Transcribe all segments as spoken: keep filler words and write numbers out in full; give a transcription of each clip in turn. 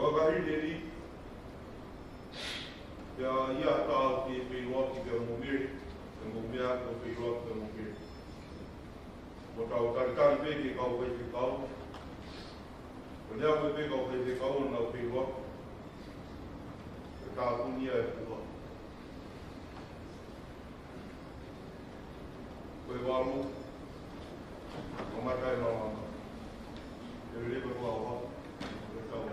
Fakahīhī, pea ʻi ai ha taha ʻoku feiloaki pea mo Mele, pea mo Mele, ʻoku feiloaki pea mo Mele. Mo tau talitali pē ki he kau faifekau. Ko e lea ko ē pē kau faifekau ʻoku nau feiloaki. Ke tāpuni ʻa e puha. Ko e valu, kamata e malanga. E lele ko e valu, ko e tau.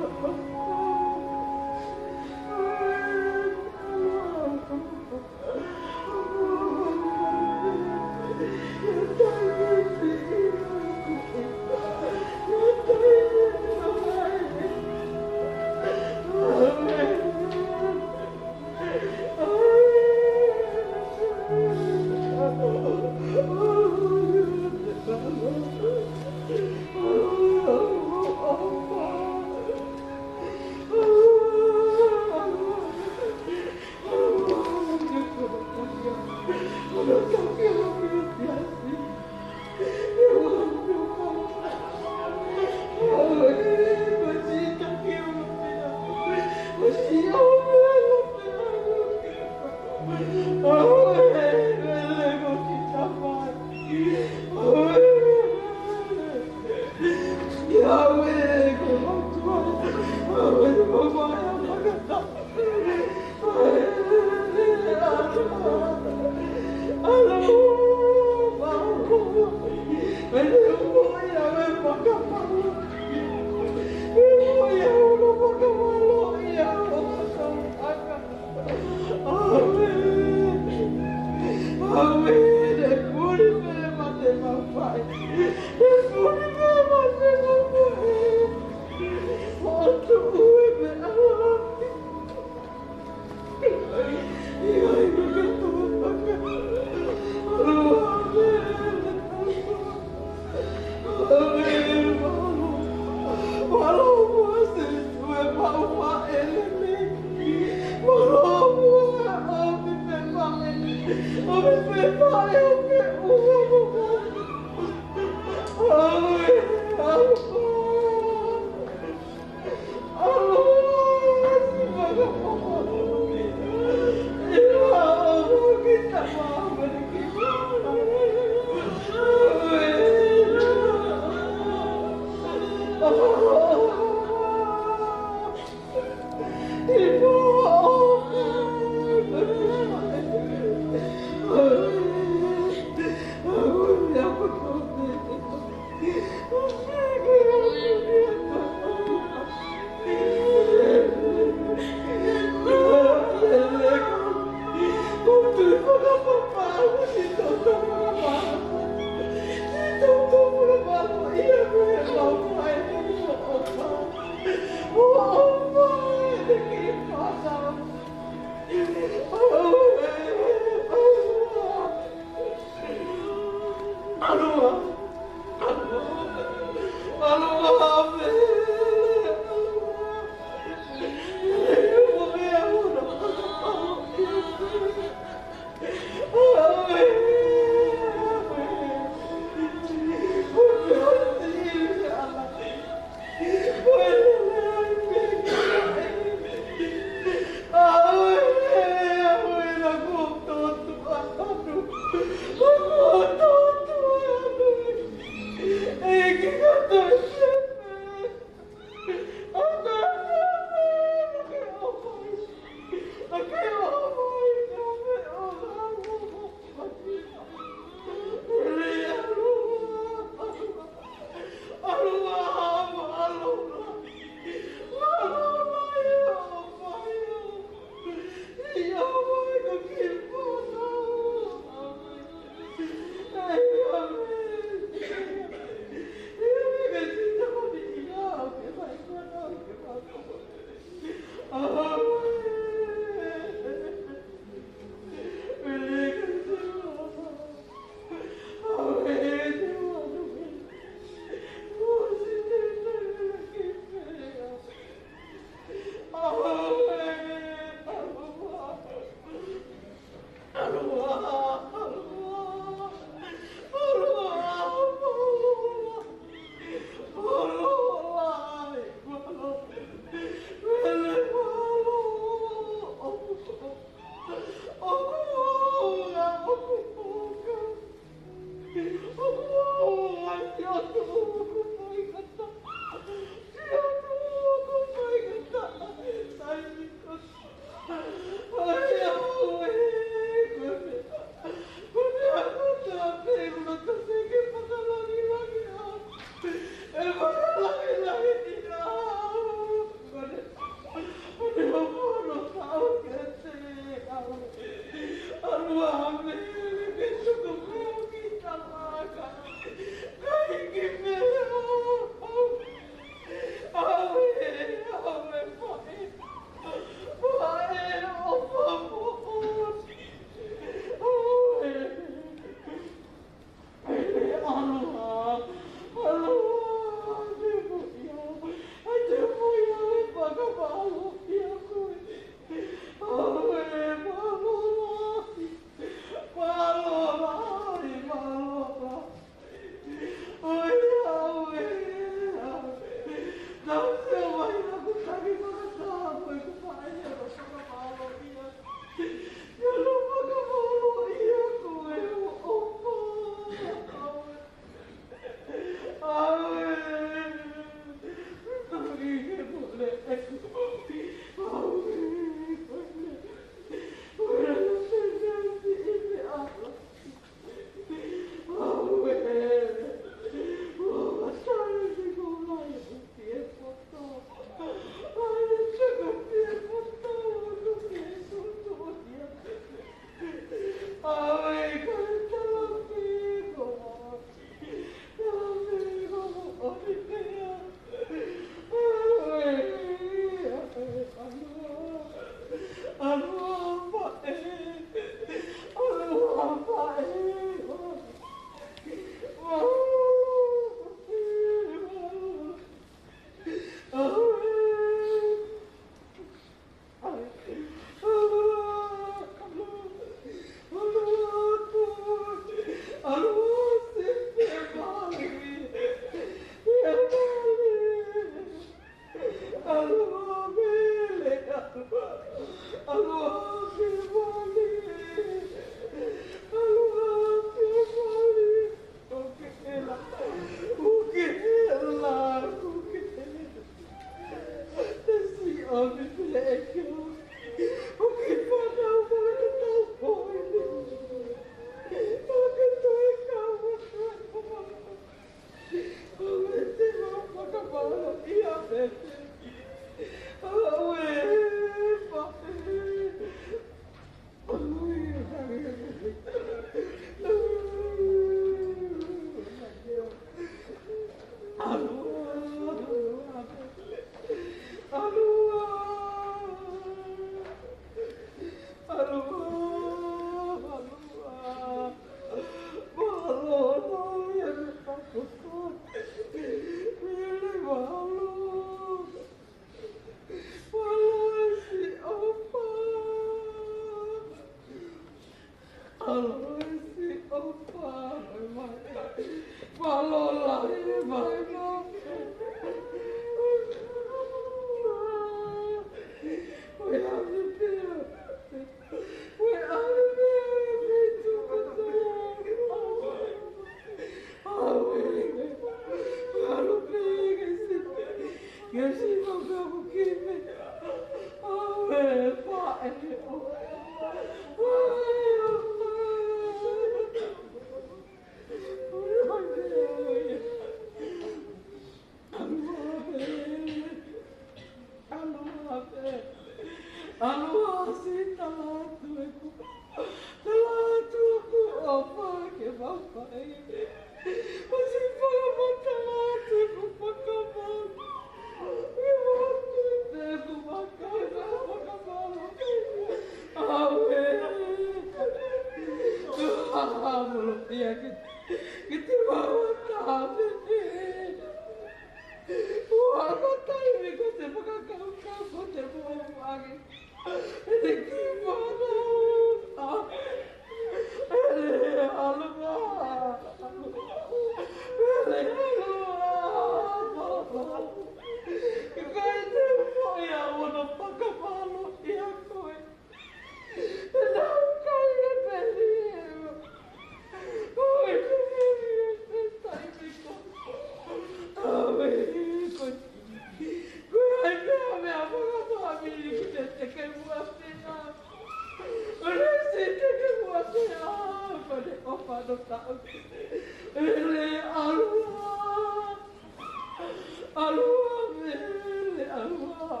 ʻAlua Mele, ʻalua.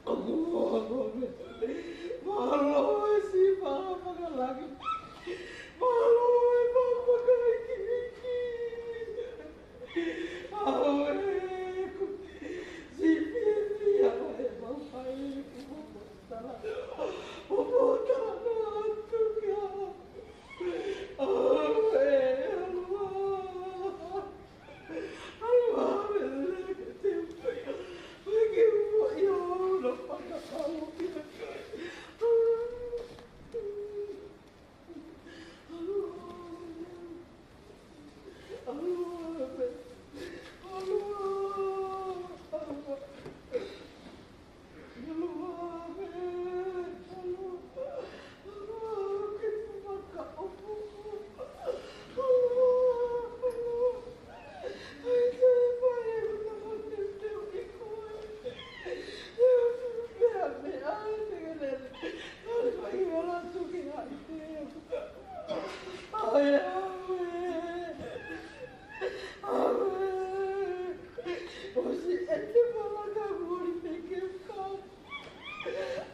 ʻAlua Mele. Mālō e siʻi Fakalangi. Mālō e Fakafakaikiiki. ʻAuē, ko e siʻi fiefia ʻa e mau fai, ʻoku mau tala. ʻOku mau tala atu kia. ʻAuē, ʻalua. ʻAlua Mele, ke te uia. Ke uia, ʻo na fakakau ki he kai. ʻAuē, ʻosi ʻete malanga moli pē ke kau.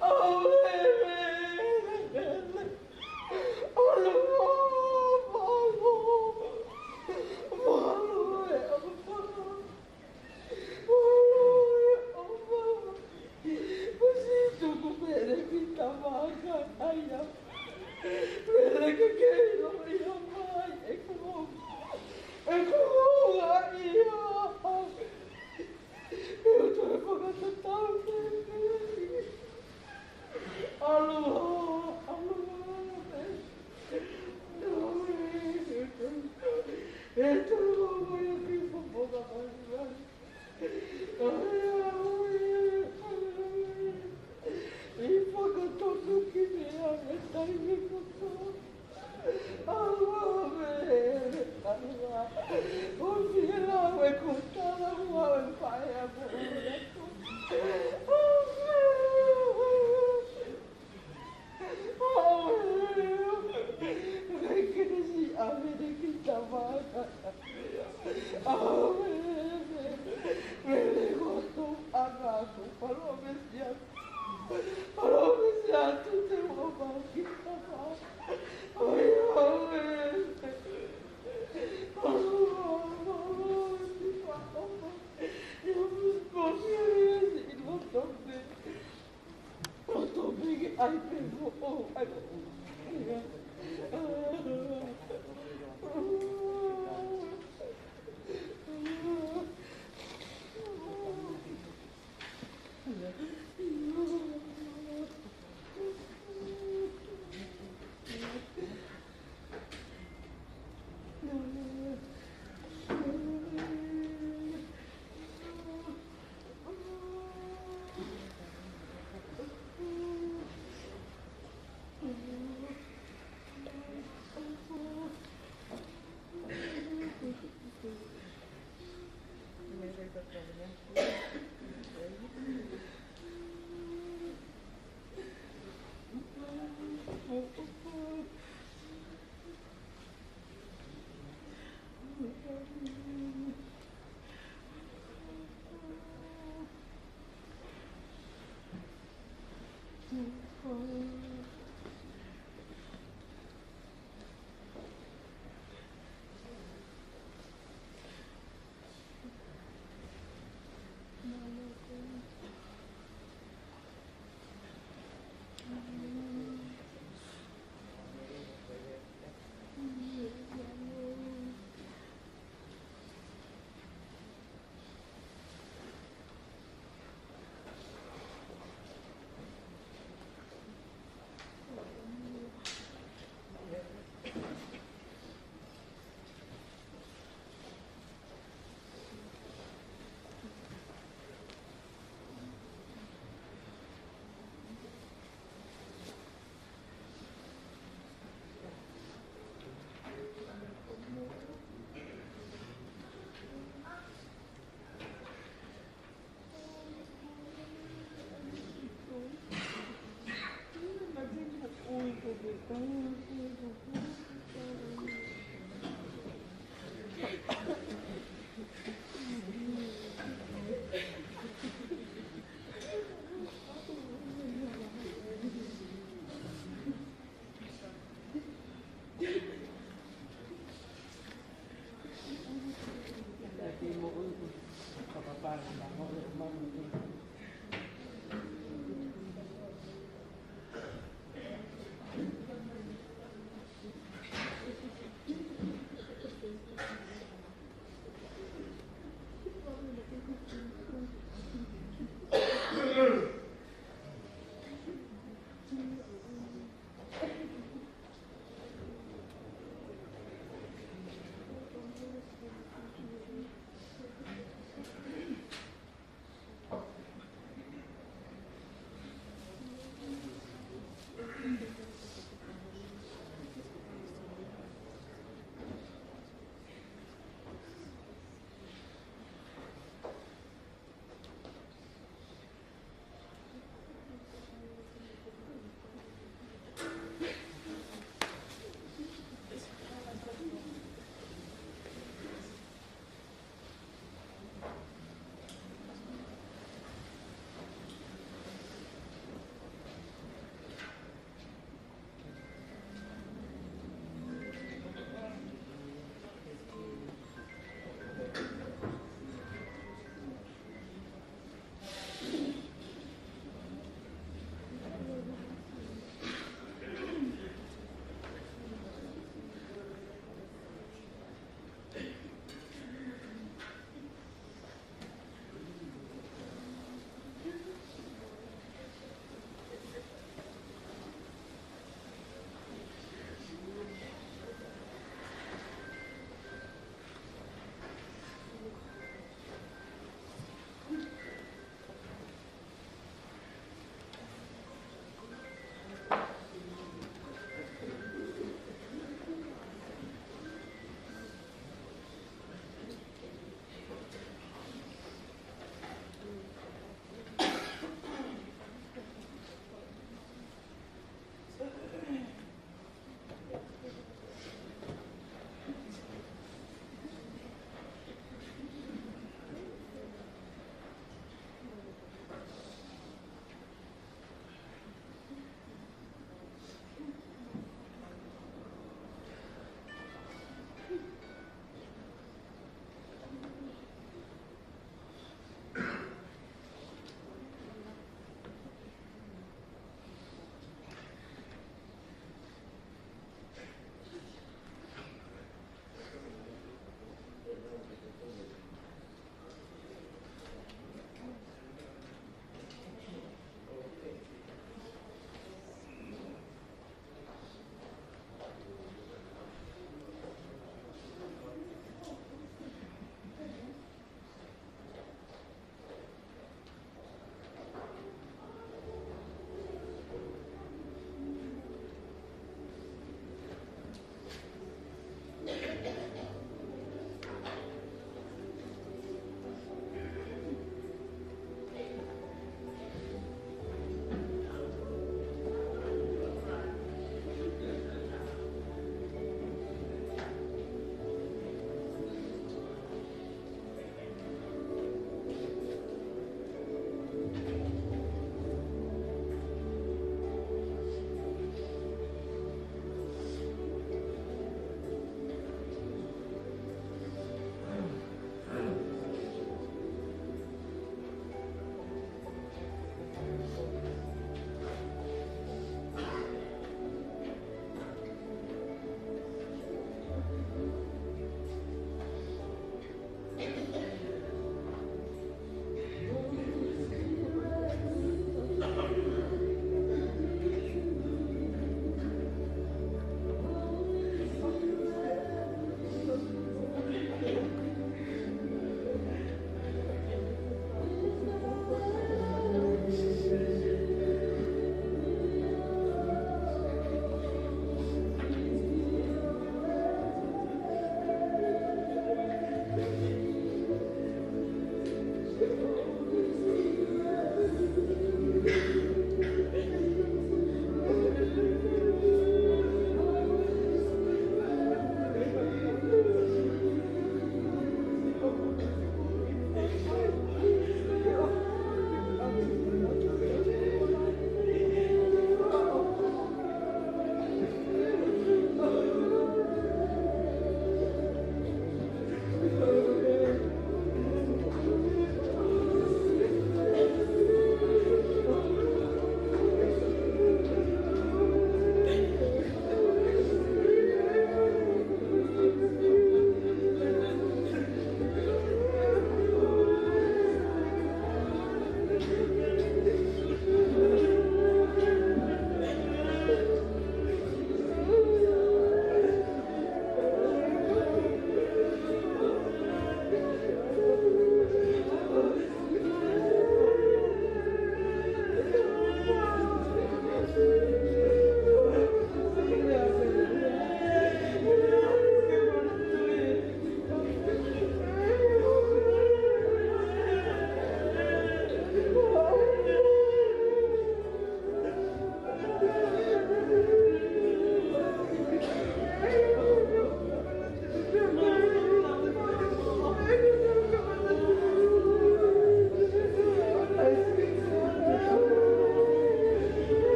ʻAuē, ʻalua, mālō, mālō e ʻOtua. Mālō e ʻOtua. ʻOsi tuku pē ʻeku tama ka ai a. Mele, ke ke ʻilo ia mai ʻeku, ʻeku ia. ʻE ʻOtua, fakatatau pē. ʻAlua, ʻalua. ʻE tau mai ki Fofonga Vaiʻi. ʻAuē, ʻaue. ʻI fakatonu ki mea e taimi kotoa. ʻAuē, ʻaue. ʻOsi e lau e kotala, ʻaue, paea mo ʻaue. ʻAuē, ʻaue. Kai kene si ʻaue ne ki tama. ʻAuē, Mele, ko e anga ʻoku palōmesi atu. Palōmesi atu te u ʻomai ki tama. ʻAuē, ʻaue. ʻAuē, ʻaue.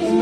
Who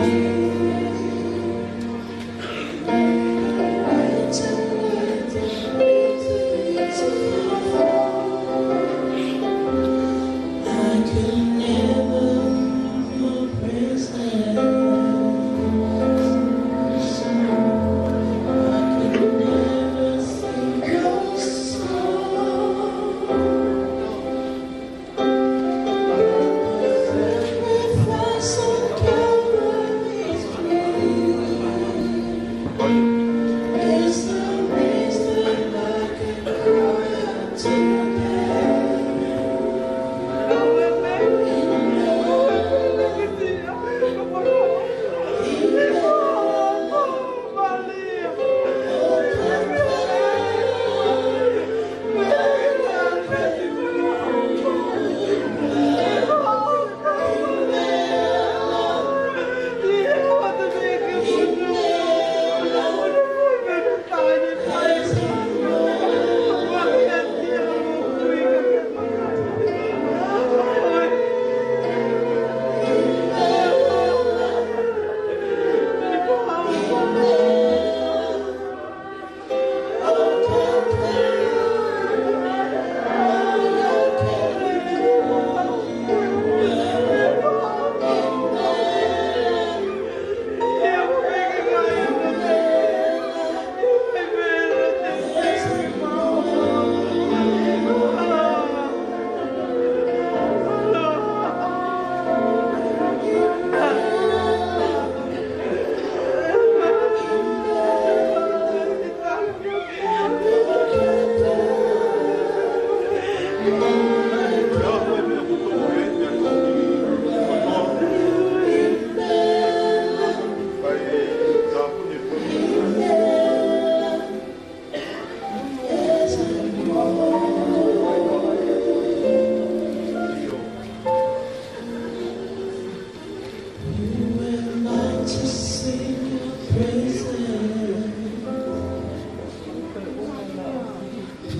am I to sing your praises?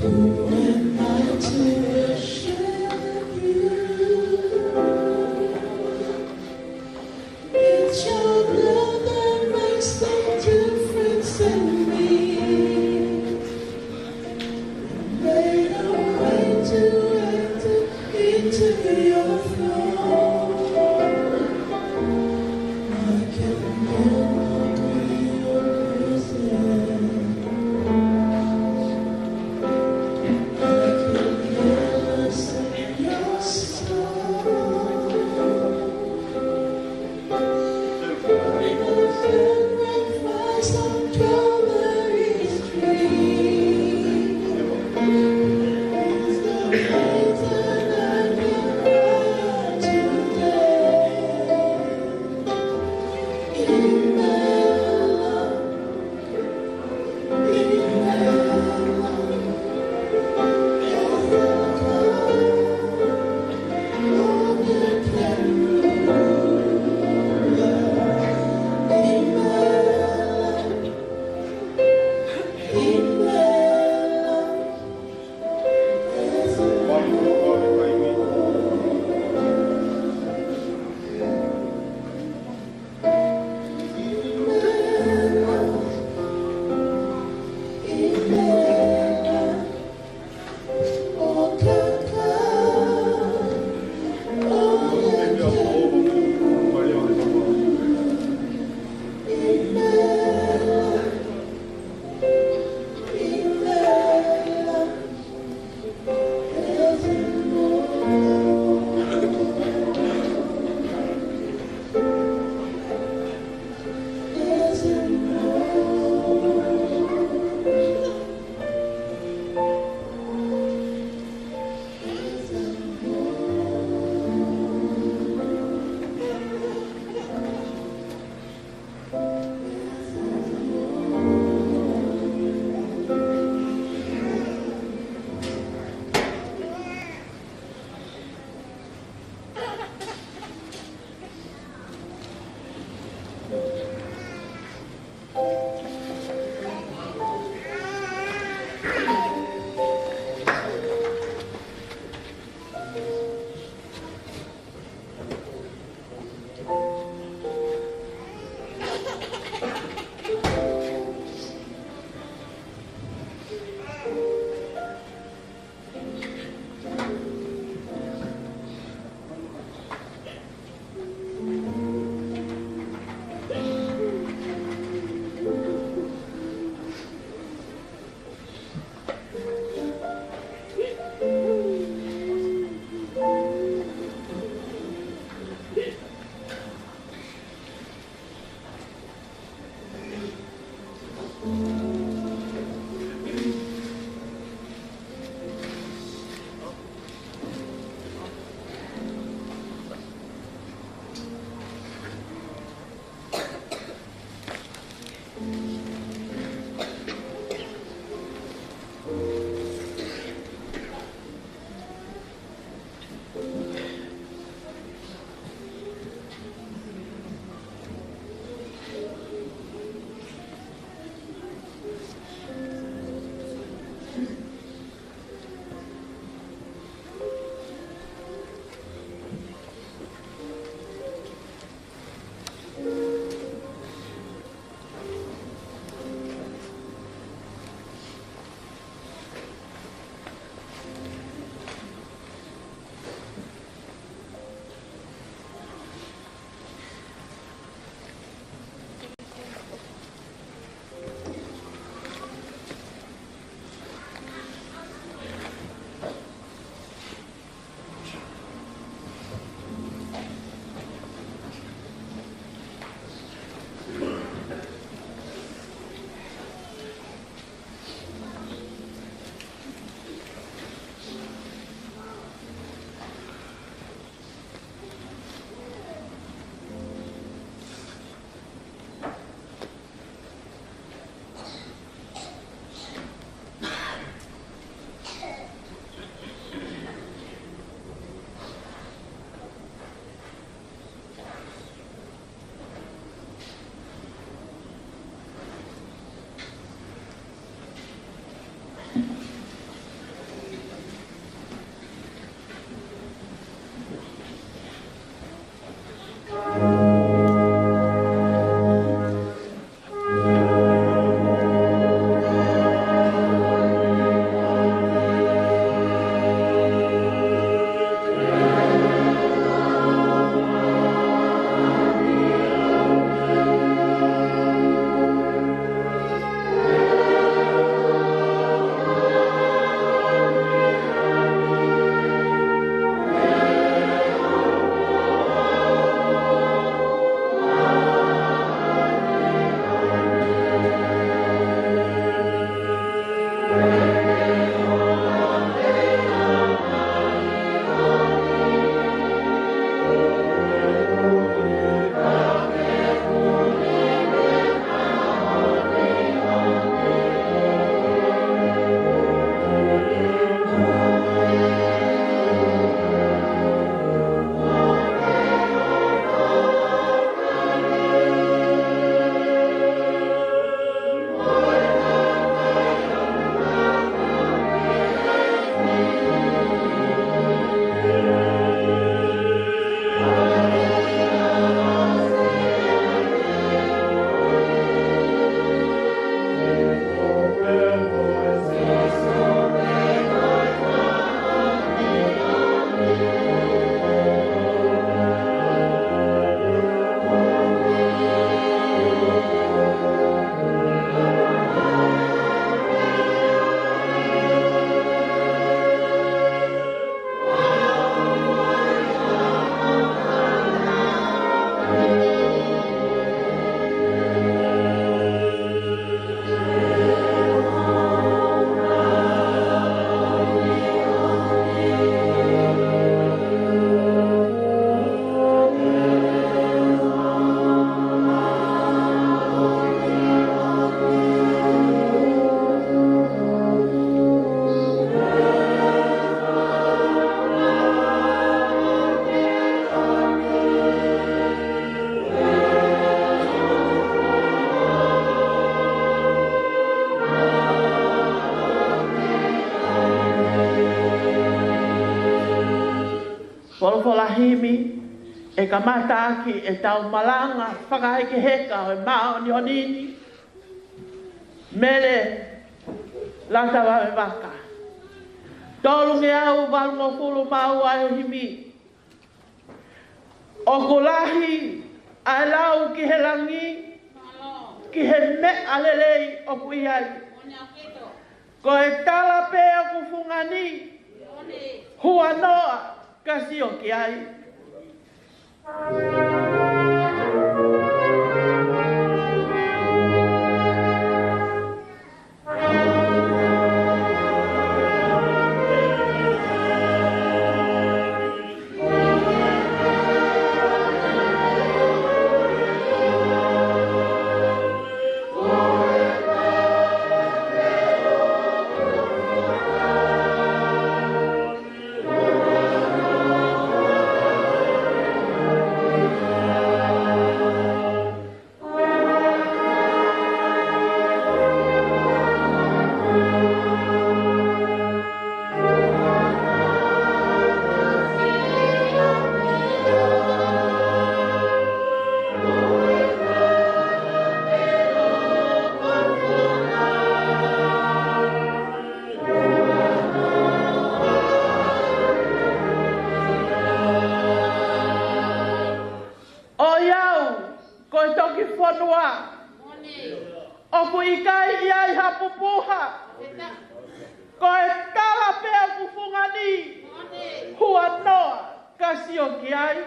Who am I to worship you? It's your love that makes the difference in me. Made a way to enter into your throne. I can never be your presence. I can never sing your song. Folofola himi, ʻe kamata ʻaki ʻetau malanga fakahekeheka ʻo e māʻoniʻoni ni, Mele Lata Vavevaka. Tolungeau valungofulu mā ua ʻo e himi. ʻOku lahi ʻa e lau ki he langi, ki he meʻa lelei ʻoku ʻi ai. Ko e tala pē ʻoku fungani, huanoa ka sio ki ai. ʻOiauē, ko e toki fonua ʻoku ʻikai ʻi ai ha pupuha. Ko e tala pē ʻoku fungani, huanoa ka sio ki ai.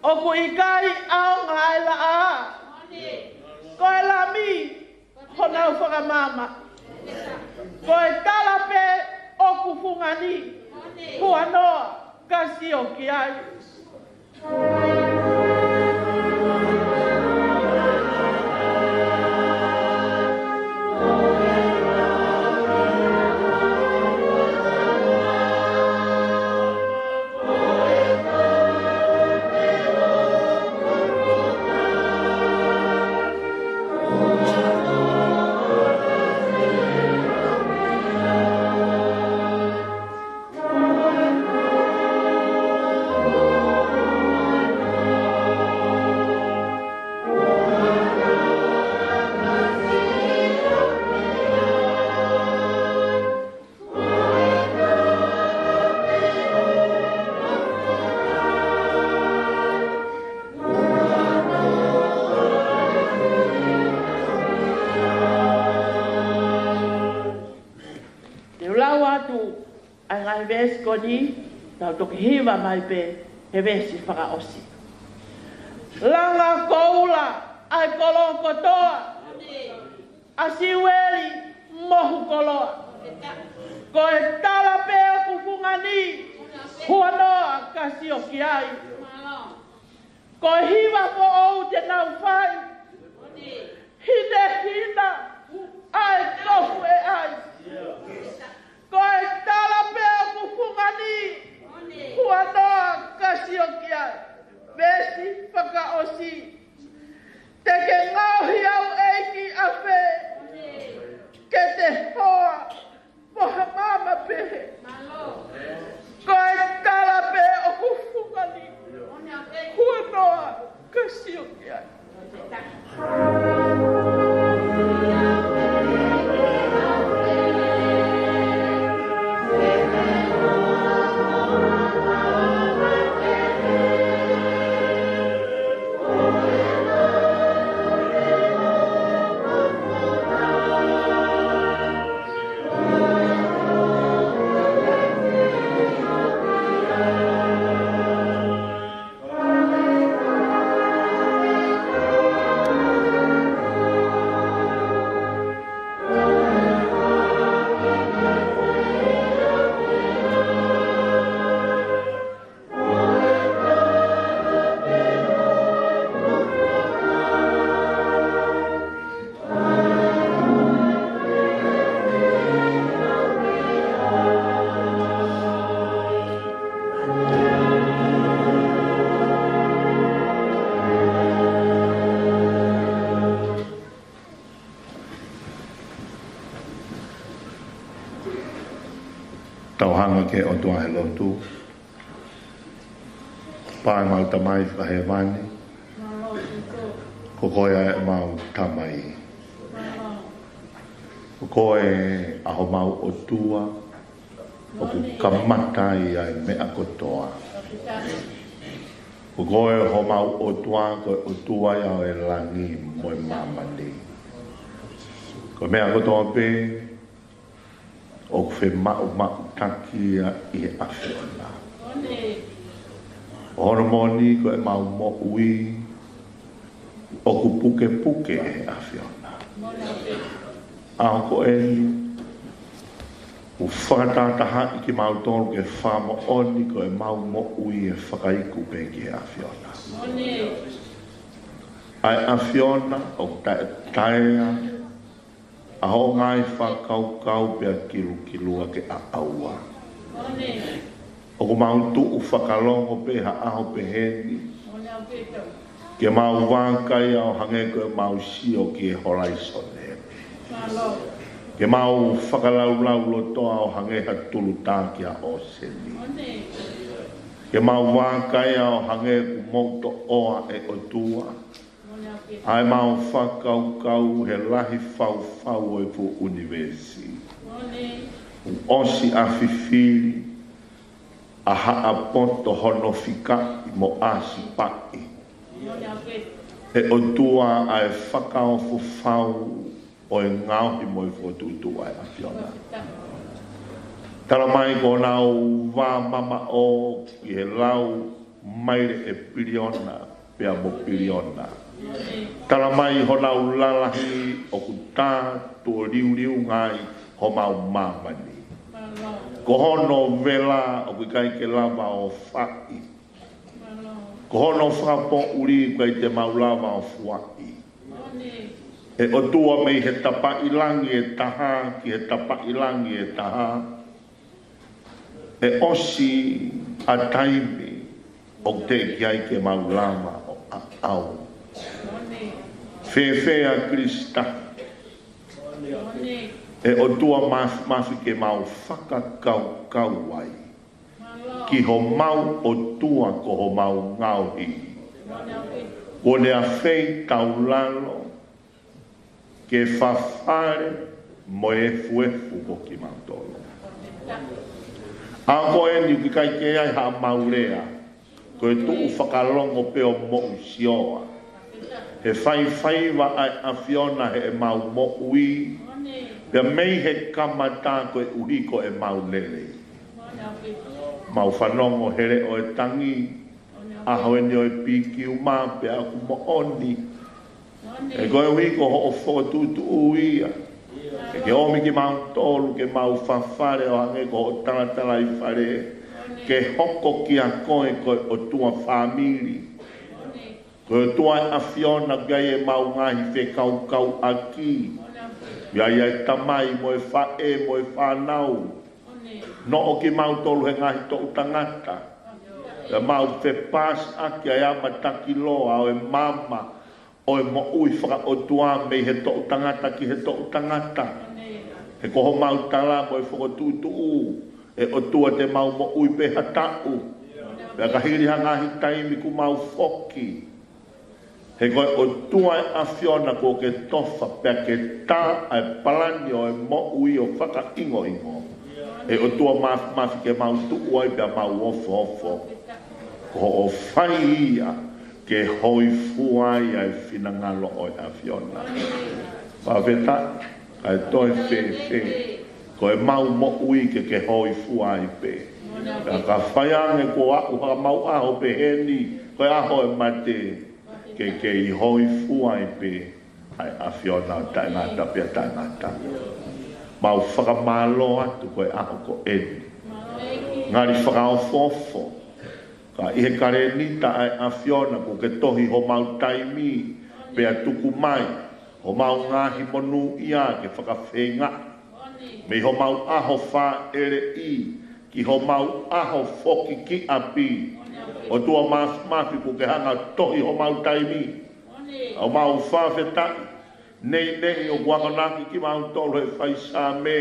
ʻOku ʻikai ʻaonga ʻa e laʻā, ko e lami honau fakamaama. Ko e tala pē ʻoku fungani, huanoa ka sio ki ai. Te u lau atu ʻa e ngaahi veesi ko eni, tau toki hiva mai pē he veesi fakaʻosi. Langa koula ʻa e kolo kotoa, ʻa Siueli mohu koloa. Ko e tala pē ʻoku fungani, huanoa ka sio ki ai. Ko e hiva foʻou te nau fai, hinehina ʻa e kofu ʻe ʻai. Ko e tala pē ʻoku fungani, huanoa ka sio ki ai. Veesi fakaʻosi. Te ke ngaohi au ʻEiki ʻafē, ke te hoa mo ha maama pehē. Ko e tala pē ʻoku fungani, huanoa ka sio Hanga ki he ʻOtua he lotu. Pea ʻe mau Tamai fakahēvani, ko koe ʻa ʻemau Tamai. Ko koe ʻa homau ʻOtua ʻoku kamata ai ʻa e meʻa kotoa. Ko koe homau ʻOtua, ko e ʻOtua ia ʻo e langi mo e māmani. Ko e meʻa kotoa pē ʻoku femaʻumaʻutaki ia ʻi he ʻAfiona. ʻO hono moʻoni ko ʻemau moʻui ʻoku pukepuke ʻe he ʻAfiona. ʻAho ko eni, ʻoku fakatahatahaʻi kimautolu ke fakamoʻoni ko ʻemau moʻui ʻe fakaiku pē ki he ʻAfiona. ʻA e ʻAfiona ʻoku taʻetaea ʻa hoʻo ngaahi fakakaukau pea kilukilua ke ʻaʻaua. ʻOku mau tuʻu fakalongo pē ha ʻaho peheni ke mau vakai ʻo hangē ko ʻemau sio ki he holaisone. Ke mau fakalaulaulotoa ʻo hangē ha tulutā ki ha ʻōseni. Ke mau vakai ʻo hangē ʻoku mou toʻoa ʻe ʻOtua ʻa ʻemau fakakaukau he lahi faufau ʻo e fuʻu ʻunivēsi. ʻOsi ʻa fifili, ʻa haʻapoto, hono fikaʻi mo ʻasi paʻi. ʻE ʻOtua, ʻa e fakaofo fau ʻo e ngaohi mo e fokotuʻutuʻu ʻa e ʻAfiona. Tala mai ko honau vā mamaʻo ki he lau maile ʻe piliona pea mo piliona. Tala mai honau lalahi ʻoku tā tuʻo liuliunga ai homau māmani. Ko hono vela ʻoku ʻikai ke lava ʻo faʻi. Ko hono fakapoʻuli ʻoku ʻikai te mau lava ʻo fuaʻi. ʻE ʻOtua, mei he tapaʻi langi ʻe taha ki he tapaʻi langi ʻe taha, ʻe ʻosi ʻa taimi ʻoku teʻeki ai ke mau lava ʻo ʻaʻau. Fēfē ʻa Kilisita? ʻE ʻOtua Māfimafi, ke mau fakakaukau ai ki homau ʻOtua ko homau ngaohi. Kuo ne afeitaulalo ke fafale mo efuefu mo kimautolu. ʻA ko eni ʻoku ʻikai ke ai haʻamau lea, ko e tuʻu fakalongo pē ʻo moʻusioa. He faifaiva ʻa e ʻAfiona heʻemau moʻui, pea mei he kamata koeʻuhi ko ʻemau lelei. Mau fanongo he leʻo ʻo e tangi, ʻaho eni ʻo e pikiuma pea ʻoku moʻoni. He koeʻuhi ko hoʻo fokotuʻutuʻu ia, ke ke ʻomi kimautolu ke mau fafale ʻo hangē ko hoʻo talatalaifale, ke hoko kia koe ko e ʻOtua fāmili. Ko e ʻOtua ʻa e ʻAfiona, ʻoku ʻi ai ʻemau ngaahi fekaukauʻaki. ʻI ai ʻa e tamai mo e faʻē mo e fānau. Noʻo kimautolu he ngaahi toʻu tangata. Pea mau fepāsiʻaki ʻa e ʻamatakiloa ʻo e maama ʻo e moʻui fakaʻotua mei he toʻu tangata ki he toʻu tangata. He ko homau tala mo e fokotuʻutuʻu, ʻe ʻOtua, te mau moʻui pē ha taʻu. Pea ka hili ha ngaahi taimi kuo mau foki. He ko e ʻOtua ʻa e ʻAfiona kuo ke tofa pea ke tā ʻa e palani ʻo e moʻui ʻo fakaʻingoʻingo. ʻE ʻOtua Māfimafi, ke mau tuʻu ai pea mau ofoofo. Ko hoʻo fai ia ke hōifua ai ʻa e finangalo ʻo e ʻAfiona. Fakafetaʻi, kae toe fēfē, ko ʻemau moʻui ke ke hōifua ai pē. Pea ka fai ange kuo aʻu haʻamau ʻaho peheni, ko e ʻaho ʻo e mate, ke ke hōifua ai pē ʻa e ʻAfiona ʻo taʻengata pea taʻengata. Mau fakamālō atu ko e ʻaho ko eni. Ngali fakaofoofo, ka ʻi he kalēnita ʻa e ʻAfiona kuo ke tohi homau taimi, pea tuku mai homau ngaahi monūʻia ke fakafeingaʻi mei homau ʻaho fāʻeleʻi ki homau ʻaho foki ki ʻapi. ʻOtua Māfimafi, kuo ke hanga ʻo tohi homau taimi. ʻOku mau fakafetaʻi. Neʻineʻi ʻoku akonaki kimautolu he fai Saame,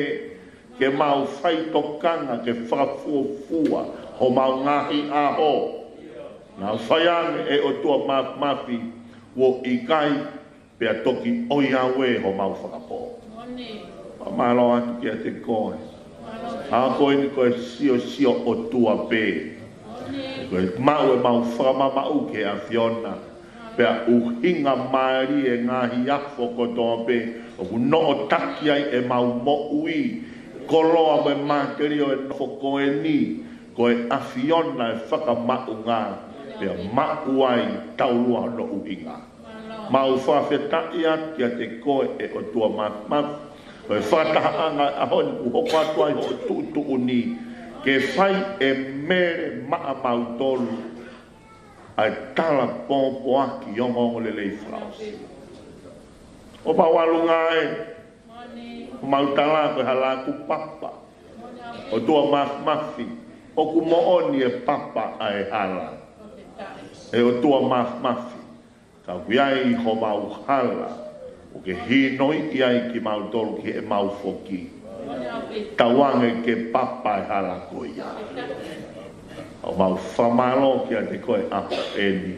ke mau fai tokanga ke fakafuofua homau ngaahi ʻaho. Naʻa mau fai ange, ʻe ʻOtua Māfimafi, kuo ʻikai pea toki ʻoiauē homau fakapō. Mālō atu kiate koe. ʻA koe ni ko e siosio ʻOtua pē. Ko e maʻu ʻemau fakamamaʻu ki he ʻAfiona. Pea ʻuhinga mālie ngaahi afo kotoa pē ʻoku noʻotaki ai ʻemau moʻui. Koloa mo e māteli ʻo e nofo ko eni, ko e ʻAfiona e fakamaʻunga, pea maʻu ai taulua hono ʻuhinga. Mau fakafetaʻi atu kiate koe ʻe ʻOtua Māfimafi, ko e fakatahaʻanga ʻo e ʻaho ni kuo hoko atu ai hoʻo tuʻutuʻuni, ke fai ʻe Mele maʻa mautolu ʻa e tala pōpoaki ongoongolelei fakaʻosi. ʻOku mau ʻalu ange, ʻoku mau tala ko e hala ʻoku papa. ʻOtua Māfimafi, ʻoku moʻoni e papa ʻa e hala. ʻE ʻOtua Māfimafi, ka ʻoku ʻi ai homau hala, ʻoku ke hinoiʻi ai kimautolu ki heʻemau foki. Tauange ke papa e hala ko ia. ʻOku mau fakamālō kiate koe ʻaho eni.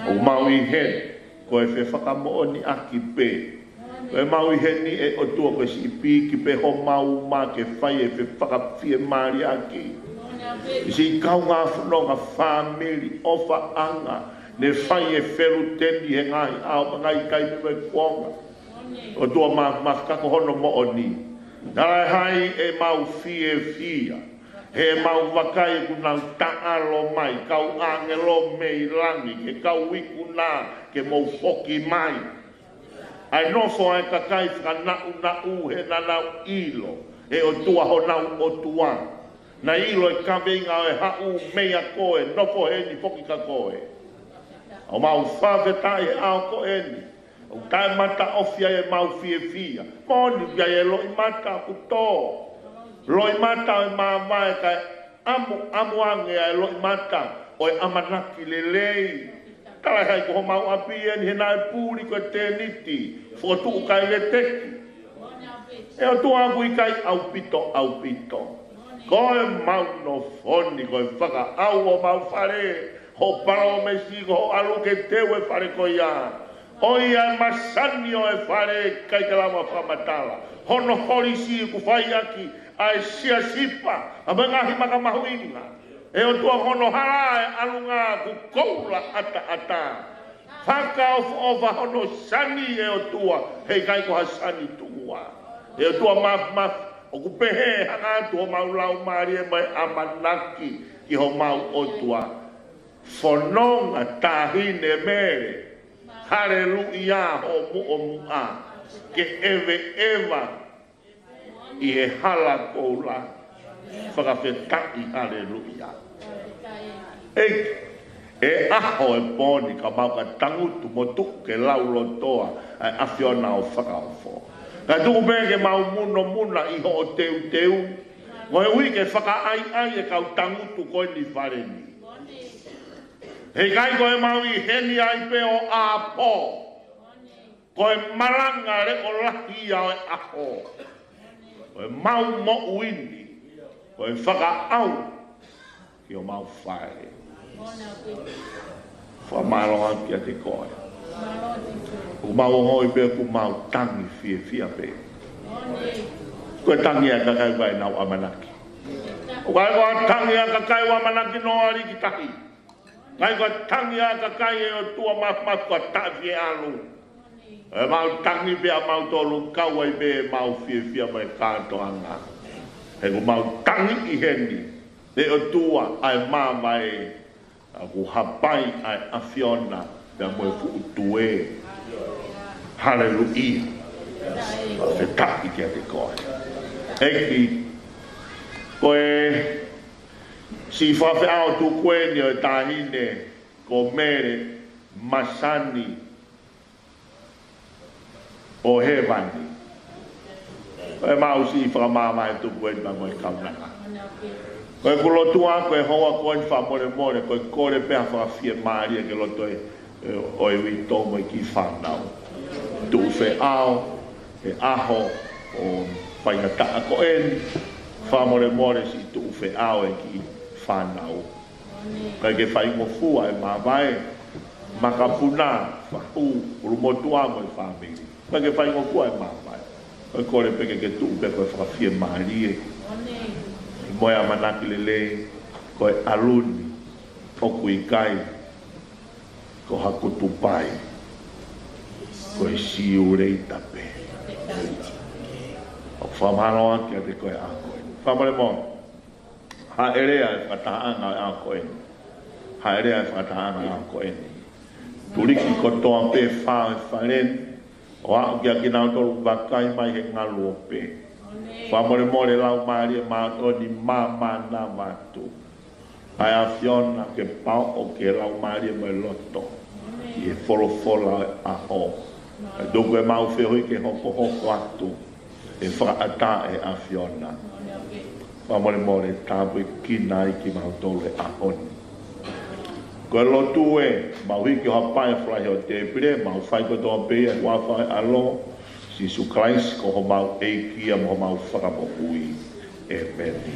ʻOku mau ʻi heni, ko e fefakamoʻoniʻaki pē. Ko ʻemau ʻi heni ʻe ʻOtua ko e siʻi piki pē homau uma ke fai e fefakafiemālieʻaki. ʻI siʻi kaungā fononga, fāmili, ʻofaʻanga, ne fai e feluteni he ngaahi ʻaho mo e ngaahi taimi mo e kuonga. ʻOtua Māfimafi, ka ko hono moʻoni, talaʻehai ʻemau fiefia heʻemau vakai ʻoku nau taʻalo mai kau ʻāngelo mei langi ke kau ikuna ke mou foki mai. ʻA e nofo ʻa e kakai fakanaʻunaʻu he naʻa nau ʻilo, ʻe ʻOtua, honau ʻOtua. Naʻe ʻilo e kaveinga ʻo e haʻu meia koe, nofo heni foki kia koe. ʻOku mau fakafetaʻi he ʻaho ko eni. ʻOku taʻemataʻofi ai ʻemau fiefia. Moʻoni ʻoku ʻi ai e loʻimata ʻoku tō. Loʻimata ʻo e māvae kae ʻamuʻamu ange ʻa e loʻimata ʻo e ʻamanaki lelei. Talaʻehai ko homau ʻapi eni he naʻe puli ko e tēniti, fokotuʻu kae veteki. ʻE ʻOtua, ʻoku ʻikai ʻaupito, ʻaupito. Ko ʻemau nofo ni ko e fakaʻau ʻo homau fale, hoʻo palōmesi ko hoʻo ʻalu ke teu e fale ko ia. ʻOi ʻa e masani ʻo e fale ʻikai ke lava fakamatala. Hono holisi ʻoku fai ʻaki ʻa e siasipa, ʻa e ngaahi maka mahuʻinga. ʻE ʻOtua, hono hala e ʻalunga ʻoku koula ʻataʻatā. Fakaʻofoʻofa hono sani ʻe ʻOtua, heʻikai ko ha sani tuʻua. ʻE ʻOtua Māfimafi, ʻoku pehē, hanga atu homau laumālie mo e ʻamanaki ki homau ʻOtua. Fononga Taʻahine Mele, haleluʻia, hoʻo muʻomuʻa ke ʻeveʻeva ʻi he hala koula. Fakafetaʻi, haleluʻia. ʻEiki, ʻe ʻaho e pō ni ka mau ka tangutu mo tuʻu ke laulotoa ʻa e ʻAfiona ʻo fakaofo. Ka tuku pē ke mau munomuna ʻi hoʻo teuteu, koeʻuhi ke fakaʻaiʻai e kau tangutu ko eni fale ni. Heʻikai ko ʻemau ʻi heni ai pē ʻo ʻapō. Ko e malanga leʻo lahi ia ʻo e ʻaho. Ko ʻemau moʻui ni, ko e fakaʻau ki homau fale. Fakamālō atu kiate koe. ʻOku mau ongoʻi pē ʻoku mau tangi fiefia pē. Ko e tangi ʻa e kakai ʻoku ʻikai ke nau ʻamanaki. ʻOku ʻikai ko e tangi ʻa e kakai ʻoku ʻamanaki noa ʻa e tahi. ʻIkai ko e tangi ʻa e kakai, ʻe ʻOtua Māfimafi, ʻoku taʻefieʻalu. ʻE mau tangi pē ʻa mautolu, kau ai pē ʻemau fiefia mo e kātoanga. He ʻoku mau tangi ʻi heni, ʻe ʻOtua, ʻa e māvae ʻoku hapai ʻa e ʻAfiona pea mo e fuʻu tuē. Haleluʻia. Fakafetaʻi kiate koe. ʻEiki, ko e siʻi fakafeʻao tuku eni ʻo e Taʻahine ko Mele, masani ʻo hēvani. Ko ʻemau siʻi fakamāvae tuku eni pea mo e kaunanga. Ko ʻeku lotua, ko e houa ko eni fakamolemole, ko e kole pē ha fakafiemālie ki he loto ʻo e uitou mo e kiʻi fānau. Tuʻu feʻao he ʻaho ʻo Faingataʻa ko eni, fakamolemole siʻi tuʻu feʻao e kiʻi fānau. Kae ke faingofua e māvae, makapuna, fahu, ʻulumotuʻa mo e fāmili. Kae ke faingofua e māvae. Kae kole pē ke ke tuʻu pē ko e fakafiemālie. Mo e ʻamanaki lelei, ko e ʻalu ni, ʻoku ʻikai ko ha kutupai, ko e siuleita pē. ʻOku fakamālō atu kiate koe ʻaho ko eni. Fakamolemole. Hāʻele ʻa e fakatahaʻanga ʻo e ʻaho ko eni. Hāʻele ʻa e fakatahaʻanga ʻo e ʻaho ko eni. Tuliki kotoa pē fā ʻo e fale ni, ʻo aʻu kia kinautolu vakai mai he ngaluope. Fakamolemole Laumālie Māʻoniʻoni, mānava atu ʻa e ʻAfiona ke paoʻo ki he laumālie mo e loto ʻi he folofola ʻo e ʻaho. Kae tuku ke mau feohi ke hokohoko atu e fakaʻatā ʻa e ʻAfiona. Fakamolemole tāpuekina ai kimautolu he ʻaho ni. Ko e lotu ē, mau hiki ʻo hapai e falahi ʻo e tēpile, mau fai kotoa pē ia ʻi he huafa ʻo e ʻAlo, Sīsū Kalaisi ko homau ʻEiki ia mo homau Fakamoʻui. ʻĒmeni.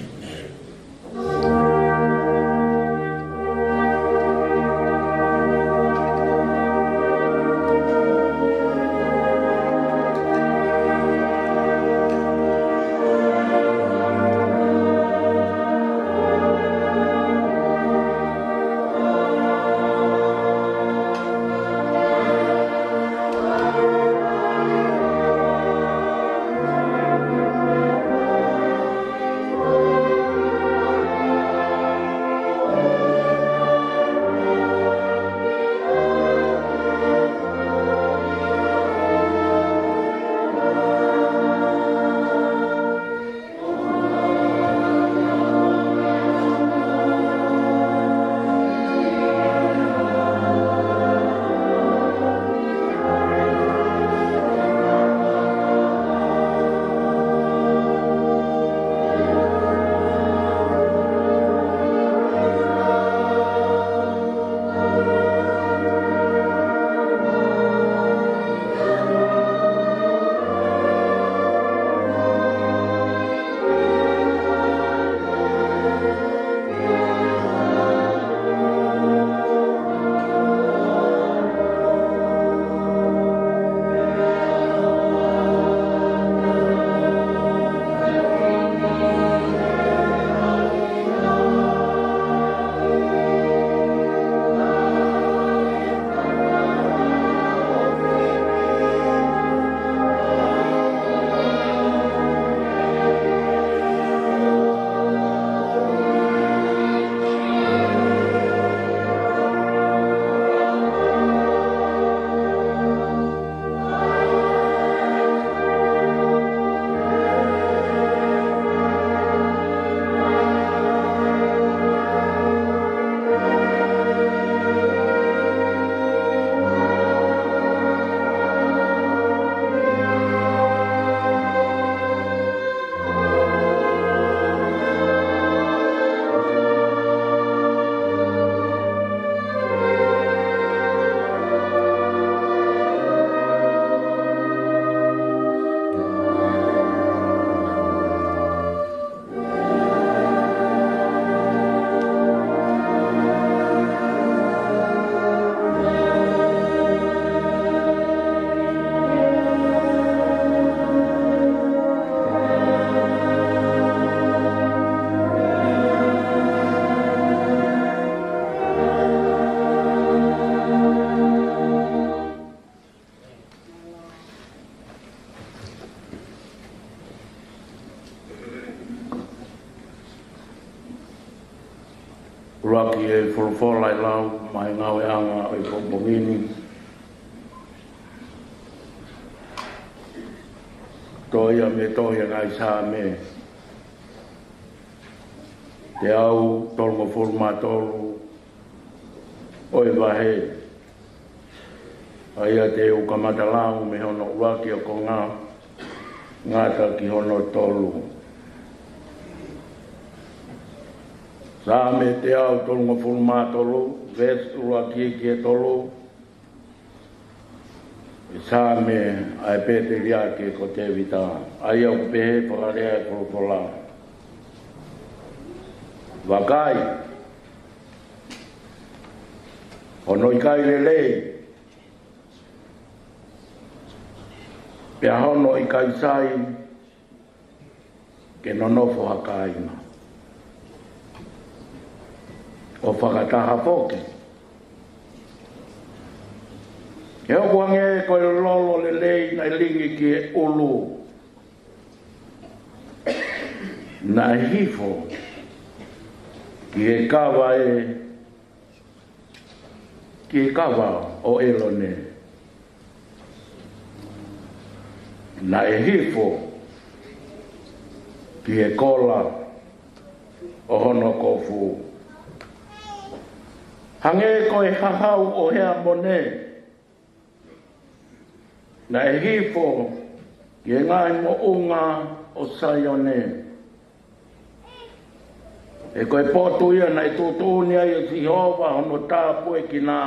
ʻUluaki e folofola ʻe lau mai ngāueʻanga ʻo e pongipongi ni. Tohi ia mei he tohi ʻa e ngaahi Saame. Teau tolungofulu mā tolu ʻo e vahe. ʻA ia te u kamata lau mei hono ʻuluaki ʻo konga, ngata ki hono tolu. Saame teau tolungofulu mā tolu, veesi ʻuluaki ki he tolu. Saame ʻa e pēteliake ko Tēvita, ʻa ia ʻoku pehē fakalea e folofola: Vakai, hono ʻikai lelei, pea hono ʻikai sai ke nonofo ha kāinga ʻo fakataha foki. He ʻoku hangē ko e lolo lelei naʻe lingi ki he ʻulu, naʻe hifo ki he kava ʻe ki he kava ʻo ʻElone, naʻe hifo ki he kola ʻo hono kofu. Hangē ko e hahau ʻo Heamone, naʻe hifo ki he ngaahi moʻunga ʻo Saione. He ko e potu ia naʻe tuʻutuʻuni ai ʻe Sihova hono tāpuekina,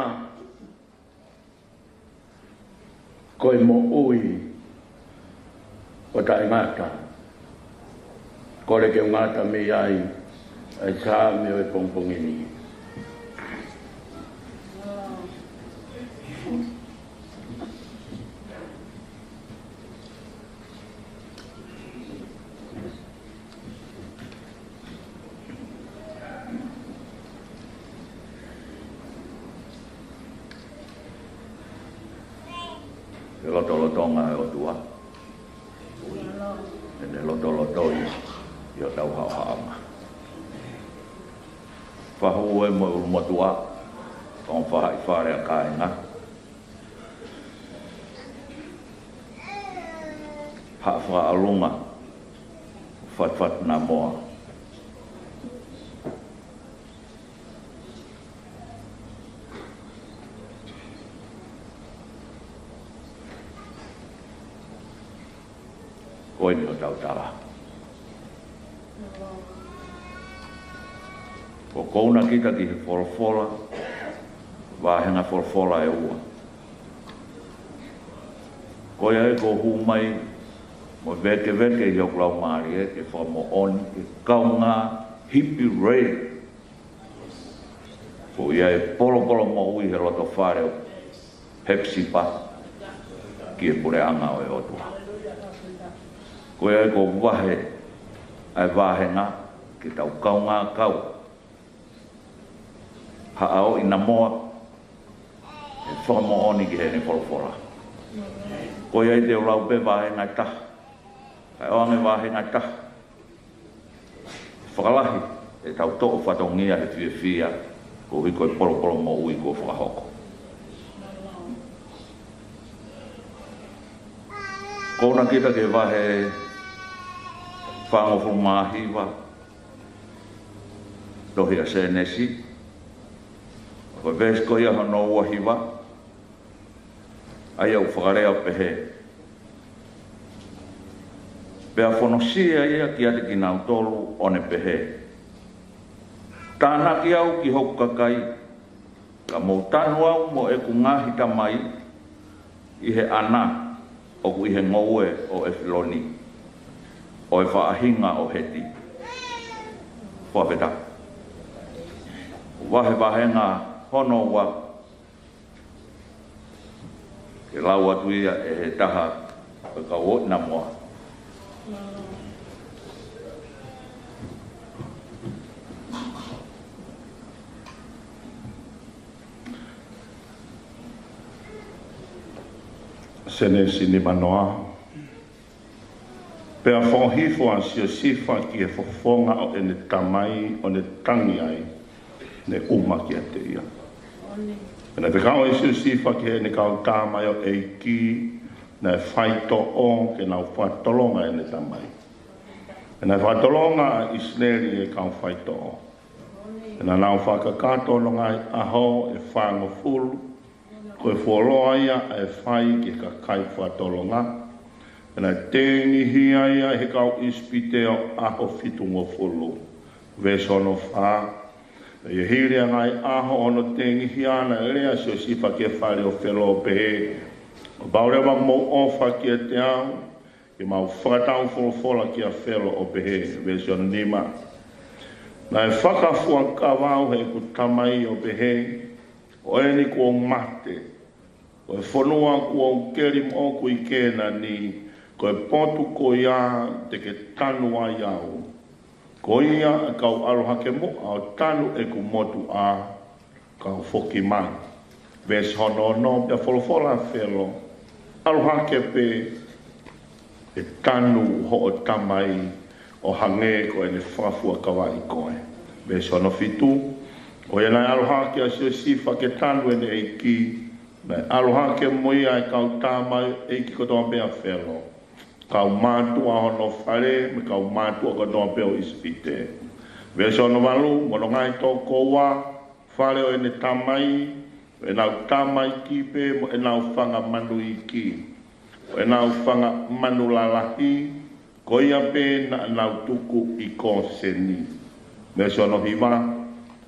ko e moʻui ʻo taʻengata. Kole ke u ngata mei ai ʻa e Saame ʻo e pongipongi ni. He lotolotonga ʻo e ʻOtua, ʻene lotolotoi ʻi hotau haʻohaʻonga. Fahu e mo ʻulumotuʻa, ko e faʻahi fale ʻa kāinga. Haʻa fakaʻalunga, Fatufatu Namoa. Ko eni hotau tala. Ko e kouna kita ki he folofola, vahenga folofola ʻe ua. Ko ia ai ko e hū mai mo e vēkeveke ʻi hoku laumālie ke fakamoʻoni, ke kaungā hipi rei ko ia e polopolo moʻui he loto fale ʻo Hepisipa ki he puleʻanga ʻo e ʻOtua. Ko ia ai ko e vahe, ʻa e vahenga ke tau kaungā kau, Haʻa ʻo Namoa, he fakamoʻoni ki heʻene folofola. Ko ia ai te u lau pē vahenga ʻe taha, kae ʻoange vahenga ʻe taha. Fakalahi ʻetau toʻo fatongia he fiefia koeʻuhi ko e polopolo moʻui kuo fakahoko. Kouna kita ki he vahe fāngofulu mā hiva, tohi ʻa Sēnesi, ko e veesi ko ia hono ua hiva, ʻa ia ʻoku fakalea ʻo pehē: Pea fonosia ia kiate kinautolu ʻo ne pehē, Tānaki au ki hoku kakai, ka mou tanu au mo ʻeku ngaahi tamai ʻi he ʻana ʻoku ʻi he ngoue ʻo ʻEfiloni, ʻo e faʻahinga ʻo Heti. Fakafetaʻi. Vahe vahenga hono ua, ke lau atu ia ʻe he taha ʻo e kau ʻo Namoa. Sēnesi nimanoa. Pea fokohifo ʻa Siosifa ki he fofonga ʻo ʻene tamai ʻo ne tangi ai, ne ʻuma kiate ia. Pea naʻe fekau ʻe Siosifa ki heʻene kau tamaioʻeiki, ʻa e faitoʻo, ke nau fakatolonga ʻene tamai. Pea naʻe fakatolonga ʻa ʻIsileli ʻi he kau faitoʻo. Pea naʻa nau fakakakato hono ngaahi ʻaho ʻe fāngofulu, ko e fuoloa ia ʻa e fai ki he kakai fakatolonga. Pea naʻe tengihia ia ʻe he kau ʻIsipite ʻo ʻaho fitungofulu. Veesi hono fā. Pea ʻi he hili ʻa e ngaahi ʻaho ʻo hono tengihia, naʻe lea ʻa Siosifa ki he fale ʻo Felo ʻo pehē, Kapau leva ʻoku mou ʻofa kiate au, ke mau fakatau folofola kia Felo ʻo pehē. Veesi hono nima. Naʻe fakafuakava au ʻe heʻeku tamai ʻo pehē, ko eni kuo u mate, ko e fonua kuo u keli moʻoku ʻi Kēnani, ko e potu ko ia te ke tanu ai au. Ko ia ʻe kau ʻalu hake muʻa ʻo tanu ʻeku motuʻa, kau foki mai. Veesi hono ono. Pea folofola ʻa Felo, ʻalu hake pē, ʻe tanu hoʻo tamai ʻo hangē ko ʻene fakafuakavaʻi koe. Veesi hono fitu. Ko ia naʻe ʻalu hake ʻa Siosifa ke tanu ʻene ʻeiki, naʻe ʻalu hake mo ia ʻa e kau tamaioʻeiki kotoa pē ʻa Felo, kau mātuʻa hono fale, mo e kau mātuʻa kotoa pē ʻo ʻIsipite. Veesi hono valu. Mo hono ngaahi tokoua, fale ʻo ʻene tamai, ʻenau tamaiki pē mo ʻenau fanga manu iiki, mo ʻenau fanga manu lalahi, ko ia pē naʻa nau tuku ʻi Kōseni. Veesi hono hiva.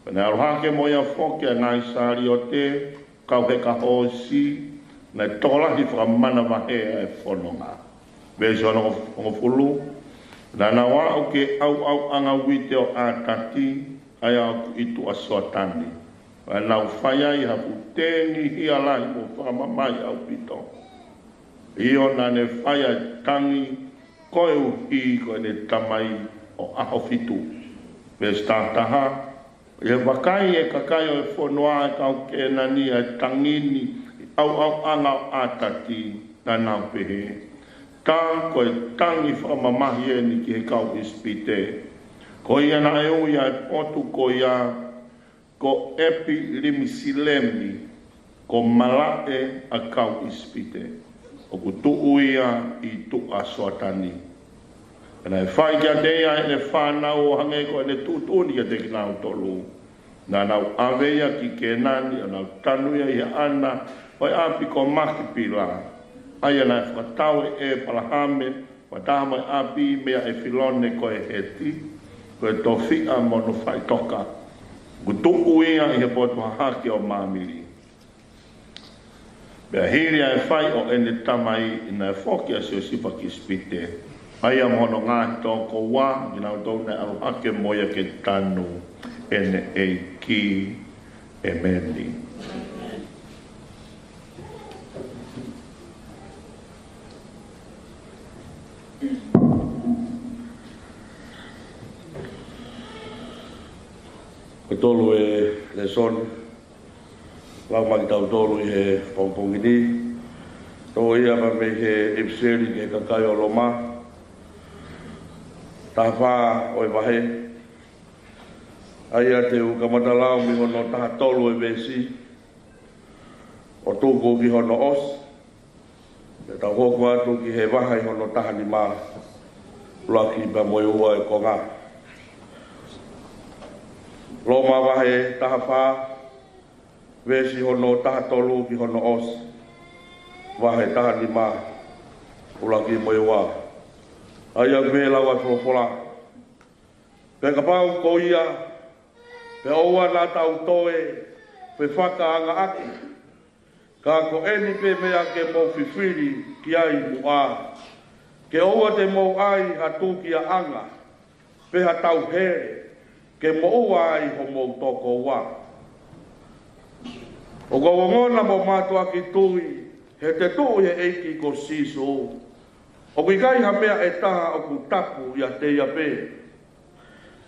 Pea naʻe ʻalu hake mo ia foki ʻa e ngaahi saliote, kau heka hoosi, naʻe tokolahi fakamanavahē ʻa e fononga. Veesi hono hongofulu. Naʻa nau aʻu ki he ʻauʻauʻanga uite ʻo ʻAtati, ʻa ia ʻoku ʻi tuʻa Soatani, pea nau fai ai ha fuʻu tēnihia lahi mo fakamamahi ʻaupito. ʻIo, naʻa ne fai ʻa e tangi koeʻuhi ko ʻene tamai ʻo ʻaho fitu. Veesi taha taha. ʻI he vakai ʻe he kakai ʻo e fonua ʻa e kau Kēnani ʻa e tangi ni ʻi he ʻauʻauʻanga ʻo ʻAtati, naʻa nau pehē, tā ko e tangi fakamamahi eni ki he kau ʻIsipite. Ko ia naʻe ui ʻa e potu ko ia ko ʻEpilimisilemi, ko malaʻe ʻa e kau ʻIsipite, ʻoku tuʻu ia ʻi tuʻa Soatani. Pea naʻe fai kiate ia ʻa ʻene fānau ʻo hangē ko ʻene tuʻutuʻuni kiate kinautolu. Naʻa nau ʻave ia ki Kēnani, ʻo nau tanu ia ʻi he ʻana ʻo e ʻapi ko Makipila, ʻa ia naʻe fakatau ʻe ʻĒpalahame, fakataha mo e ʻapi meia ʻEfilone ko e Heti, ko e tofiʻa mo hono faʻitoka, ʻoku tuʻu ia ʻi he potu hahake ʻo Māmili. Pea hili ʻa e fai ʻo ʻene tamai, naʻe foki ʻa Siosifa ki ʻIsipite, ʻa ia mo hono ngaahi tokoua, kinautolu naʻe ʻalu hake mo ia ke tanu ʻene ʻeiki. ʻEmeni. Ko e tolu e lēsoni lau mai kiate kitautolu ʻi he pongipongi ni. Toʻo ia mei he ʻipiseli ki he kakai ʻo Loma, taha fā ʻo e vahe. ʻA ia te u kamata lau mei hono taha tolu e veesi ʻo tuku ki hono ʻosi. Pea tau hoko atu ki he vahe hono taha nima, ʻuluaki pea mo e ua e konga. Loma vahe taha fā, veesi hono taha tolu ki hono ʻosi. Vahe taha nima, ʻuluaki mo e ua. ʻA ia ʻoku pehē lau ʻa e folofola. Pea kapau ko ia, pea ʻoua naʻa tau toe fefakaangaʻaki, ka ko eni pē meʻa ke mou fifili ki ai muʻa, ke ʻoua te mou ʻai ha tūkiaʻanga, pe ha tauhele, ke moʻua ai homou tokoua. ʻOku ou ongona mo mātuʻaki tui, he te tuʻu ʻi he ʻEiki ko Sīsū, ʻoku ʻikai ha meʻa ʻe taha ʻoku tapu ʻiate ia pē.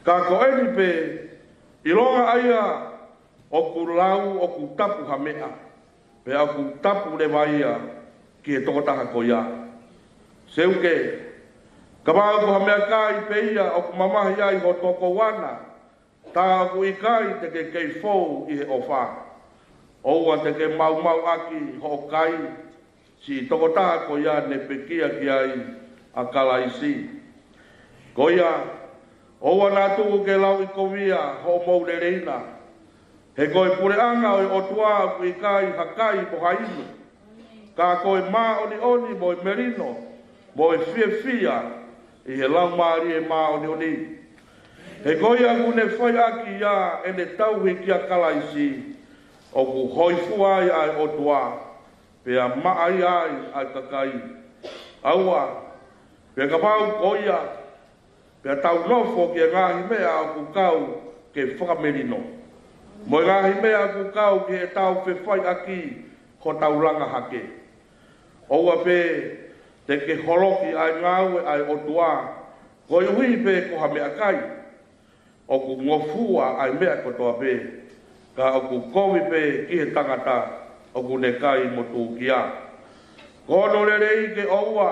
Ka ko eni pē, ʻilonga ʻa ia ʻoku lau ʻoku tapu ha meʻa, pea ʻoku tapu leva ia ki he tokotaha ko ia. Seuke, kapau ko ha meʻakai pē ia ʻoku mamahi ai ho tokoua na, tā ʻoku ʻikai te ke kei fou ʻi he ʻofa. ʻOua te ke maumauʻaki hoʻo kai, siʻi tokotaha ko ia ne pekia ki ai ʻa Kalaisi. Ko ia, ʻoua naʻa tuku ke lauʻikovia hoʻomou lelei na, he ko e puleʻanga ʻo e ʻOtua ʻoku ʻikai ha kai mo ha inu, ka ko e māʻoniʻoni mo e melino, mo e fiefia ʻi he Laumālie Māʻoniʻoni. He ko ia ʻoku ne fai ʻaki ia ʻene tauhi kia Kalaisi, ʻoku hōifua ai ʻa e ʻOtua, pea maʻa ia ai ʻa e kakai. ʻAua, pea kapau ko ia, pea tau nofo ki he ngaahi meʻa ʻoku kau ke fakamelino, mo e ngaahi meʻa ʻoku kau ke tau fefaiʻaki hotau langa hake. ʻOua pē te ke holoki ʻa e ngāue ʻa e ʻOtua, koeʻuhi pē ko ha meʻakai. ʻOku ngofua ʻa e meʻa kotoa pē, ka ʻoku kovi pē ki he tangata ʻoku ne kai mo tūkia. Ko hono lelei ke ʻoua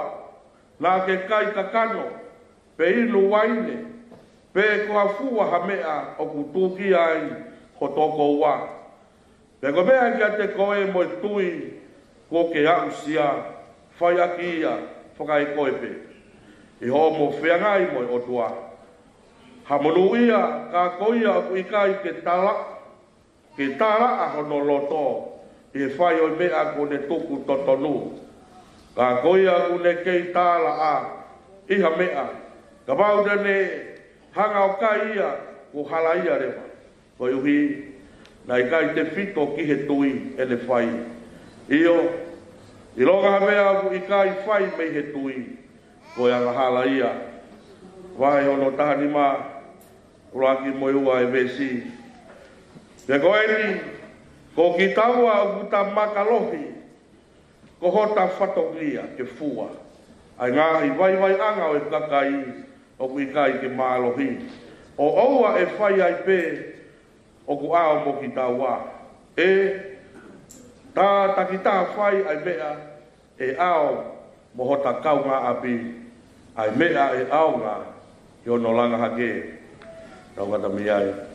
naʻa ke kai kakano, pe inu uaine, pe ko ha fua ha meʻa ʻoku tūkia ai ho tokoua. Pea ko e meʻa kiate koe mo e tui kuo ke aʻusia, fai ʻaki ia fakaekoe pē ʻi hoʻomo feangai mo e ʻOtua. Ha monūʻia, ka ko ia ʻoku ʻikai ke tala, ke talaʻa hono loto ʻi he fai ʻo e meʻa kuo ne tuku totonu. Ka ko ia ʻoku ne kei talaʻa ʻi ha meʻa, kapau te ne hanga ʻo kai ia, kuo hala ia leva, koeʻuhi naʻe ʻikai tefito ki he tui ʻene fai. ʻIo, ʻilonga ha meʻa ʻoku ʻikai fai mei he tui, ko e angahala ia. Vahe hono taha nima, ʻuluaki mo e ua e veesi. Pea ko eni, ko kitaua ʻoku ta makalohi, ko hota fatongia ke fua ʻa e ngaahi vaivaiʻanga ʻo e kakai ʻoku ʻikai ke mālohi, ʻo ʻoua ʻe fai ai pē ʻoku ʻao mo kitaua. ʻE, ta takitaha fai ʻa e meʻa ʻe ʻao mo hota kaungāʻapi, ʻa e meʻa ʻe ʻaonga ki hono langa hake. Tau ngata mei ai.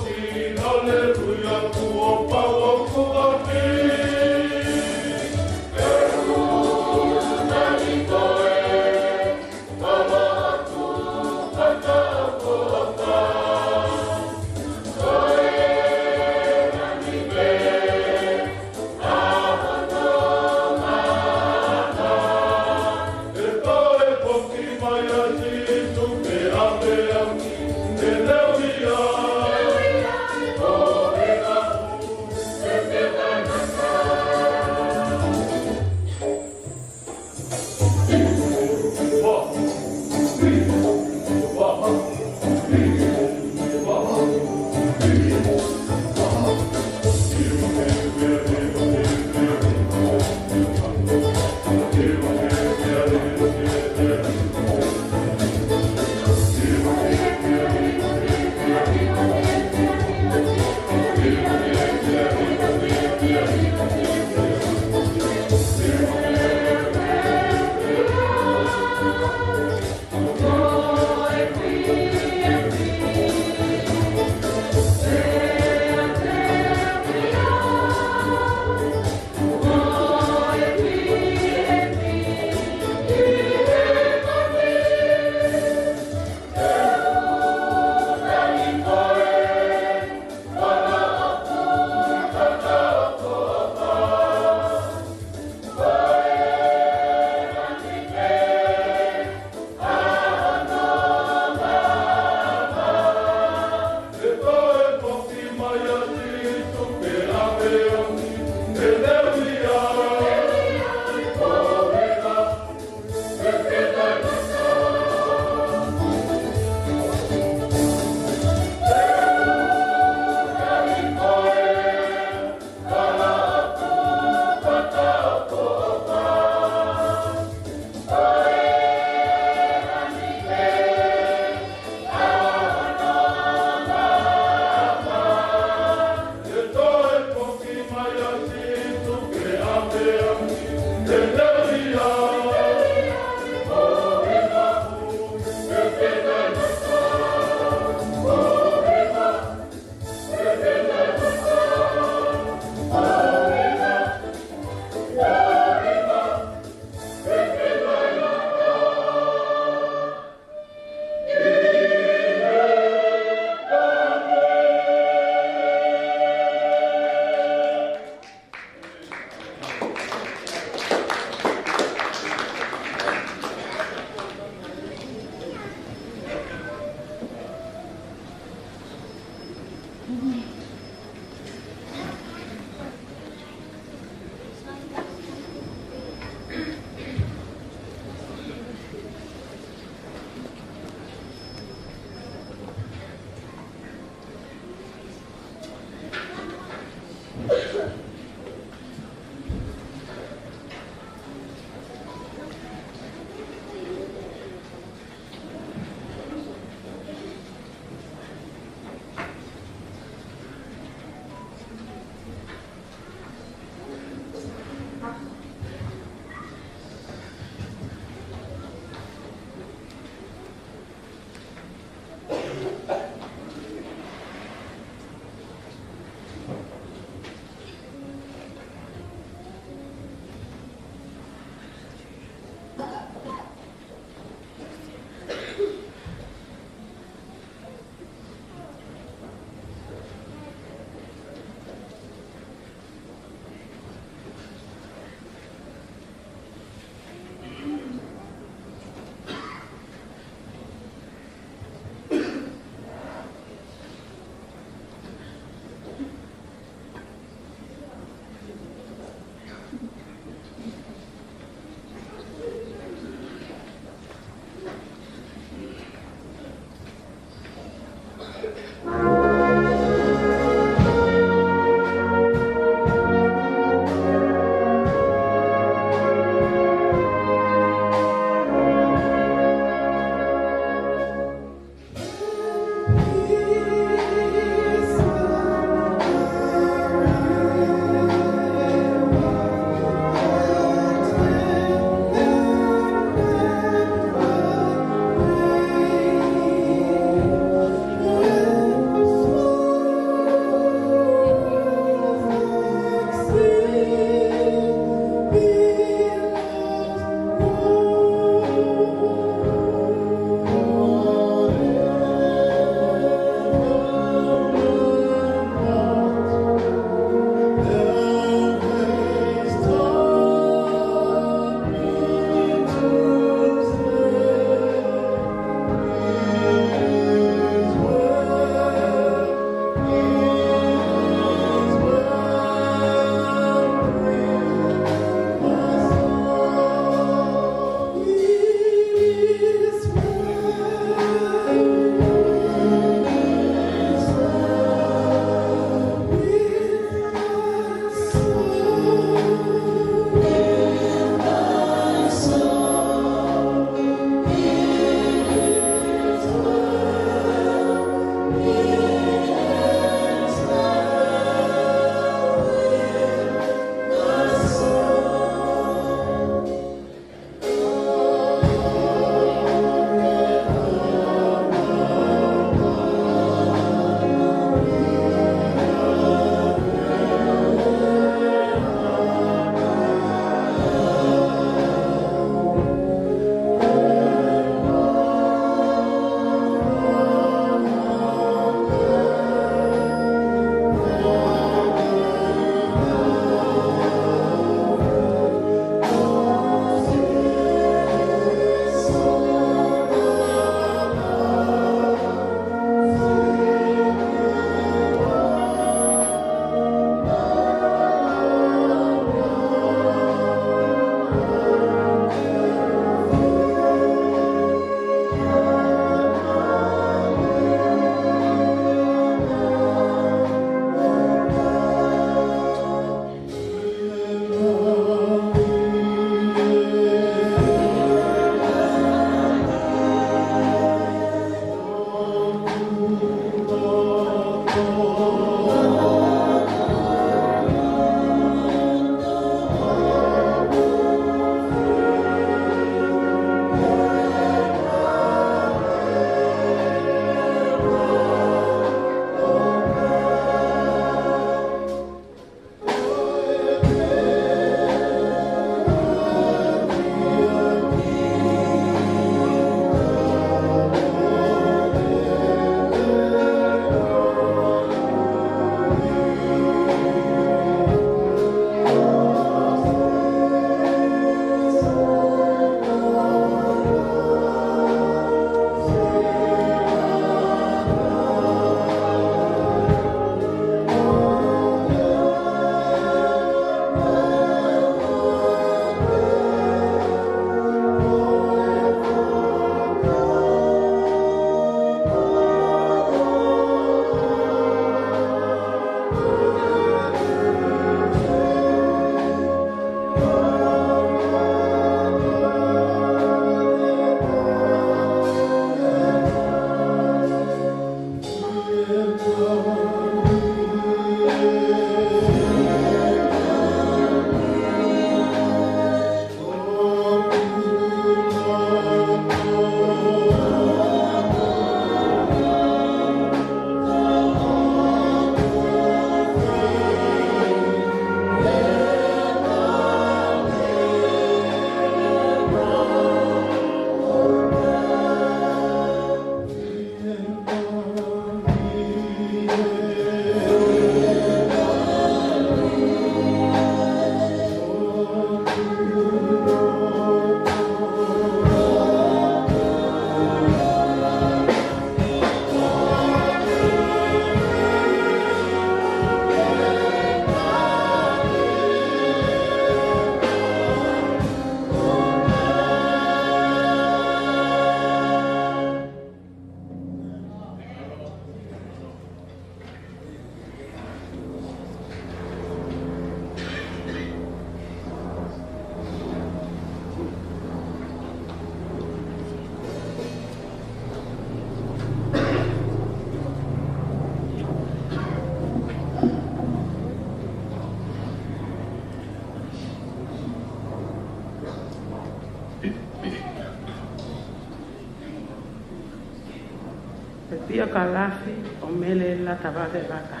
Piokalafi ʻo Mele Latavave Vaka.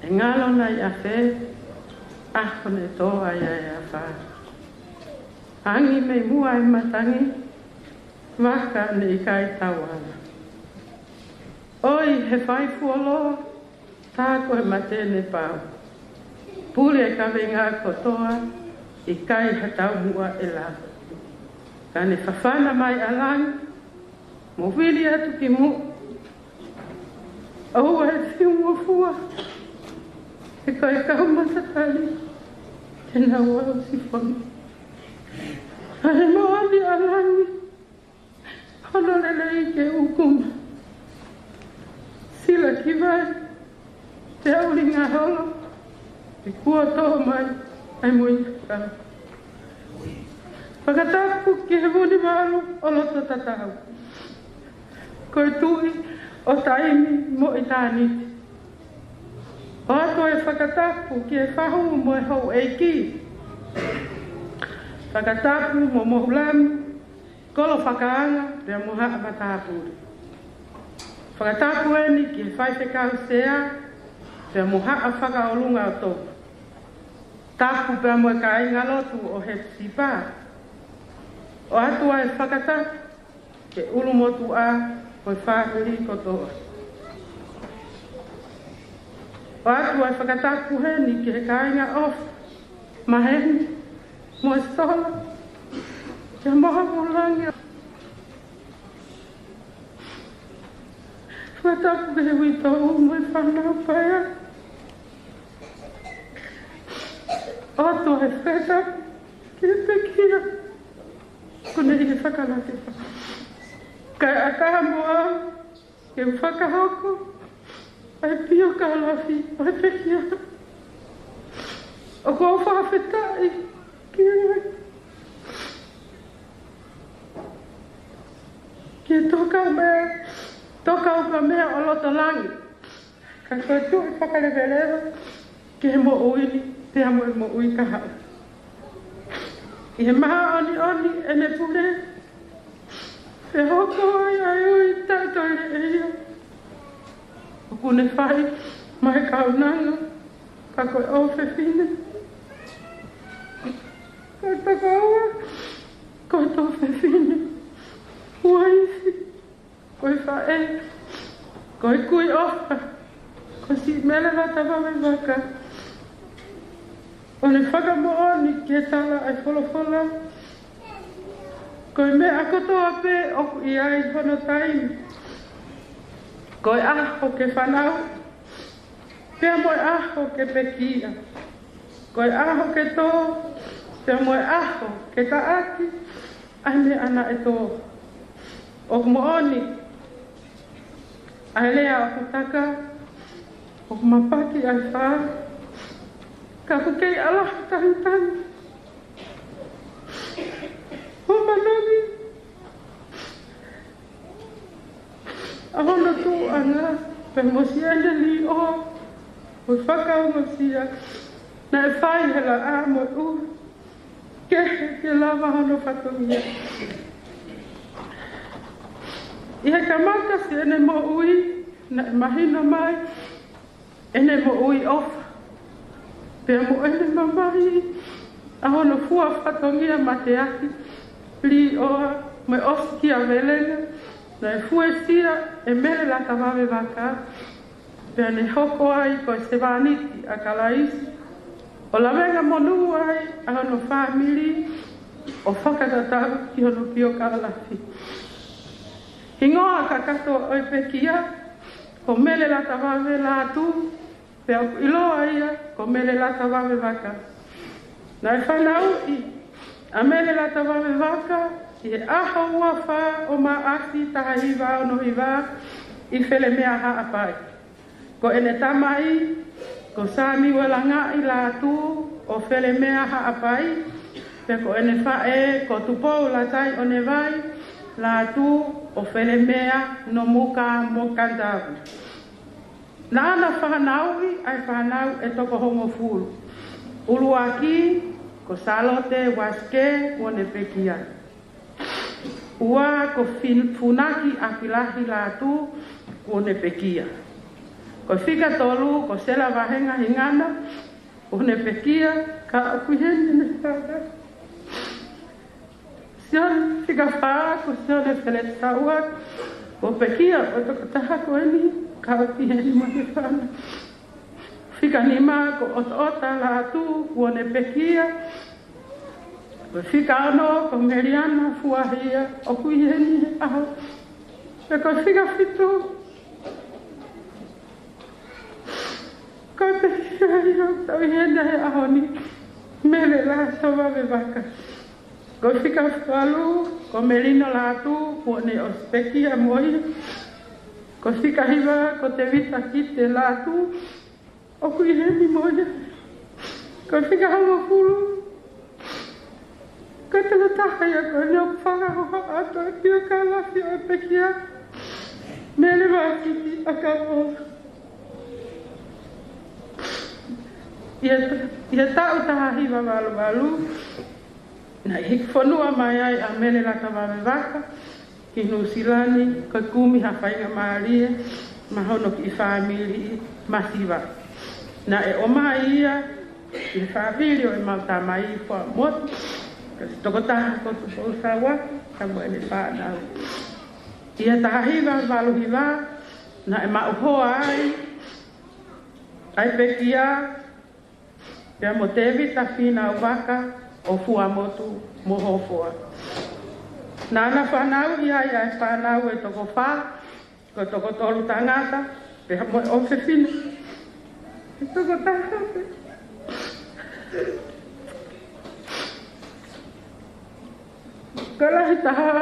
ʻE ngalo nai ʻa fē, ʻaho ne tō ai ʻa e afā. Angi mei muʻa e matangi, vaka ne ʻikai tauala. ʻOi he fai fuoloa, tā ko e mate ne pau. Pule e kaveinga kotoa, ʻikai ha taumuʻa ʻe lava. Ka ne fafana mai ʻa langi, mo vili atu ki muʻa. ʻOua ʻe fiu mo fua, he ko e kau matatali te nau ʻausi fonu. ʻA e moʻoni ʻa langi, hono lelei ke uku mai. Sila ki vai, te au linga holo, ʻi kuo tō mai ʻa e moʻui kakau. Fakatapu ki he Vunivalu ʻo loto tatau. Ko e Tuʻi ʻo taimi mo ʻitāniti. ʻOatu e fakatapu ki he fahu mo e houʻeiki. Fakatapu mo Mohulami, kolo fakaanga, pea mo haʻa matāpule. Fakatapu eni ki he faifekau sea, pea mo haʻa fakaʻolunga ʻo Tonga. Tapu pea mo e kāinga lotu ʻo Hepisipa. ʻOatu ʻa e fakatapu ki he ʻulumotuʻa ʻo e fāmili kotoa. ʻOatu ʻa e fakatapu heni ki he kāinga ʻofa, maheni, mo e sola, ke moha mo langi. Fakatapu ki he uitou mo e fānau paea. ʻOatu ʻa e fakatapu ki he pekia. Ko eni ʻi he fakalate. Kae ʻatā mo au ke u fakahoko ʻa e piokalafi ʻo e pekia. ʻOku ou fakafetaʻi ki he ki he Tokāteline, Tokāteline ʻo loto langi. Ka ko e Tuʻi fakaleveleva ki he moʻui ni, pea mo e moʻui kahaʻu. ʻI he māʻoniʻoni ʻene pule, pea hoko ai ʻa e ui taʻetoile ʻe ia. ʻOku ne fai mai kaunanga, ka ko e ʻofefine. Ka takaua, ko e tuofefine. Uaifi. Ko e faʻē, ko e kui ʻofa, ko Siʻi Mele Latavave Vaka. ʻO ne fakamoʻoni ke tala ʻa e folofola. Ko e meʻa kotoa pē ʻoku ʻi ai hono taimi. Ko e ʻaho ke fanauʻi, pea mo e ʻaho ke pekia. Ko e ʻaho ke tō, pea mo e ʻaho ke taʻaki ʻa e meʻa naʻe tō. ʻOku moʻoni ʻa e lea ʻoku taka, ʻoku mapaki ʻa e fā, ka ʻoku kei ʻalaha tangitangi. ʻO manani ʻa hono tuʻuʻanga, pea mo siʻene līʻoa, mo e fakaongosia naʻe fai he laʻā mo e ʻuha, kehe ke lava hono fatongia. ʻI he kamata siʻene moʻui, naʻe mahino mai ʻene moʻui ʻofa, pea mo ʻene mamahi ʻa hono fua fatongia mateaki, līʻoa, mo e ʻosikiavelenga, naʻe fuesia ʻe Mele Latavave Vaka, pea ne hoko ai ko e sevāniti ʻa Kalaisi, ʻo lavengamonū ai ʻa hono fāmili, ʻo fakatatau ki hono piokalafi. Hingoa kakato ʻo e pekia, ko Mele Latavave Lātū, pea ʻoku ʻiloa ia ko Mele Latavave Vaka. Naʻe fanauʻi ʻa Mele Latavave Vaka ʻi he ʻaho ua fā ʻo Maʻasi taha hiva ono hiva ʻi Felemea Haʻapai. Ko ʻene tamai, ko Samiuela Ngaʻi Lātū ʻo Felemea Haʻapai, pea ko ʻene faʻē, ko Tupou Lataiʻonevai Lātū ʻo Felemea, Nomuka mo Kantavu. Naʻá na fanauʻi ʻa e fānau ʻe toko hongofulu. ʻUluaki, ko Sālote Uasike, kuo ne pekia. Ua ko Fin-, Funaki ʻAkilahi Lātū, kuo ne pekia. Ko e fika tolu ko Sela Vahenga Hingana, kuo ne pekia, ka ʻoku ʻi heni ʻene fānau. Sione, fika fā ko Sione Feleti Saua, kuo pekia, ko e tokotaha ko eni, ka ʻoku ʻi heni mo ʻene fānau. Fika nima ko ʻOtoʻota Lātū, kuo ne pekia. Ko e fika ono ko Meliana Fuahia, ʻoku ʻi heni he ʻaho. Pea ko e fika fitu, ko e pekia ia ʻoku tau ʻi heni he ʻaho ni, Mele Latavave Vaka. Ko e fika valu ko Melino Lātū, kuo ne ʻosi pekia mo ia. Ko e fika hiva ko Tevita Kite Lātū, ʻoku ʻi heni mo ia. Ko e fika hongofulu, ko e tokotaha ia ko eni ʻoku fakahoha atu e piokalafi ʻo e pekia, Mele Vākiti ʻAkapola. ʻI he, ʻi he taʻu taha hiva valu valu, naʻe hiki fonua mai ai ʻa Mele Latavave Vaka ki Nuʻusila ni, ko e kumi ha faingamālie maʻa hono kiʻi fāmili masiva. Naʻe ʻomai ia ʻi he fāmili ʻo ʻemau tamai Fuaʻamotu, ko e tokotaha ko Tupou Saua, ka mo ʻene fānau. ʻI he taha hiva valu hiva, naʻe maʻu hoa ai ʻa e pekia, pea mo Tevita Fīnau Vaka ʻo Fuaʻamotu mo hoʻo hoa. Naʻá na fanauʻi ai ʻa e fānau ʻe toko fā, ko e toko tolu tangata, pea mo e ʻofefine ʻe toko taha pē. Ko e lahi taha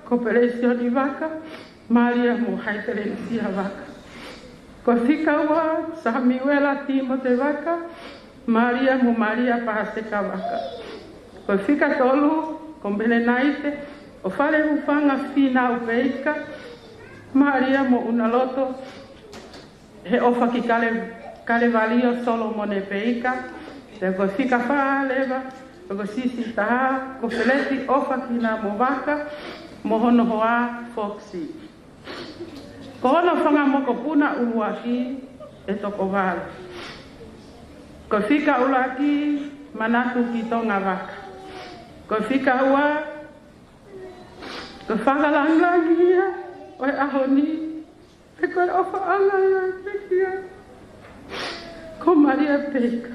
ko Pelesioni Vaka, Malia mo Haitelenisia Vaka. Ko e fika ua, Samiuela Timote Vaka, Malia mo Malia Paseka Vaka. Ko e fika tolu, ko Melenaite ʻo Fale Hufanga Fīnau Peika, Malia mo ʻUnaloto he ʻOfa ki Kale-, Kalevalio Solomone Peika. Pea ko e fika fā leva, ko e sisi taha, ko Feleti ʻOfa Kinamo Vaka, mo hono hoa Foxy. Ko hono fanga mokopuna ʻuluaki ʻe toko valu. Ko e fika ʻuluaki, Manatu ki Tonga Vaka. Ko e fika ua, ko e fakalāngilangi ia ʻo e ʻaho ni, pea ko e ʻofaʻanga ia ʻo e pekia, ko Malia Peika.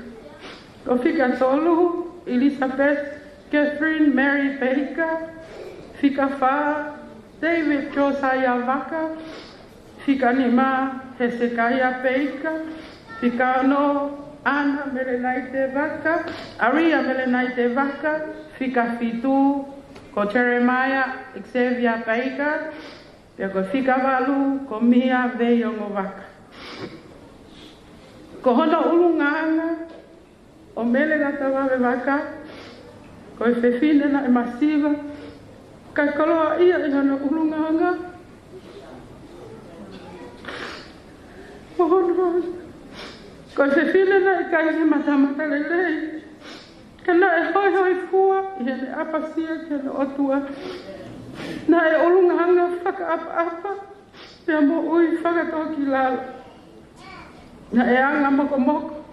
Ko e fika tolu, Elizabeth Catherine Mary Peika. Fika fā, David Josiah Vaka. Fika nima, Hesekaia Peika. Fika ono, Ana Melenaite Vaka, Aria Melenaite Vaka. Fika fitu, ko Jeremiah Xavier Peika. Pea ko e fika valu, ko Mia Veiongo Vaka. Ko hono ʻulungaanga ʻo Mele Latavave Vaka, ko e fefine naʻe masiva, kae koloaʻia ʻi hono ʻulungaanga. Ko hono, ko e fefine naʻe ʻikai ke matamata lelei, ka naʻe hoihoifua ʻi heʻene ʻapasia ki he ʻOtua. Naʻe ʻulungaanga fakaʻapaʻapa, pea moʻui fakatōkilalo. Naʻe anga mokomoko,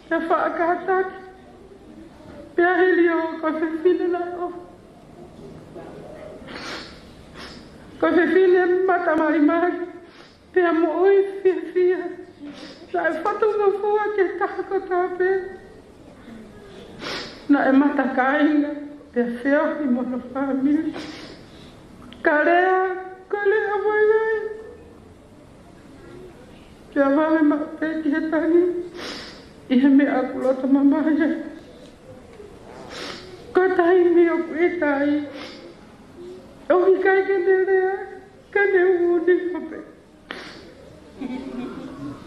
pea faʻa kātaki, pea hili ʻo ko e fefine naʻe ʻofa. Ko e fefine mata malimali, pea moʻui fiefia. Naʻe fatu ngofua ki he taha kotoa pē. Naʻe mata kāinga, pea feohi mo hono fāmili. Ka lea, ka lea mo e ngai. Pea vave maʻu pē ki he tangi, ʻi he meʻa ʻoku loto mamahi ai. Ko e taimi ʻoku ʻita ai, ʻoku ʻikai ke ne lea, ka ne ʻuʻuni pē.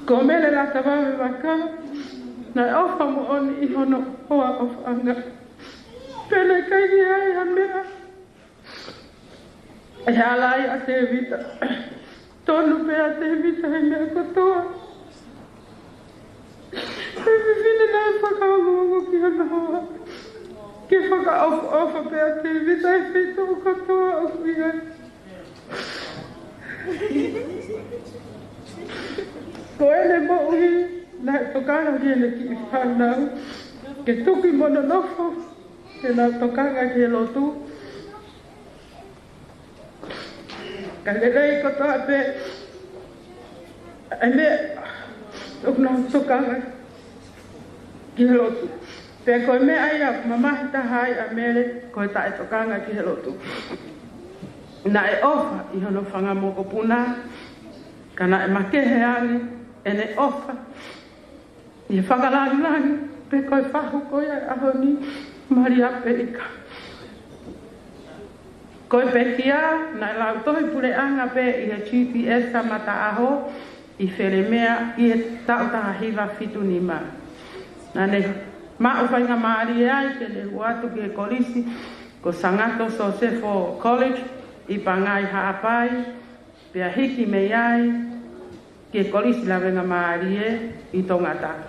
Ko Mele Latavave Vaka, naʻe ʻofa moʻoni ʻi hono hoa ʻofaʻanga. Pea naʻe ʻikai ke ʻi ai ha meʻa ʻe ala ai ʻa Tevita. Tonu pē ʻa Tevita he meʻa kotoa. He fefine naʻe fakaongoongo ki hono hoa ke fakaʻofoʻofa pē ʻa Tevita he feituʻu kotoa ʻoku ʻi ai. Ko ʻene moʻui naʻe tokanga ki heʻene kiʻi fānau ke tuki mo nonofo ke nau tokanga ki he lotu. Ka lelei kotoa pē ʻa e meʻa ʻoku nau tokanga ki he lotu. Pea ko e meʻa ia ʻoku mamahi taha ai ʻa Mele, ko e taʻetokanga ki he lotu. Naʻe ʻofa ʻi hono fanga mokopuna, ka naʻe makehe ange ʻene ʻofa ʻi he fakalangilangi pē ko e fahu ko ia ʻo e ʻaho ni, Malia Peika. Ko e pekia naʻe lau tohi puleʻanga pē ʻi he G P S ʻa Mataʻaho ʻi Felemea ʻi he taʻu taha hiva fitu nima. Naʻa ne maʻu faingamālie ai ke ne hū atu ki he kolisi ko Sangato Sosefo College ʻi Pangai Haʻapai, pea hiki mei ai ki he Kolisi Lavengamālie ʻi Tongatapu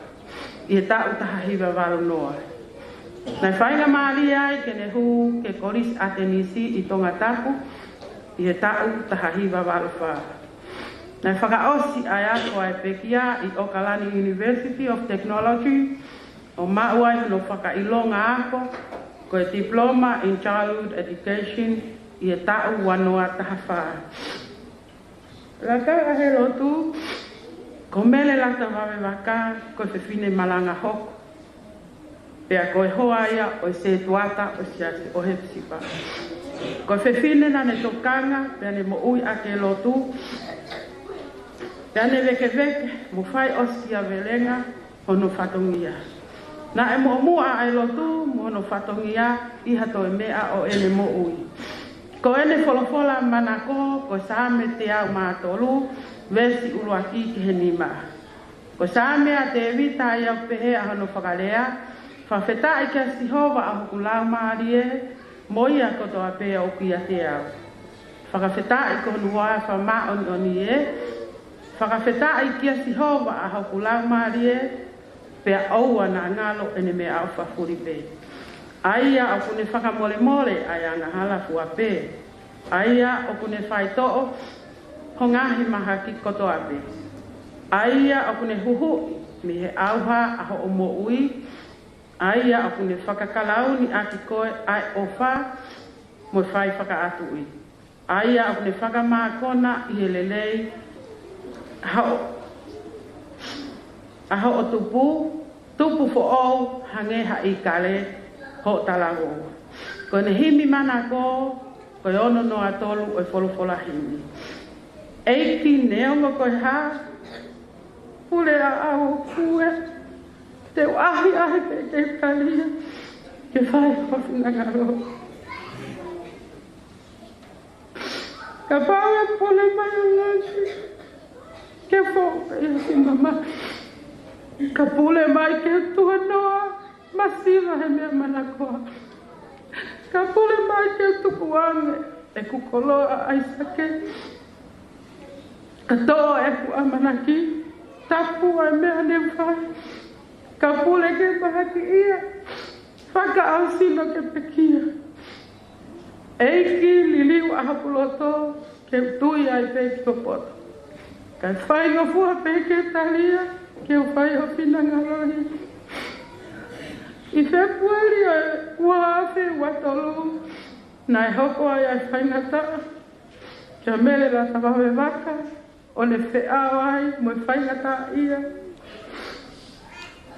ʻi he taʻu taha hiva valu noa. Naʻe faingamālie ai ke ne hū ki he Kolisi ʻAtenisi ʻi Tongatapu ʻi he taʻu taha hiva valu fā. Naʻe fakaʻosi ʻa e ako ʻa e pekia ʻi ʻOkalani University of Technology, ʻo maʻu ai hono fakaʻilonga ako ko e Diploma in Childhood Education ʻi he taʻu ua noa taha fā. Laka ʻa e lotu, ko Mele Latavave Vaka, ko e fefine malanga hoko. Pea ko e hoa ia ʻo e sētuata ʻo e Siasi ʻo Hepisipa. Ko e fefine naʻa ne tokanga, pea ne moʻui ʻaki e lotu, pea ne vēkeveke mo fai ʻosikiavelenga hono fatongia. Naʻe muʻomuʻa ʻa e lotu mo hono fatongia ʻi ha toe meʻa ʻo ʻene moʻui. Ko ʻene folofola manako ko Saame teau mā tolu, veesi ʻuluaki ki he nima. Ko Saame ʻa Tēvita ia ʻoku pehē ʻa hono fakalea: Fakafetaʻi kia Sihova ʻa hoku laumālie, mo ia kotoa pē ʻoku ʻiate au. Fakafetaʻi ki hono huafa māʻoniʻoni ē. Fakafetaʻi kia Sihova ʻa hoku laumālie, pea ʻoua naʻa ngalo ʻene meʻaʻofa fulipē. ʻA ia ʻoku ne fakamolemole ʻa e angahala fua pē. ʻA ia ʻoku ne faitoʻo ho ngaahi mahaki kotoa pē. ʻA ia ʻoku ne huhuʻi mei he ʻauha ʻa hoʻo moʻui. ʻA ia ʻoku ne fakakalauni ʻaki koe ʻa e ʻofa mo e fai fakaʻatuʻi. ʻA ia ʻoku ne fakamākona ʻi he lelei ʻa hoʻo, ʻa hoʻo tupu, tupu foʻou hangē ha ʻīkale hoʻo talavou. Ko ʻene himi manako ko e ono noa tolu ʻo e folofola himi. ʻEiki, neongo ko e hā, pule ʻa au ʻoku ē, te u ʻahiʻahi pē ke u talia ke fai ho finangalo. Kapau ʻe pule mai ʻa Ngāti, ke foʻou pē ia ki mama. Ka pule mai ke tuʻa noa masiva he meʻa manakoa. Ka pule mai ke tukuange ʻeku koloa ʻa ʻAisake. Ka toʻo ʻeku ʻamanaki, tapu ʻa e meʻa ne u fai. Ka pule ke mahaki ia, fakaʻausino ke pekia. ʻEiki, liliu ʻa hoku loto, ke u tui ai pē ki ho poto. Kae faingofua pē ke talia, ke u fai ho finangalo. ʻI Fēpueli ʻo e ua afe ua tolu, naʻe hoko ai ʻa e faingataʻa kia Mele Latavave Vaka, ʻo ne feʻao ai mo e faingataʻaʻia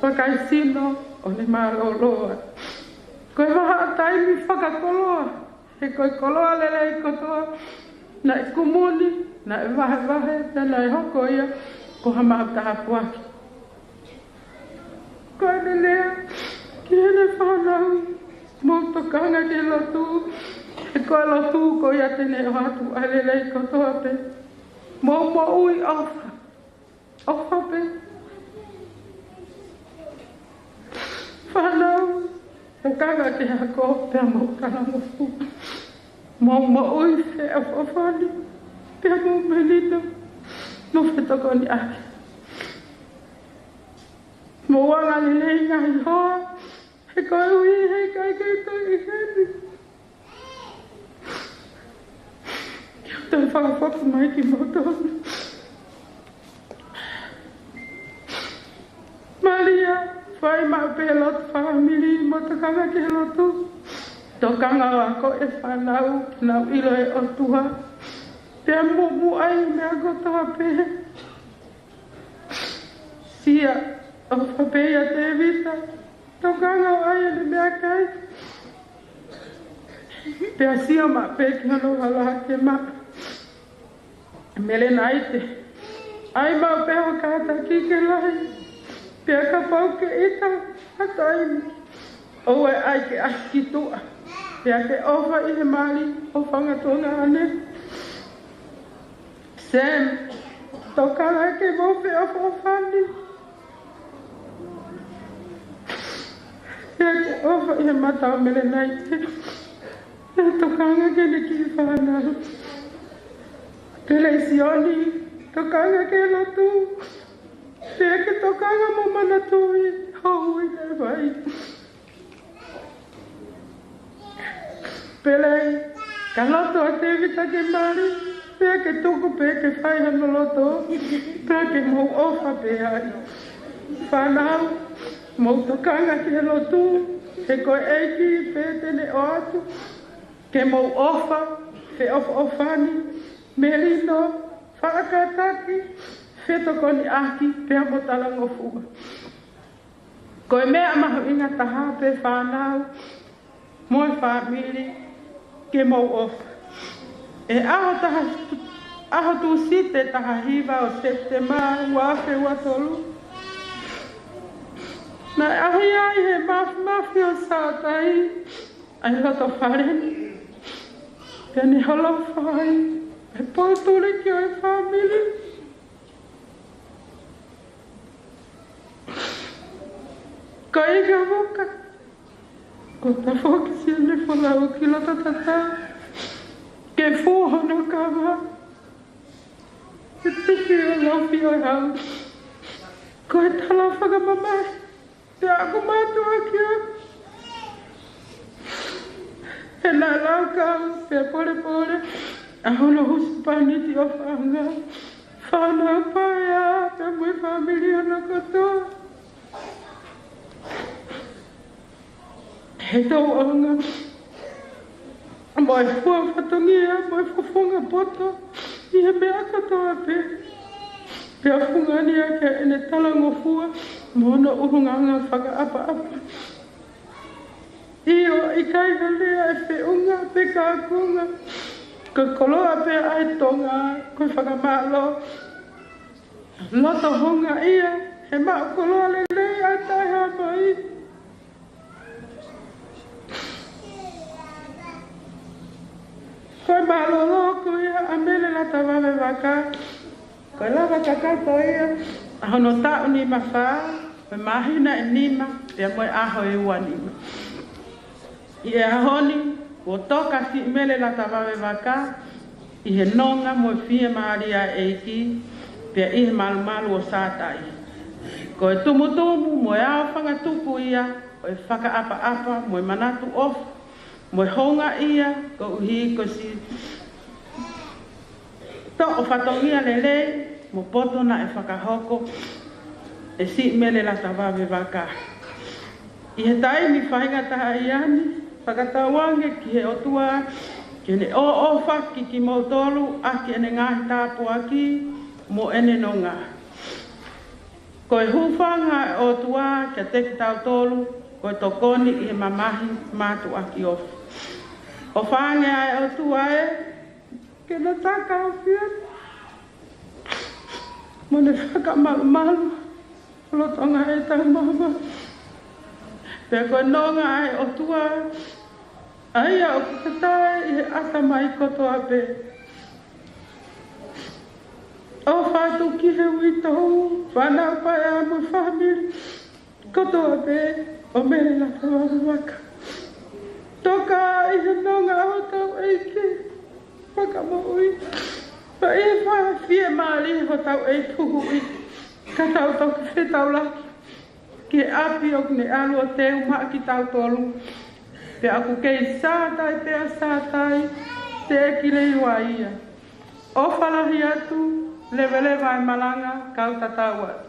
fakaesino ʻo ne mālōlō ai. Ko e vahaʻa taimi fakakoloa, he ko e koloa lelei kotoa naʻe kumuni, naʻe vahevahe, pea naʻe hoko ia ko ha maʻu tāpuaki. Ko ʻene lea ki heʻene fānau: Mou tokanga ki he lotu, he ko e lotu ko ia te ne ʻoatu ʻa e lelei kotoa pē. Mou moʻui ʻofa, ʻofa pē. Fānau, tokanga ki he ako pea mou talangofua. Mou moʻui feʻofoʻofani, pea mou melino mo fetokoniʻaki. Mou angalelei ngaahi hoa, he koeʻuhi he ʻikai ke u toe ʻi heni. Fakafoki mai kimoutolu. Malia, fai maʻu pē lotu fāmili mo tokanga ki he lotu. Tokanga ʻo akoʻi e fānau ke nau ʻilo e ʻOtua. Pea muʻomuʻa ʻi he meʻa kotoa pē. Sia, ʻofa pē ʻia Tēvita. Tokanga ʻo ʻai ʻene meʻakai. Pea sio maʻu pē ki hono hala ke maʻu. Melenaite, ʻai maʻu pē hoʻo kātaki ke lahi, pea kapau ʻe ʻita ha taimi, ʻoua ʻe ʻai ke ʻasi ki tuʻa, pea ke ʻofa ʻi he mali ʻo e fanga tuongaʻane. Sam, tokanga ke mou feʻofoʻofani. Pea ke ʻofa ʻi he mata ʻo Melenaite. Pea tokanga ki heʻene kiʻi fānau. Pele Sioni, tokanga ki he lotu. Pea ke tokanga mo manatuʻi hoʻo ui ne vai. Pele, ka loto ʻa Tēvita ke mali, pea ke tuku pē ke fai hono loto, pea ke mou ʻofa pē ai. Fānau, mou tokanga ki he lotu, he ko e ʻEiki pē te ne ʻoatu, ke mou ʻofa, feʻofoʻofani, melino, faʻa kātaki, fetokoniʻaki, pea mo talangofua. Ko e meʻa mahuʻinga taha pē fānau mo e fāmili ke mou ʻofa. ʻI he ʻaho taha, ʻaho Tūsite taha hiva ʻo Sepitema ua afe ua tolu, naʻe ʻaʻahi ai he mafimafi ʻo Sātai ʻa e loto fale ni. Pea ne holofa ai e poutuliki ʻo e fāmili. Ko e ʻuhinga ʻoku ou tafoki siʻene folau ki loto tatau ke fua hono kava. Ke tuki ʻo laufi ʻo hau. Ko e tala fakamamahi. Pea ʻoku mātuʻaki au. He naʻe laukau pea polepole ʻa hono husepāniti ʻo Faʻunga, fānau paea pea mo e fāmili ʻana kotoa. He tauʻanga mo e fua fatongia mo e fofonga poto ʻi he meʻa kotoa pē. Pea fungani ʻaki ʻene talangofua mo hono ʻulungaanga fakaʻapaʻapa. ʻIo, ʻikai ha lea ʻe feʻunga pe kaunga. Ko e koloa pē ʻa e Tonga, ko e fakamālō. Loto houngaʻia, he maʻu koloa lelei ʻa e taʻehāmai. Ko e mālōlō ko ia ʻa Mele Latavave Vaka, ko e lava kakato ia ʻa hono taʻu nima fā, ko e māhina ʻe nima, pea mo e ʻaho ʻe ua nima. ʻI he ʻaho ni, kuo toka siʻi Mele Latavave Vaka ʻi he nonga mo e fiemālie ʻa e ʻEiki, pea ʻi he malumalu ʻo Sātai. Ko e tumutumu mo e aofangatuku ia ʻo e fakaʻapaʻapa mo e manatu ʻofa mo e houngaʻia, koeʻuhi ko e siʻi toʻo fatongia lelei mo poto naʻe fakahoko ʻe siʻi Mele Latavave Vaka. ʻI he taimi faingataʻaʻia ni, fakatauange ki he ʻOtua ke ne ʻoʻofaki kimoutolu ʻaki ʻene ngaahi tāpuaki mo ʻene nonga. Ko e hūfanga ʻa e ʻOtua kiate kitautolu, ko e tokoni ʻi he mamahi mātuʻaki ʻofa. ʻOfa ange ʻa e ʻOtua ē, ke ne takaʻi ʻa e fiefia mo ne fakamalumalu lolotonga e taʻu mama. Pea ko e nonga ʻa e ʻOtua, ʻa ia ʻoku tatau ʻi he ʻatamai kotoa pē. ʻOfa atu ki he uitou, fānau paea mo e fāmili kotoa pē ʻo Mele Latavave Vaka. Toka ʻi he nonga ʻo hotau ʻEiki Fakamoʻui. Pea ʻi he fakafiemālie hotau ʻEiki Huhuʻi, ka tau toki fetaulaki ki he ʻapi ʻoku ne ʻalu ʻo teu maʻa kitautolu. Pea ʻoku kei Sātai pē ʻa Sātai, teʻeki leva ia. ʻOfa lahi atu, leveleva e malanga, kau tatau atu.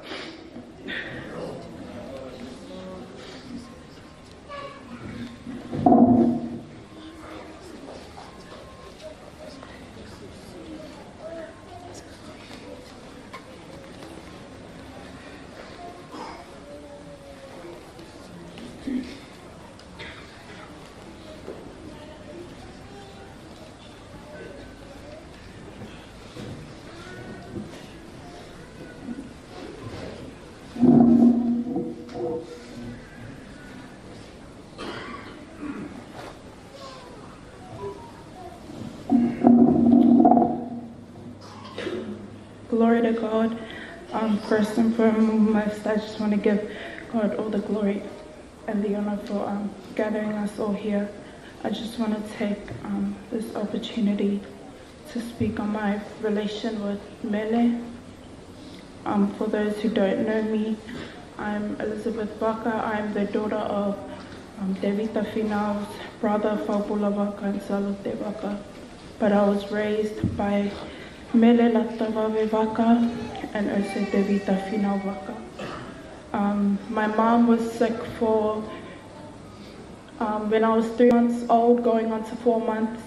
Glory to God. Um, first and foremost, I just want to give God all the glory and the honor for, um, gathering us all here. I just want to take, um, this opportunity to speak on my relation with Mele. Um, for those who don't know me, I'm Elizabeth Vaka. I'm the daughter of, um, Tevita Finau's brother, Faupula Vaka and Salote Vaka. But I was raised by Mele Latavave Vaka and also Tevita Finau Vaka. Um, my mom was sick for, um, when I was three months old, going on to four months,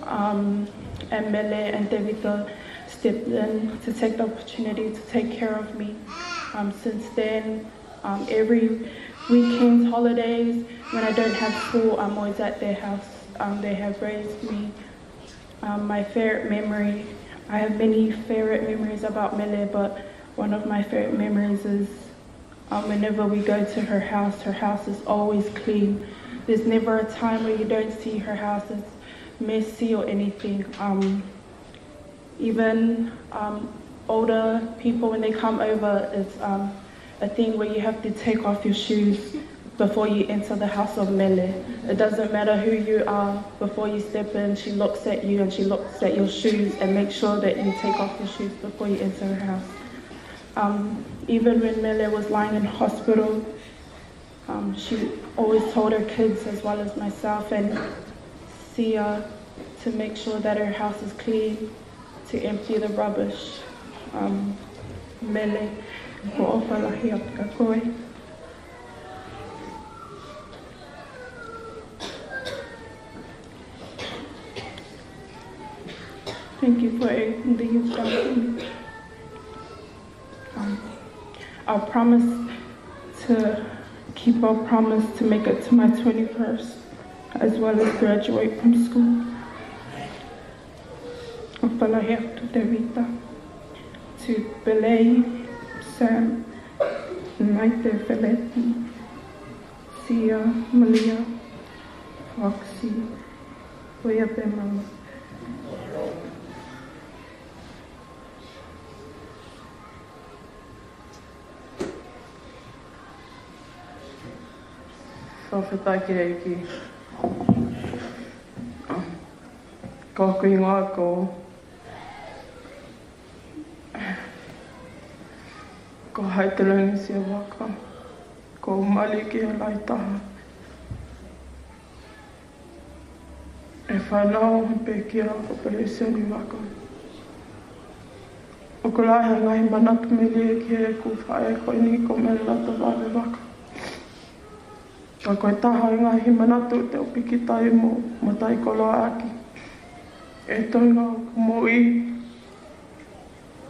um, and Mele and Tevita stepped in to take the opportunity to take care of me. Um, since then, um, every weekends, holidays, when I don't have school, I'm always at their house. Um, they have raised me. Um, my favorite memory, I have many favorite memories about Mele, but one of my favorite memories is, um, whenever we go to her house, her house is always clean. There's never a time where you don't see her house is messy or anything. Um, even, um, older people, when they come over, it's, um, a thing where you have to take off your shoes before you enter the house of Mele. It doesn't matter who you are, before you step in, she looks at you and she looks at your shoes and makes sure that you take off your shoes before you enter her house. Um, even when Mele was lying in hospital, um, she always told her kids as well as myself and Sia to make sure that her house is clean, to empty the rubbish. Um, Mele, ko ʻofa lahi atu kia koe. Thank you for everything that you've done for me. Um, I promise to keep our promise to make it to my twenty-first, as well as graduate from school. ʻOfa lahi atu Tevita, to Belay, Sam, Naite Feleti, Sia, Malia, Foxy, Kuia Pemama. Fakafetaʻi ki he ʻEiki. Ko hoku hingoa ko, ko Haitelenisia Vaka. Ko e mali ki he lahi taha. ʻE fānau pekia ko Pelesioni Vaka. ʻOku lahi e ngaahi manatu melie ki heʻeku faʻē ko eni ko Mele Latavave Vaka. Ka ko e taha e ngaahi manatu te u piki taimi mo mataʻikoloa ʻaki e toenga ʻo hoku moʻui.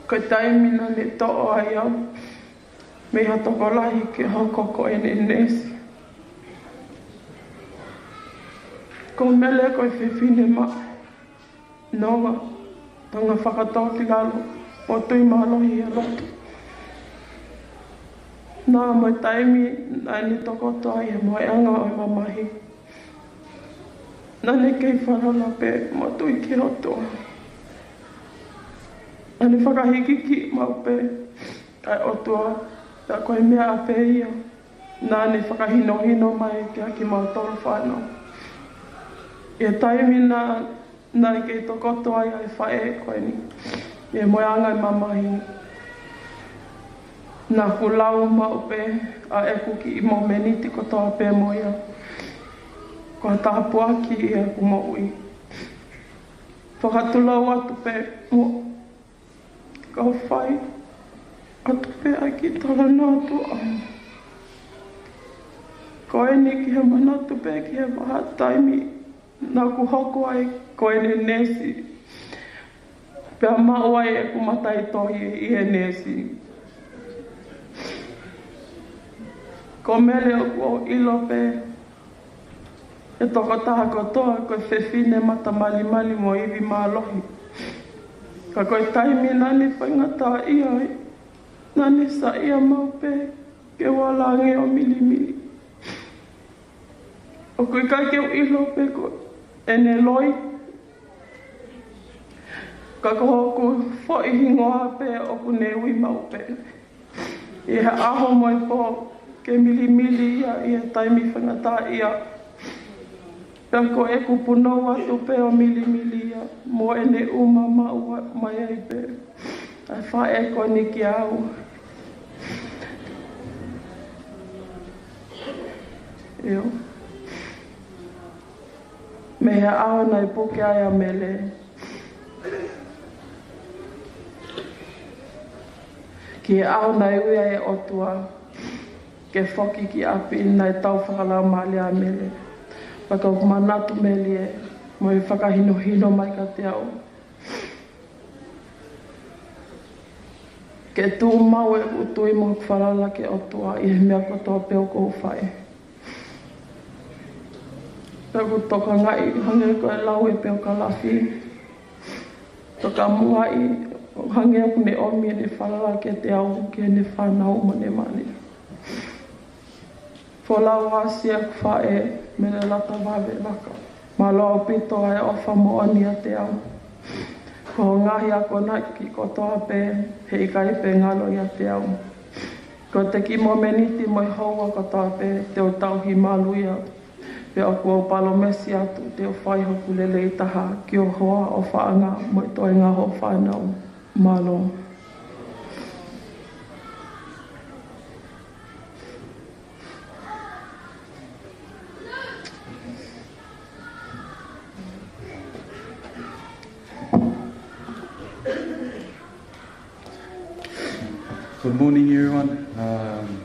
Ko e taimi naʻa ne toʻo ai au mei ha tokolahi ke hoko ko ʻene neesi. Ko Mele ko e fefine maʻa nonga, tanga fakatōkilalo, ʻo tui mālohi he lotu. Naʻa mo e taimi naʻa ne tokoto ai he mohenga ʻo e mamahi, naʻa ne kei falala pē mo tui ki he ʻOtua. Naʻa ne fakahīkihikiʻi maʻu pē ʻa e ʻOtua, pea ko e meʻa pē ia naʻa ne fakahinohino mai kiate kimautolu fānau. ʻI he taimi naʻa, naʻe kei tokoto ai ʻa e faʻē ko eni ʻi he mohenga ʻo e mamahi, naʻa ku lau maʻu pē ʻa ʻeku kiʻi mōmeniti kotoa pē mo ia ko ha tāpuaki ʻi heʻeku moʻui. Fakatulou atu pē mo kau fai atu pē ʻa e kiʻi talanoa atu ʻa. Ko eni ki he manatu pē ki he vahaʻa taimi naʻa ku hoko ai ko ʻene neesi. Pea maʻu ai ʻeku mataʻitohi ʻi he neesi. Ko Mele ʻoku ou ʻilo pē ʻe tokotaha kotoa ko e fefine mata malimali mo ivi mālohi. Ka ko e taimi naʻa ne faingataʻaʻia ai, naʻa ne saiʻia maʻu pē ke u ala ange ʻo milimili. ʻOku ʻikai ke u ʻilo pe ko ʻene loi, ka ko hoku foʻi hingoa pē ʻoku ne ui maʻu pē ʻi he ʻaho mo e pō ke milimili ia ʻi he taimi faingataʻaʻia. Pea ko ʻeku punou atu pē ʻo milimili ia mo ʻene uma maʻu mai ai pē ʻa e faʻē ko eni kiate au. ʻIo. Mei he ʻaho naʻe puke ai ʻa Mele ki he ʻaho naʻe ui ai ʻe he ʻOtua ke foki ki ʻapi, naʻe tau fakalaumālie ʻa Mele. Pea ʻoku ou manatu, Mele ē, mo e fakahinohino mai kiate au ke tuʻu maʻu ʻeku tui mo hoku falala ki he ʻOtua ʻi he meʻa kotoa pē ʻoku ou fai. Pea ʻoku ou tokangaʻi, hangē ko e lau ʻa e peokalafi, tokamuʻa ʻi, hangē ʻoku ne ʻomi ʻene falala kiate au, ki heʻene fānau mo ʻene mali. Folau ʻa siʻeku faʻē, Mele Lata Vave Vaka. Mālō ʻaupito ʻa e ʻofa moʻoni ʻiate au. Ko hoʻo ngaahi akonaki kotoa pē, heʻikai pē ngalo ʻiate au. Ko e kiʻi momeniti mo e houa kotoa pē te u tauhi malu ia. Pea ʻoku ou palōmesi atu te u fai hoku lelei taha ki ho hoa ʻofaʻanga mo e toenga hoʻo fānau. Mālō. Good morning, everyone. Um,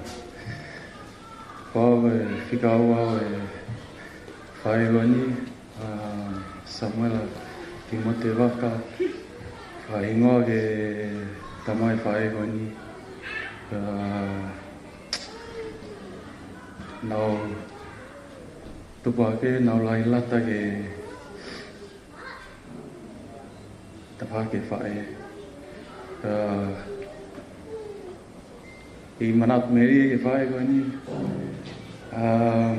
ko au e fika ua ʻo e faʻē ko eni, uh, Samuela Timote Vaka, fakahingoa ki he tamai faʻē ko eni. Uh, naʻa ku tupu hake, naʻa ku lahi lata ke tapu hake faʻē. Uh, ʻi he manatu melie ki he faʻē ko eni. Um,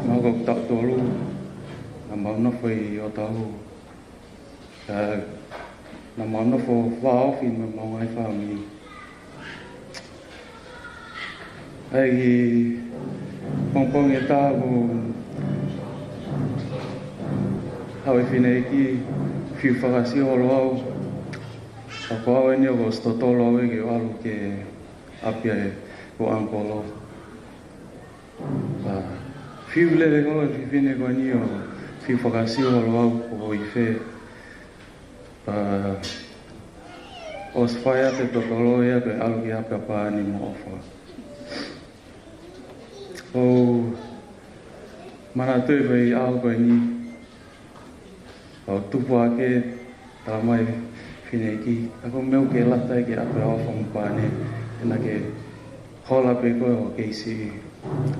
naʻa ku taʻu tolu, naʻa mau nofo ʻi ʻŌtāhuhu. Uh, naʻa mau nofo vāofi mo ʻemau ngaahi fāmili. ʻAi ki pongipongi ʻe taha kuo haʻu e fineʻeiki fiu fakasio holo au. Ka ko au eni ʻoku ʻosi totolo au ʻeku ʻalu ki ʻapi ʻa ʻeku ʻangikolo. Pea fiu lele holo e fefine ko eni ʻo fiu fakasio holo au ko ʻi fē. Pea ʻosi fai atu e totolo ia pea ʻalu ki ʻapi ʻa Pāni mo ʻOfa. ʻOku ou manatu ʻi he ʻaho ko eni, ʻo tupu hake, talamai fineʻeiki, ʻa ko e meʻa ʻoku ke lata ai ki ʻapi ʻa ʻOfa mo Pāni, ʻe naʻa ke hola pē koe ʻo kei siʻi,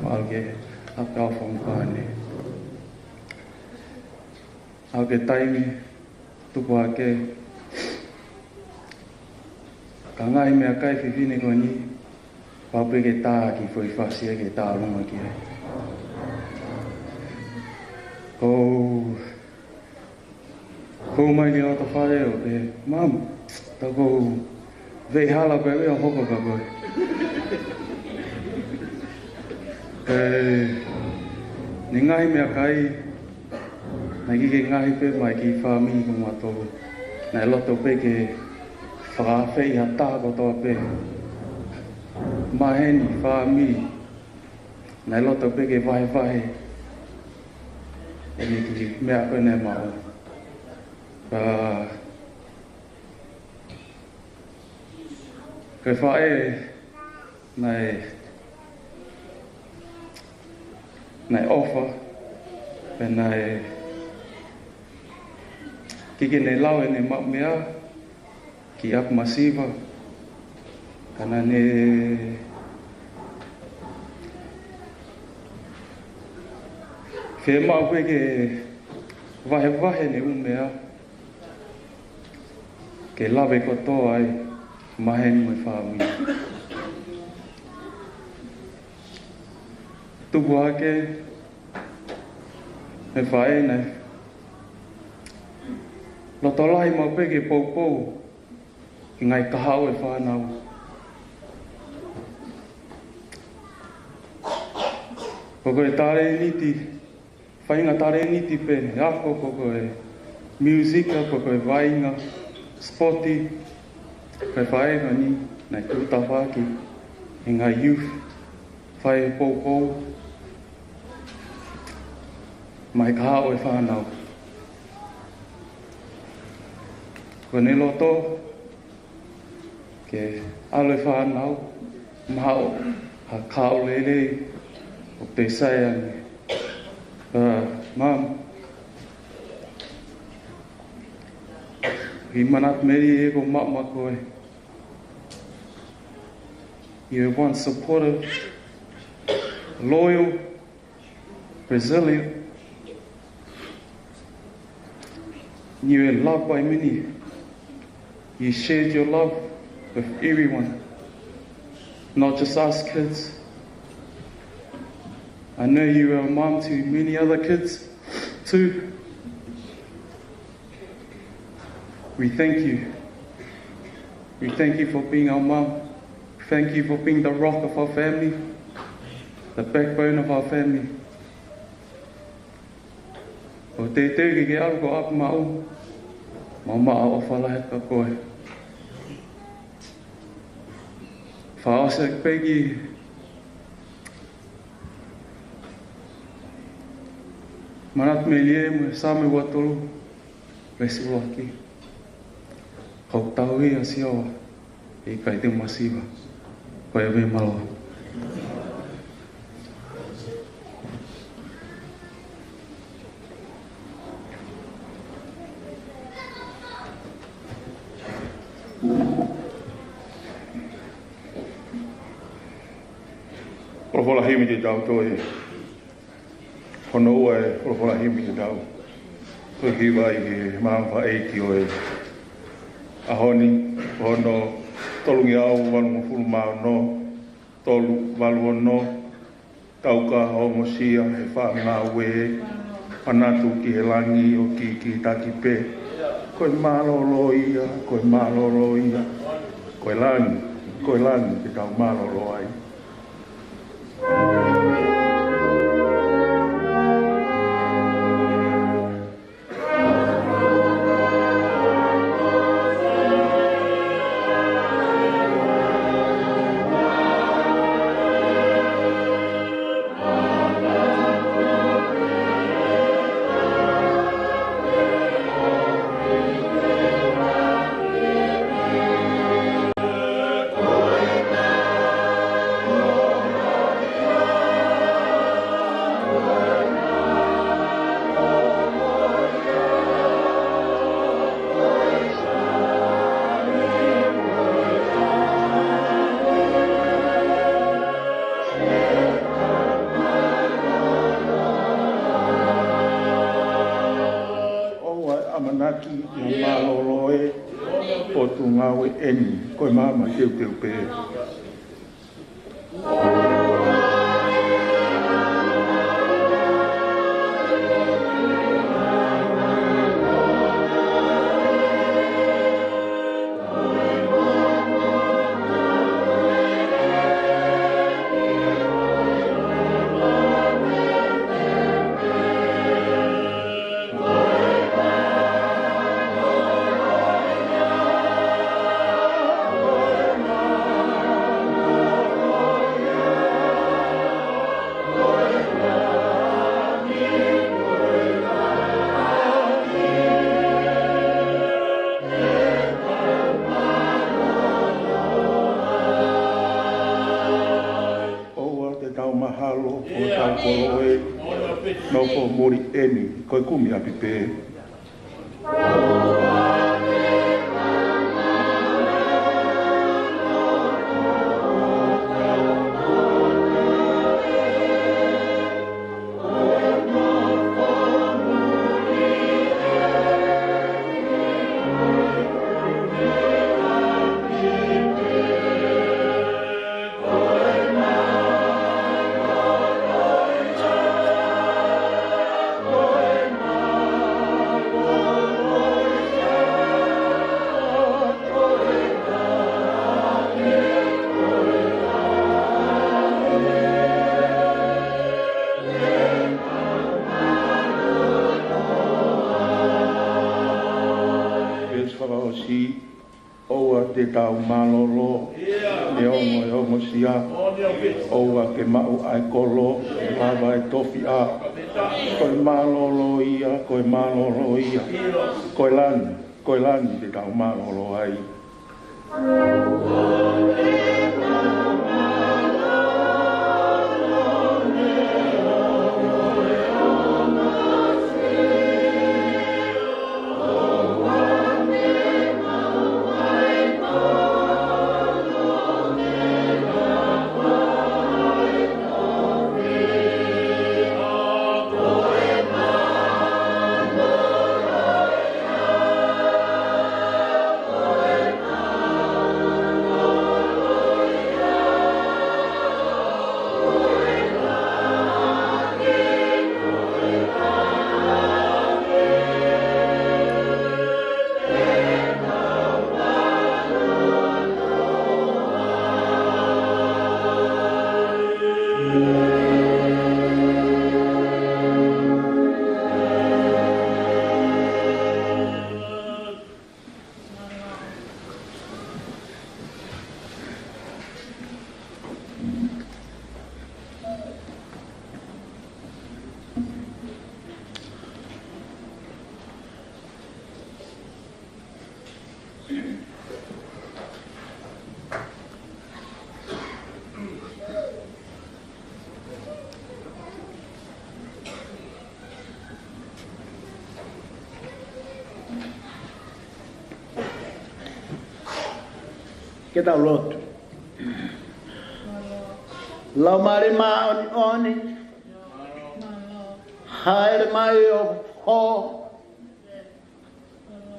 ʻo ʻalu ki ʻapi ʻa ʻOfa mo Pāni. ʻAlu ki he taimi, tupu hake. Ka ngaahi meʻakai fefine ko eni, pau pē ke tā ki foʻi fasi ia ke tālunga ki ai. Ko u hū mai ki loto fale ʻo pehē, Mum, tā ko u vei hala pē ʻo hoko ka koe. ʻE, ni ngaahi meʻakai, naʻe ʻikai ke ngaahi pē mai ki he fāmili ko mautolu. Naʻe loto pē ke fakaafeʻi ha taha kotoa pē. Maheni, fāmili. Naʻe loto pē ke vahevahe. ʻEne kiʻi meʻa ko ē naʻe maʻu. Ka, ko e faʻē naʻe, naʻe ʻofa, pea naʻe ʻikai ke ne lau ʻene maʻu meʻa ki ʻapi masiva. Ka naʻa ne fiemaʻu pē ke vahevahe ʻene ʻū meʻa ke lave kotoa ai maheni mo e fāmili. Tupu hake e faʻē naʻe loto lahi maʻu pē ke poupou ki he ngaahi kahaʻu ʻo e fānau. Ko e talēniti, faʻahinga talēniti pē, ako, ko e music, ko e vaʻinga, sipoti, ko e faʻē ko eni naʻe tuʻu tafaʻaki he ngaahi youth, fai e poupou maʻa e kahaʻu ʻo e fānau. Ko ʻene loto ke ʻalu e fānau, maʻu ha kahaʻu lelei ʻo pēsai ange. Uh, Mum, ʻi he manatu melie ko ē ʻoku maʻu maʻa koe. You were once supportive, loyal, resilient. You were loved by many. You shared your love with everyone, not just us kids. I know you were a mom to many other kids too. We thank you. We thank you for being our mom. Thank you for being the rock of our family, the backbone of our family. ʻOku teitei ke ke ʻalu ki ʻapi maʻu, maʻu ʻa e ʻofa lahi kia koe. Fakaʻosi pē ki he manatu melie mo e Saame ua tolu, veesi ʻuluaki. Ko e tauhi ʻa Sihova ʻe ʻikai te u masiva. Ko ia pē, mālō. Folofola himi te tau toe. Hono ua e folofola himi te tau toe hiva ai ki he maama fakaʻeiki ʻo e ʻaho ni, hono tolungeau valungofulu mā ono, tolu valu ono, tau ka ongosia he faʻa ngāue, manatu ki he langi ʻoku kikitaki pē. Ko e mālōlō ia, ko e mālōlō ia, ko e langi, ko e langi ke tau mālōlō ai. ʻOua ʻe ʻamanaki ʻi he mālōlō ē, potungāue eni, ko e maama teuteu pē. Nofo muli eni, ko e kumi ʻapi pē. Veesi fakaʻosi, ʻoua te tau mālōlō, ʻe ongo e ongosia, ʻoua ke maʻu ʻa e kolo, ʻe lava e tofiʻa. Ko e mālōlō ia, ko e mālōlō ia, ko e lanu, ko e lanu te tau mālōlō ai. Ke tau lotu. Laumālie Māʻoniʻoni, hāʻele mai ʻo hō,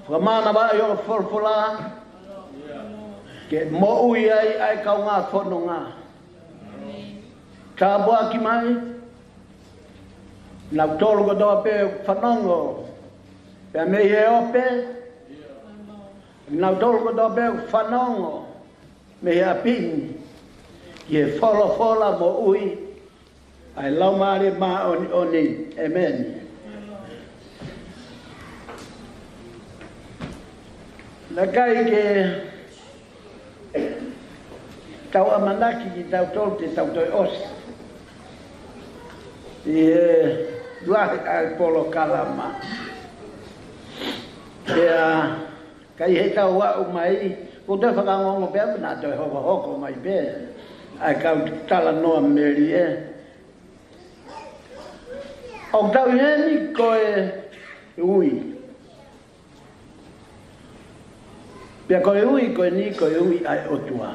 fakamānavaʻi hoʻo folofola, ke moʻui ai ʻa e kaungā fononga. Tāpuaki mai kinautolu kotoa pē ʻoku fanongo pea mei he ope, kinautolu kotoa pē ʻoku fanongo mei he ʻapi ni, ki he folofola moʻui ʻa e Laumālie Māʻoniʻoni. ʻEmeni. Naʻe ʻikai ke tau ʻamanaki kitautolu te tau toe ʻosi ʻi he lahi ʻa e polokalama. Pea ka ʻi heʻetau aʻu mai, ʻoku toe fakaongoongo pē ʻa e naʻa toe hokohoko mai pē ʻa e kau talanoa melie. ʻOku tau ʻi heni ko e ui. Pea ko e ui ko eni ko e ui ʻa e ʻOtua.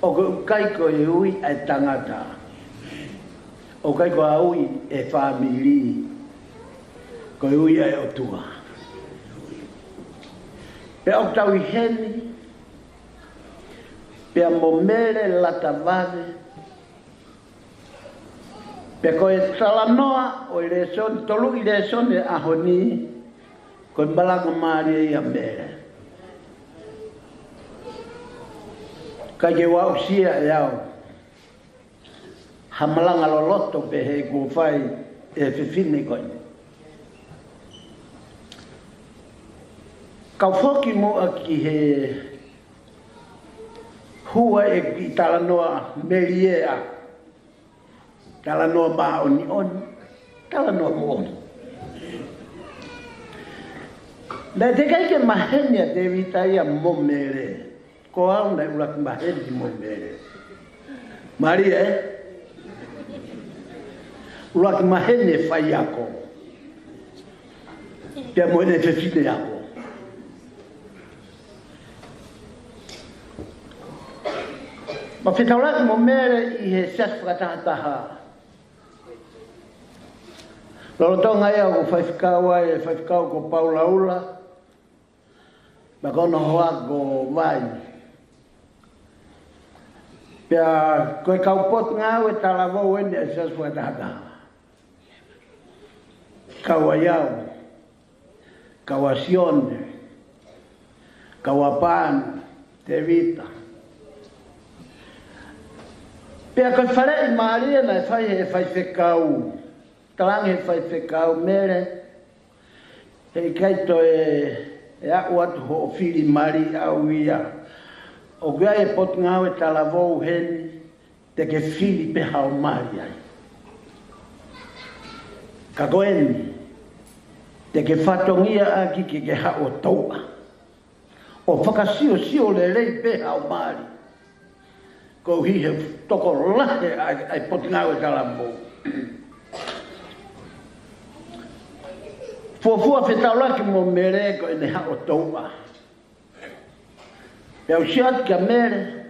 ʻOku ʻikai ko e ui ʻa e tangata. ʻOku ʻikai ko ha ui ʻa e fāmili. Ko e ui ʻa e ʻOtua. Pea ʻoku tau ʻi heni pea mo Mele Latavave. Pea ko e talanoa ʻo e lēsoni, tolu ʻi he lēsoni ʻo e ʻaho ni, ko e malanga mālie ia ʻa Mele. ʻIkai ke u aʻusia ʻe au ha malanga loloto pehē kuo fai ʻe he fefine ko eni. Kau foki muʻa ki he hua e kiʻi talanoa melie ʻa, talanoa māʻoniʻoni, talanoa moʻoni. Naʻe teʻeki ai ke maheni ʻa Tēvita ia mo Mele. Ko au naʻe ʻuluaki maheni mo Mele. Mālie, ē? ʻUluaki maheni e faiako pea mo ʻene fefine ako. Ma fetaulaki mo Mele ʻi he siasi fakatahataha. Lolotonga ia ʻoku faifekau ai e faifekau ko Paulaula, ma ko hono hoa ko Vai. Pea ko e kau potungāue talavou eni ʻa e siasi fakatahataha. Kau ʻa Iau, kau ʻa Sione, kau ʻa Pan, Tevita. Pea ko e faleʻi mālie naʻe fai he faifekau, talange he faifekau Mele, heʻikai toe ʻe aʻu atu hoʻo fili mali ʻau ia. ʻOku ʻi ai e potungāue talavou heni, te ke fili pē haʻo mali ai. Ka ko eni, te ke fatongia ʻaki ke ke haʻu ʻo touʻa ʻo fakasiosio lelei pē haʻo mali. Koeʻuhi he tokolahi ʻa e, ʻa e potungāue talavou. Fuofua fetaulaki mo Mele ko ʻene haʻu ʻo touʻa. Pea u sio atu kia Mele,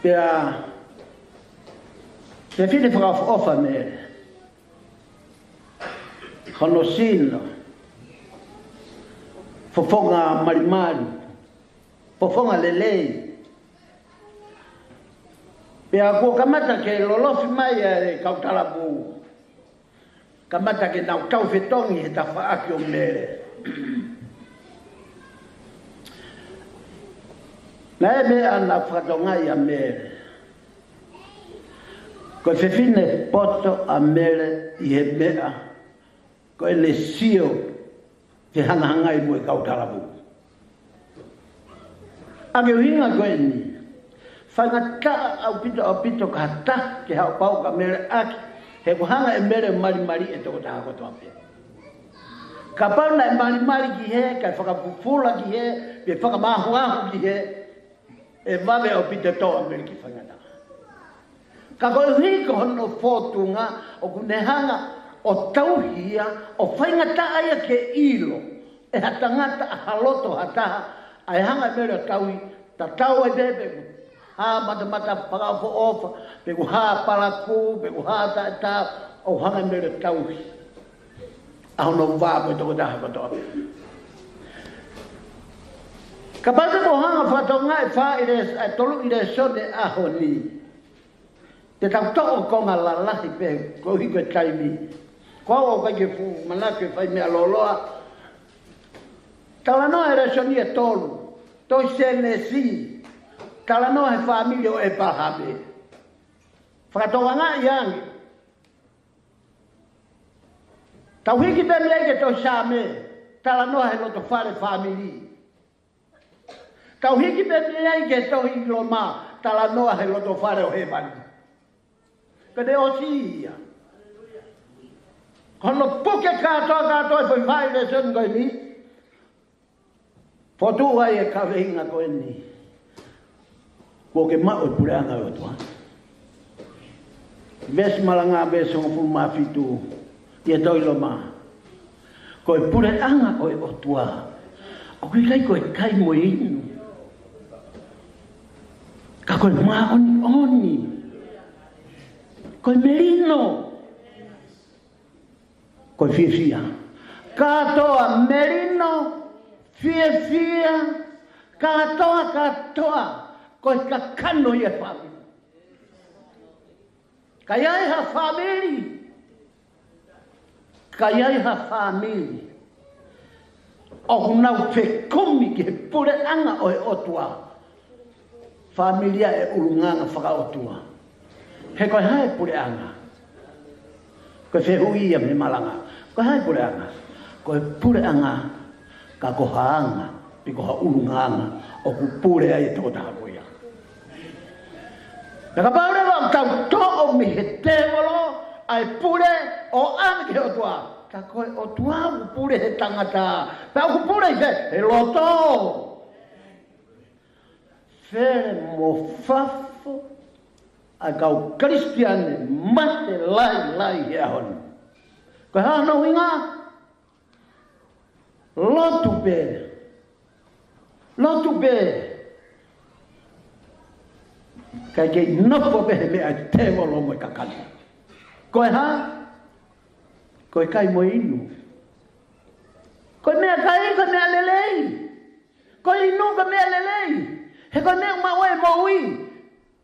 pea, pea fefine fakaʻofoʻofa Mele. Hono sino, fofonga malimali, fofonga lelei. Pea kuo kamata ke lolofi mai ʻa e kau talavou, kamata ke nau tau fetongi he tafaʻaki ʻo Mele. Naʻe meʻa naʻa fakatokangaʻi ʻa Mele. Ko e fefine poto ʻa Mele ʻi he meʻa ko ʻene sio ke hangahangai mo e kau talavou. ʻA e ʻuhinga ko eni, faingataʻa ʻaupito ʻaupito ka ta ke haʻu pau ka Mele ʻaki, he ʻoku hanga ʻe Mele ʻo malimali e tokotaha kotoa pē. Kapau naʻe malimali ki hē, kae fakafufula ki hē, pe fakamahuahu ki hē, ʻe vave ʻaupito e tō ʻa Mele ki he faingataʻa. Ka koeʻuhi ko hono fōtunga ʻoku ne hanga ʻo tauhi ia, ʻo faingataʻa ia ke ʻilo ʻe ha tangata ʻa ha loto ha taha, ʻa e hanga ʻe Mele ʻo tauhi, tatau ai pē pe ʻoku hā matamata fakaʻofoʻofa, pe ʻoku hā palakū, pe ʻoku hā taʻetaau, ʻoku hanga ʻe Mele ʻo tauhi ʻa hono vā mo e tokotaha kotoa pē. Kapau te mou hanga ʻo fakatokangaʻi e fā ʻi le-, ʻa e tolu ʻi he lēsoni ʻo e ʻaho ni, te tau toʻo konga lalahi pē koeʻuhi ko e taimi. Ko au ʻoku ʻikai ke fuʻu manako ke fai meʻa lōloa. Talanoa e lēsoni ʻe tolu, tohi Sēnesi, talanoa he fāmili ʻo ʻĒpalahame. Fakatokangaʻi ange. Tau hiki pē mei ai ki he tohi Saame, talanoa he loto fale fāmili. Tau hiki pē mei ai ki he tohi Loma, talanoa he loto fale ʻo hēvani. Ka te ʻosi ia. Ko hono puke kātoa kātoa e foʻi fā ʻi he lēsoni ko eni, fokotuʻu ai e kaveinga ko eni: Kuo ke maʻu e puleʻanga ʻo e ʻOtua. Veesi malanga, veesi hongofulu mā fitu ʻi he tohi Loma: Ko e puleʻanga ʻo e ʻOtua ʻoku ʻikai ko e kai mo e inu, ka ko e māʻoniʻoni, ko e melino, ko e fiefia. Kātoa melino, fiefia, kātoa, kātoa, ko e kakano ia e fāmili. Ka ʻi ai ha fāmili, ka ʻi ai ha fāmili ʻoku nau fekumi ki he puleʻanga ʻo e ʻOtua, fāmili ia ʻe ʻulungaanga fakaʻotua. He ko e hā e puleʻanga? Ko e fehuʻi ia mei he malanga. Ko e hā e puleʻanga? Ko e puleʻanga, ka ko ha anga pe ko ha ʻulungaanga ʻoku pule ai e tokotaha ko ia. Pea kapau leva ʻoku tau toʻo mei he tēvolo ʻa e pule ʻo ʻave ki he ʻOtua, ka ko e ʻOtua ʻoku pule he tangata. Pea ʻoku pule ʻi fē? He loto. Fele mo fafo, ʻa e kau Kalisitiane mate lahi lahi he ʻaho ni. Ko e hā hono ʻuhinga? Lotu pē. Lotu pē. Kae kei nofo pē he meʻa ʻa e tēvolo mo e kakano. Ko e hā? Ko e kai mo e inu. Ko e meʻakai, ko e meʻa lelei. Ko e inu, ko e meʻa lelei. He ko e meʻa ʻoku maʻu ai e moʻui.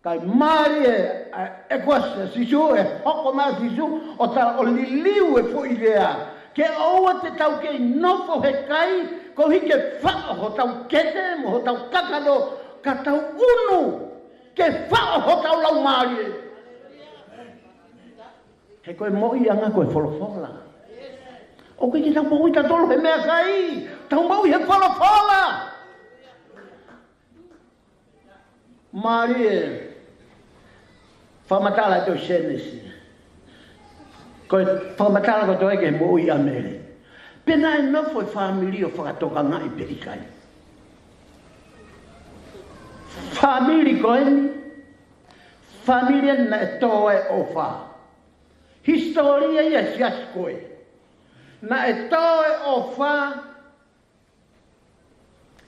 Kae mālie ʻa e kuasi ʻa Sīsū, ʻe hoko mai ʻa Sīsū ʻo tala ʻo liliu e foʻi lea. Ke ʻoua te tau kei nofo he kai, koeʻuhi ke faʻo hotau kete mo hotau kakano, ka tau unu ke faʻo hotau laumālie. He ko e moʻuiʻanga ko e folofola. ʻOku ʻikai ke tau moʻui tautolu he meʻakai, tau moʻui he folofola. Mālie, fakamatala ʻa e tohi Sēnesi. Ko e fakamatala kotoa ia ki he moʻui ʻa Mele. Pe naʻe nofo e fāmili ʻo fakatokangaʻi pe ʻikai. Fāmili ko eni, fāmili eni naʻe tō e ʻofa. Hisitōlia ia ʻa e siasi ko ē. Naʻe tō e ʻofa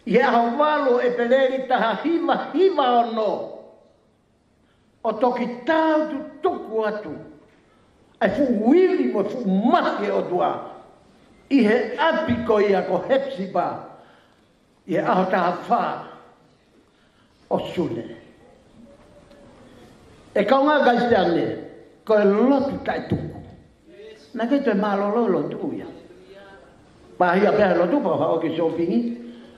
ʻi he ʻaho valu ʻo ʻEpeleli taha hiva hiva ono, ʻo toki tau tutuku atu ʻa e fuʻu ivi mo e fuʻu mafi ʻa e ʻOtua ʻi he ʻapi ko ia ko Hepisipa, ʻi he ʻaho taha fā ʻo Sune. ʻE kaungā Kalisitiane, ko e lotu taʻetuku. Naʻe ʻikai toe mālōlō e lotu ia. Pāhia pē ʻa e lotu, pea haʻu ki he sōpingi,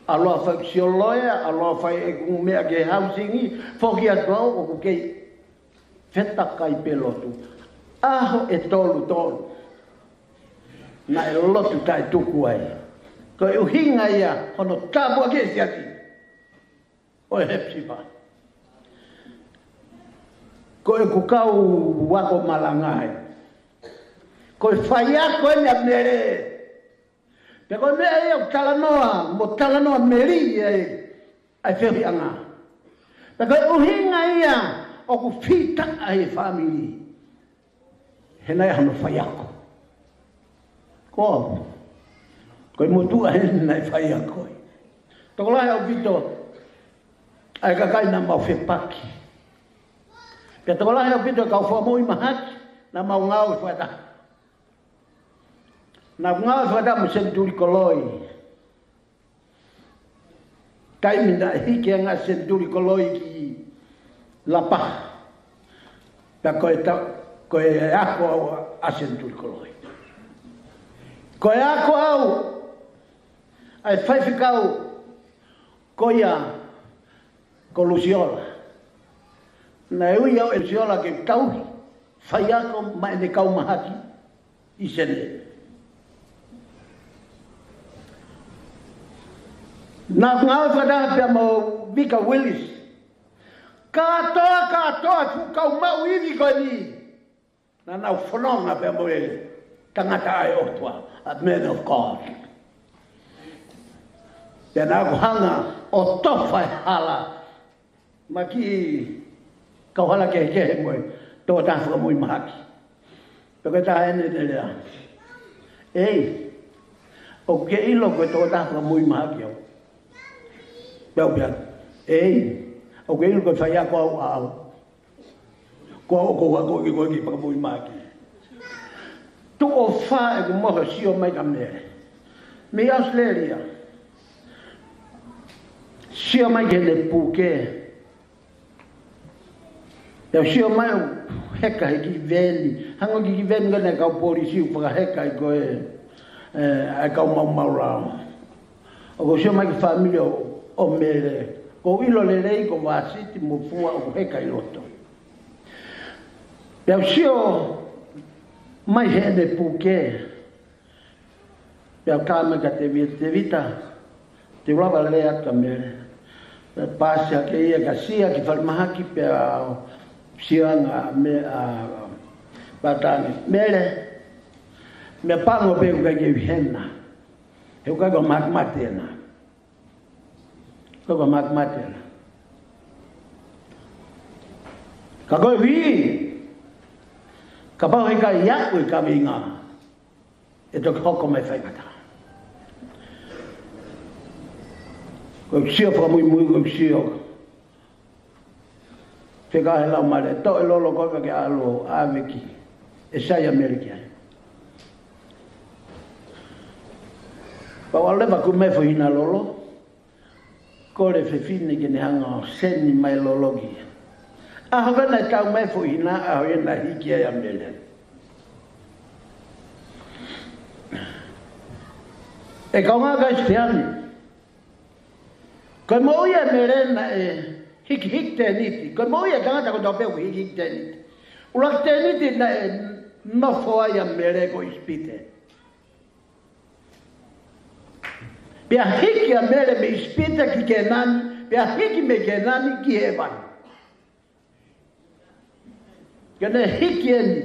ʻalu ʻo fai sioloea, ʻalu ʻo fai ʻeku meʻa ki he hausingi, foki atu au ʻoku kei fetakai pē lotu. ʻAho ʻe tolu tolu. Naʻe lotu taʻetuku ai. Ko e ʻuhinga ia hono tāpuakiʻi e siasi ʻo e Hepisipa. Ko ʻeku kau ako malanga ē. Ko e faiako eni ʻa Mele. Pea ko e meʻa ia ʻoku talanoa, mo talanoa Mele ia ē, ʻa e feohiʻanga. Pea ko e ʻuhinga ia ʻoku fita ai e fāmili. He naʻe ʻi ai hono faiako. Ko au, ko e motuʻa eni naʻe faiako ai. Tokolahi ʻaupito ʻa e kakai naʻa mau fepaki. Pea tokolahi ʻaupito e kau fakamoʻui mahaki naʻa mau ngāue fakataha. Naʻa mau ngāue fakataha mo Senituli Koloi. Taimi naʻe hiki ange ʻa Senituli Koloi ki Lapaha. Pea ko e ta-, ko e ako au ʻa Senituli Koloi. Ko e ako au ʻa e faifekau ko ia ko Lusiola. Naʻe ui au ʻe Lusiola ke tauhi faiako maʻa ʻene kau mahaki ʻi Senē. Naʻa ku ngāue fakataha pea mo Vika Willis. Kātoa, kātoa e fuʻu kau maʻu ivi ko eni. Naʻa nau fononga pea mo e tangata ʻa e ʻOtua, a man of God. Pea naʻa ku hanga ʻo tofa e hala, mo e kiʻi kauhala kehekehe mo e tokotaha fakamoʻui mahaki. Pea ko e taha eni ʻene lea: ʻEi, ʻoku ke ʻilo ko e tokotaha fakamoʻui mahaki au? Pea u pehē: ʻEi, ʻoku ke ʻilo ko e faiako au ʻaʻau? Ko au ʻoku ou akoʻi koe ke ke fakamoʻui mahaki. Tuʻo fā ʻeku mohe ʻo sio mai kia Mele mei ʻAositelēlia. Sio mai ki heʻene puke. Pea u sio mai ʻo heka he kiʻi veni. Hangē ko e kiʻi veni ko ē ʻa e kau polisi ʻoku fakaheka ai ko e, ē, ʻa e kau maumau lao. ʻOku ou sio mai ki he fāmili ʻo, ʻo Mele. ʻOku ou ʻilo lelei ko Vāsiti mo Fua ʻoku heka ʻi loto. Pea u sio mai heʻene puke. Pea u tā mai kia Tēvita, Tēvita, te u lava lea atu kia Mele. Pea pasi hake ia kae sio ki falemahaki pea sio ange ʻa Me-, ʻa Pātane: Mele, meʻapango pē ʻoku ʻikai ke u ʻi hena. He ʻoku ʻikai ko ha mahaki mate ena. Ko e mahaki mate ena. Ka koeʻuhi, kapau heʻikai aʻu e kaveinga, ʻe toki hoko mai faingataʻa. Ko e sio fakamuimui, ko e sio. Fekau he Laumālie, toʻo e lolo ko ē ke ʻalu ʻo ʻave ki, ʻe sai ʻa Mele ki ai. Pea ʻalu leva ʻo kumi mai e foʻi hina lolo. Kole e fefine ke ne hanga ʻo seni mai e lolo ki ai. ʻAho ko ē naʻe tau mai e foʻi hina, ʻaho ia naʻe hiki ai ʻa Mele. ʻE kaungā Kalisitiane, ko e moʻui ʻa Mele naʻe hikihiki tēniti. Ko e moʻui ʻa e tangata kotoa pē ʻoku hikihiki tēniti. ʻUluaki tēniti naʻe nofo ai ʻa Mele ko ʻIsipite. Pea hiki ʻa Mele mei ʻIsipite ki Kēnani, pea hiki mei Kēnani ki hēvani. Ke ne hiki eni,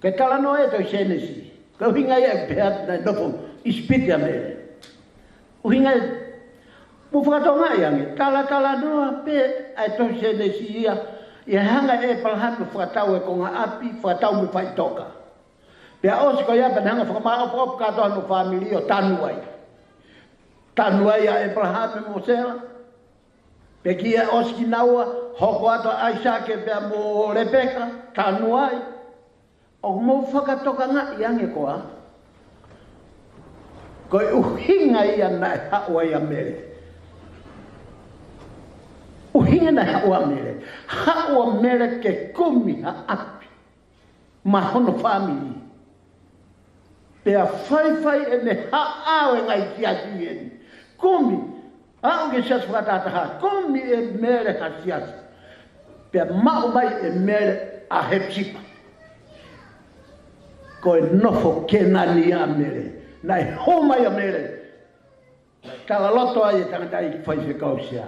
ke talanoa e tohi Sēnesi. Ko e ʻuhinga ia ʻoku pehē naʻe nofo ʻIsipite ʻa Mele. ʻUhinga ia, mou fakatokangaʻi ange, talatalanoa pē ʻa e tohi Sēnesi ia, ʻi he hanga ʻe ʻĒpalahame ʻo fakatau e konga ʻapi, fakatau mo e faʻitoka. Pea ʻosi ko ia pea ne hanga ʻo fakamāʻopoʻopo kātoa hono fāmili ʻo tanu ai. Tanu ai ʻa ʻĒpalahame mo Sela. Pea kiʻi ʻosi kinaua, hoko atu ʻa ʻAisake pea mo Lepeka, tanu ai. ʻOku mou fakatokangaʻi ange koā? Ko e ʻuhinga ia naʻe haʻu ai ʻa Mele. ʻUhinga naʻe haʻu ai ʻa Mele. Haʻu ʻa Mele ke kumi ha ʻapi maʻa hono fāmili. Pea faifai ʻene haʻu ʻo e ngaahi siasi eni. Kumi, aʻu ki he siasi fakatahataha, kumi ʻe Mele ha siasi. Pea maʻu mai ʻe Mele ʻa Hepisipa. Ko e nofo Kēnani ʻa Mele. Naʻe hū mai ʻa Mele. Talaloto ai e tangataʻeiki faifekau sea.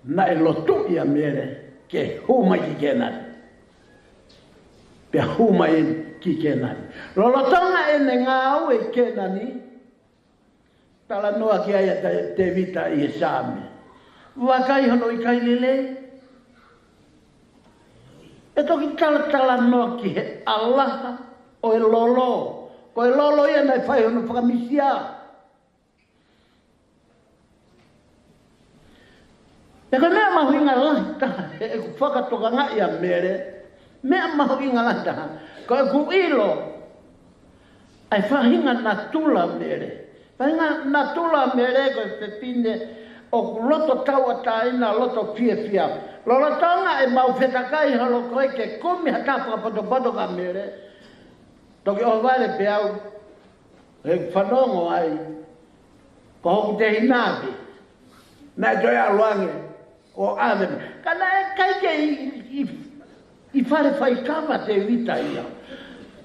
Naʻe lotuʻi ʻa Mele ke hū mai ki Kēnani. Pea hū mai eni ki Kēnani. Lolotonga ʻene ngāue ʻi Kēnani, talanoa ki ai ʻa Tē-, Tēvita ʻi he Saame. Vakai hono ʻikai lelei. ʻE toki talatalanoa ki he ʻalaha ʻo e lolo. Ko e lolo ia naʻe fai hono fakamisia. Pea ko e meʻa mahuʻinga lahi taha, heʻeku fakatokangaʻi ʻa Mele, meʻa mahuʻinga lahi taha, ko ʻeku ʻilo ʻa e faʻahinga natula ʻa Mele. Faʻahinga natula ʻa Mele ko e fefine ʻoku loto tauʻatāina, loto fiefia. Lolotonga ʻemau fetakai holo ko ē ke kumi ha taha fakapotopoto kia Mele, toki ʻohovale pē au, he fanongo ai, ko hoku tehina pē naʻe toe ʻalu ange ʻo ʻave. Ka naʻe ʻikai ke ʻi, ʻi, ʻi fale faikava ʻa Tēvita ia.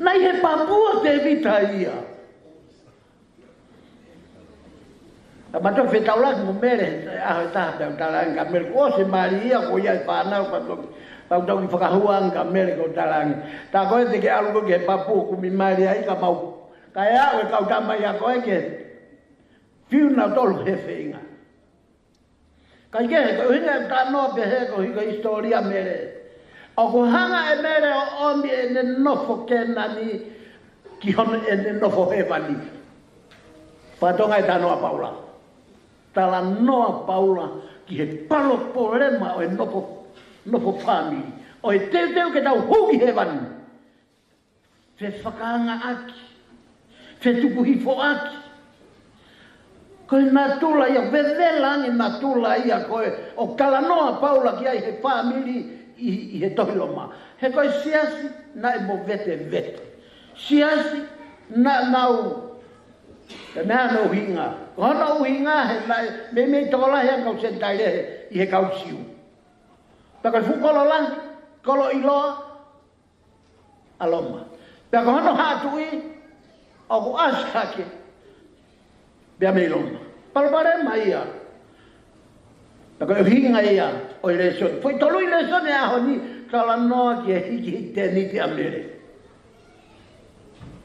Naʻe ʻi he pāpū ʻo Tēvita ia. Ka ma toki fetaulaki mo Mele he ʻaho ʻe taha pea u talaange kia Mele, kuo ʻosi e mali ia, kuo ʻi ai e fānau, pea toki, pea u toki fakahua ange kia Mele, kuo u talaange, tā ko ē te ke ʻalu koe ki he pāpū ʻo kumi mali ai, ka mau, kae aʻu e kau tama ia ko ē ke fiu nautolu he feinga. Kae kehe, ko e ʻuhinga e talanoa pehē ko e hisitōlia ʻa Mele. ʻOku hanga ʻe Mele ʻo ʻomi ʻene nofo Kēnani ki hono ʻene nofo hēvani. Fakatonga e talanoa ʻa Paula. Talanoa ʻa Paula ki he palopalema ʻo e nofo, nofo fāmili. ʻO e teuteu ke tau hū ki hēvani. Fefakaangaʻaki, fetukuhifoʻaki. Ko e natula ia, vevela ange natula ia ko ē ʻoku talanoa ʻa Paula ki ai he fāmili ʻi, ʻi he tohi Loma. He ko e siasi naʻe movetevete. Siasi naʻa nau, ko e meʻa hono ʻuhinga. Ko hono ʻuhinga he naʻe meimei tokolahi ange kau Senitaile he, ʻi he kau Siu. Pea ko e fuʻu kolo lahi, kolo ʻiloa ʻa Loma. Pea ko hono haʻa tuʻi, ʻoku ʻasi hake pea mei Loma. Palopalema ia. Pea ko e ʻuhinga ia ʻo e lēsoni. Foʻi tolu e lēsoni he ʻaho ni, talanoa ki he hikihiki tēniti ʻa Mele.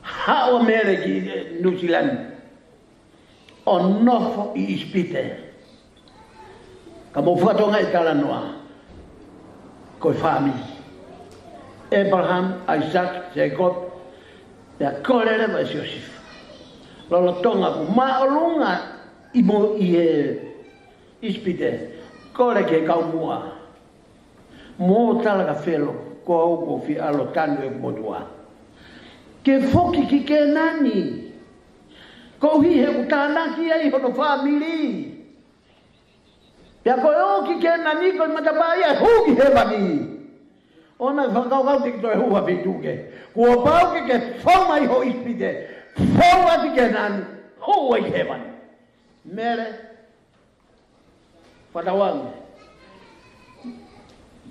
Haʻu ʻa Mele ki, eh, Nuʻusila ni ʻo nofo ʻi ʻIsipite. Ka mou fakatokangaʻi e talanoa, ko e fāmili. ʻĒpalahame, ʻAisake, Sēkope, pea kole leva ʻe Siosefa. Lolotonga ʻoku māʻolunga ʻi mo ʻi he ʻIsipite, kole ki he kau muʻa, mo tala kia Felo, ko au kuo fie ʻalu ʻo tanu ʻeku motuʻa ke foki ki Kēnani. Koeʻuhi he ʻoku tānaki ai hono fāmili. Pea ko e ō ki Kēnani ko e matapā ia ʻe hū ki hēvani. ʻOua naʻa fakakaukau te ke toe hū ha feituʻu kehe. Kuo pau ke ke fou mai ho ʻIsipite, fou atu ki Kēnani, hū ai ki hēvani. Mele, fakatauange.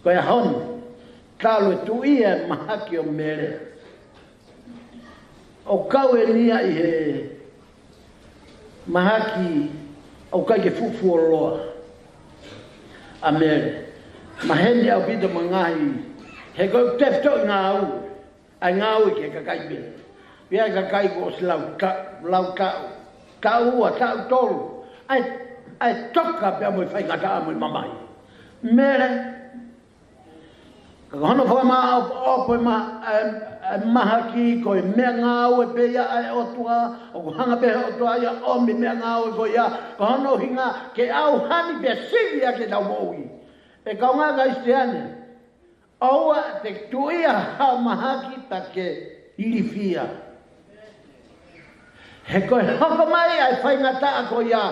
Ko e ʻaho ni, talu e tuʻia e mahaki ʻo Mele, ʻoku kau eni ia ʻi he mahaki ʻoku ʻikai ke fuʻu fuoloa ʻa Mele. Maheni ʻaupito mo e ngaahi, he ko e tefitoʻi ngāue, ʻa e ngāue ki he kakai pē. Pea ʻi he kakai kuo ʻosi lau ta-, lau taʻu, taʻu ua, taʻu tolu, ʻa e, ʻa e toka pea mo e faingataʻa mo e mamahi. Mele, ka ko hono fakamāʻopoʻopo e ma-, e, e mahaki, ko e meʻangāue pē ia ʻa e ʻOtua, ʻoku hanga pē he ʻOtua ia ʻo ʻomi e meʻangāue ko ia, ko hono ʻuhinga ke ʻauhani pea sivi ʻaki ʻetau moʻui. ʻE kaungā Kalisitiane, ʻoua te ke tuʻia ha mahaki pea ke ilifia. He ko e hoko mai ʻa e faingataʻa ko ia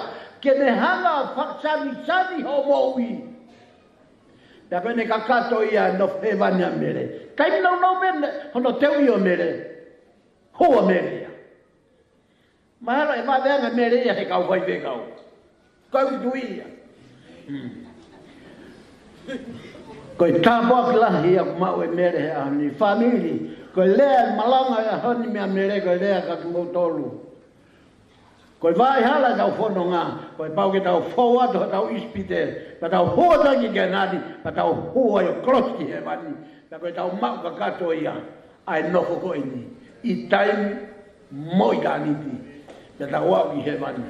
ke ne hanga ʻo fakasanisani hoʻo moʻui. Pea ko ʻene kakato ia ʻo nofo hēvani ʻa Mele. Taimi nounou pē hono teuʻi ʻo Mele, hū ʻa Mele ia. Mahalo ʻe vave ange ʻa Mele ia he kau faifekau. Kau tuʻia. Hmm. Ko e tāpuaki lahi ia ʻoku maʻu ʻe Mele he ʻaho ni, fāmili. Ko e lea malanga he ʻaho ni meia Mele, ko e lea kia kimoutolu. Ko e vaʻa hala ʻetau fononga, ko e pau ke tau fou atu hotau ʻIsipite, pea tau hū atu ki Kēnani, pea tau hū ai ʻo kolosi ki hēvani, pea ko ʻetau maʻu kakato ia ʻa e nofo ko eni, ʻi taimi mo ʻitāniti, pea tau aʻu ki hēvani.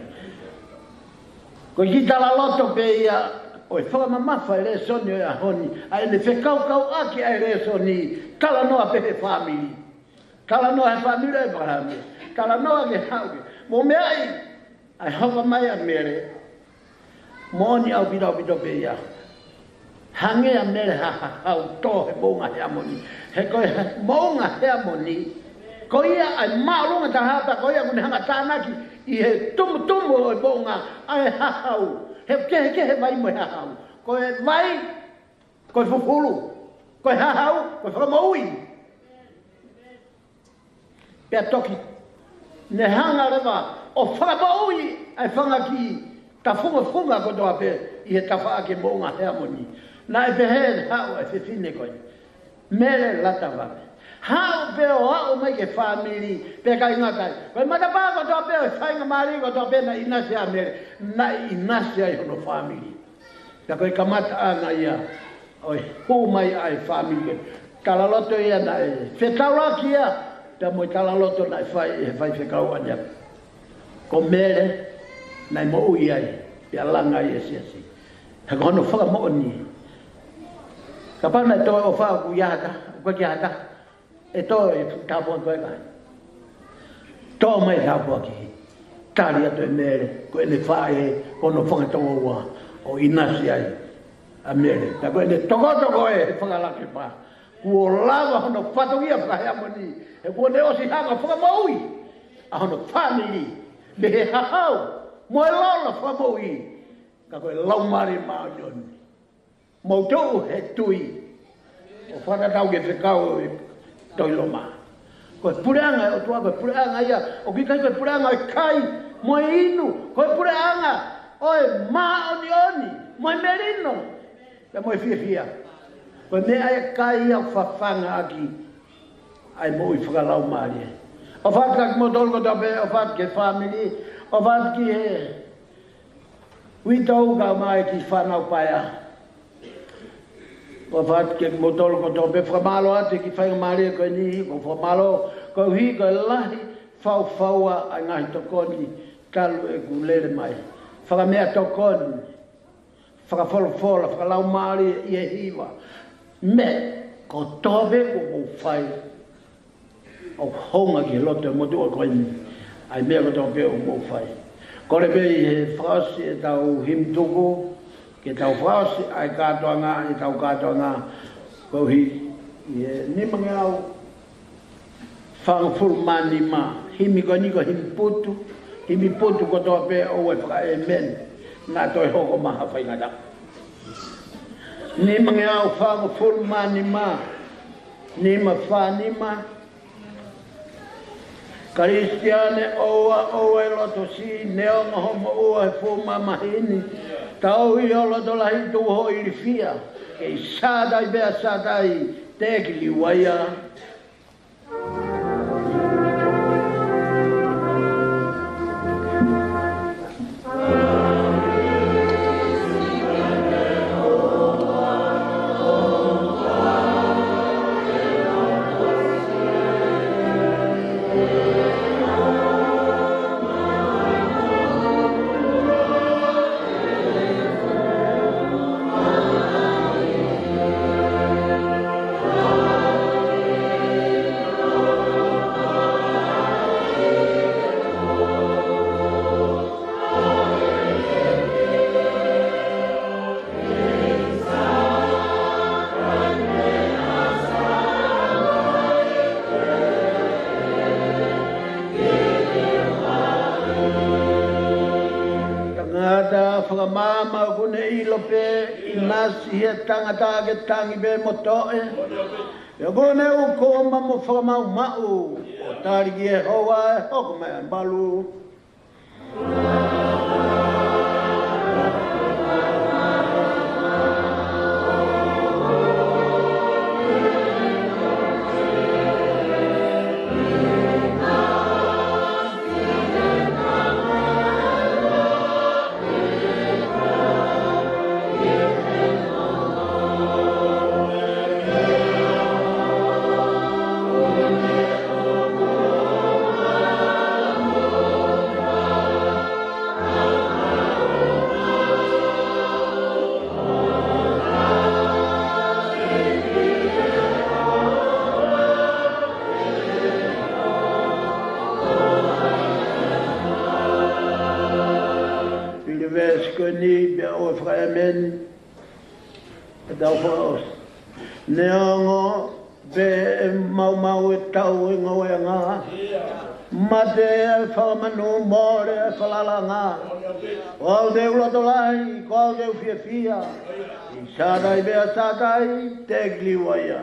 Ko e kiʻi talaloto pē ia ʻo e fakamamafa e lēsoni ʻo e ʻaho ni, ʻa ʻene fekaukauʻaki ʻa e lēsoni, talanoa pē he fāmili. Talanoa he fāmili ʻo ʻĒpalahame. Talanoa ke haʻu ke. Mou meaʻi, ʻa e hoko mai ʻa Mele, moʻoni ʻaupito ʻaupito pē ia. Hangē ʻa Mele ha hahau tō he moʻunga Heamoni. He ko e ha-, moʻunga Heamoni, ko ia ʻa e māʻolunga taha pea ko ia ʻoku ne hanga tānaki ʻi he tumutumu ʻo e moʻunga ʻa e hahau. He kehekehe vai mo e hahau. Ko e vai, ko e fufulu, ko e hahau, ko e fakamoʻui. Pea toki ne hanga leva ʻo fakamoʻui ʻa e fanga kiʻi tafungofunga kotoa pē ʻi he tafaʻaki moʻunga Heamoni. Naʻe pehē ʻe he haʻu ʻa e fefine ko ē, Mele Latavave, haʻu pē ʻo aʻu mai ki he fāmili, pea ʻikai ngata ai, ko e matapā kotoa pē ʻo e faingamālie kotoa pē naʻe ʻinasi ai ʻa Mele, naʻe ʻinasi ai hono fāmili. Pea ko e kamataʻanga ia ʻo e hū mai ʻa e fāmili. Talaloto ia naʻe fetaulaki ia pea mo e talaloto naʻe fai ʻe he faifekau ʻaneafi. Ko Mele naʻe moʻui ai, pea langa ai e siasi. He ko hono fakamoʻoni. Kapau naʻe toe ʻofa ʻoku ʻi ai ha taha, ʻoku ʻikai ke ʻi ai ha taha ʻe tō e tāpuaki ko ē ka. Tō mai tāpuaki. Tali atu ʻe Mele, ko ʻene faʻē, ko hono fanga tokoua ʻo ʻinasi ai ʻa Mele. Pea ko ʻene tokotoko ē he fakalakepa, kuo lava hono fatongia faka-Heamoni, he kuo ne ʻosi hanga ʻo fakamoʻui ʻa hono fāmili mei he hahau mo e lolo fakamoʻui. Ka ko e Laumālie Māʻoniʻoni. Mou tuʻu he tui ʻo fakatatau ki he fekau ʻo e tohi Loma. Ko e puleʻanga ʻo e ʻOtua, ko e puleʻanga ia ʻoku ʻikai ko e puleʻanga ʻo e kai mo e inu, ko e puleʻanga ʻo e māʻoniʻoni mo e melino, pea mo e fiefia. Ko e meʻakai ia ʻoku fafanga ʻaki ʻa e moʻui fakalaumālie. ʻOfa atu kia kimoutolu kotoa pē, ʻofa atu ki he fāmili, ʻofa atu ki he uitou kae ʻumaʻā e kiʻi fānau paea. ʻOfa atu kia kimoutolu kotoa pē, fakamālō atu he kiʻi faingamālie ko eni, ʻoku ou fakamālō koeʻuhi ko e lahi faufaua ʻa e ngaahi tokoni talu ʻeku lele mai. Fakameʻatokoni, fakafolofola, fakalaumālie ʻi he hiva. Mele, Kotoa pē ʻoku mou fai, ʻoku hounga ki he loto ʻo e motuʻa ko eni ʻa e meʻa kotoa pē ʻoku mou fai. Kole pē ʻi he fakaʻosi ʻetau himi tuku, ke tau fakaʻosi ʻa e kātoanga, ʻetau kātoanga, koeʻuhi ʻi he nimangeau fāngofulu mā nima, himi ko eni ko e himi putu, himi putu kotoa pē ʻoua ʻe fakaʻēmeni, naʻa toe hoko mai ha faingataʻa. Nimangeau fāngofulu mā nima, nima fā nima. Kalisitiane ʻoua, ʻoua ʻe loto siʻi, neongo hoʻo moʻua he fuʻu mamahi ni. Tauhi ho loto lahi, tuku hoʻo ilifia. Kei sātai pea sātai, teʻeki liua ia. Tangata fakamaama ʻoku ne ʻilo pē ʻinasi he tangata ke tangi pē mo toʻe. Pea ʻoku ne ʻūkuma mo fakamaumaʻu, ʻo tali ki Sihova ʻe hoko mai ʻa e malu. Pili veesi ko eni pea ʻoua ʻe fakaʻēmeni. ʻEtau fakaʻosi. Neongo pē ʻe maumau ʻetau ngoueʻanga, mate ʻa e fanga manu, mole ʻa e falalaʻanga, ko au te u loto lahi, ko au te u fiefia. ʻI sātai pea sātai, teʻeki liua ia.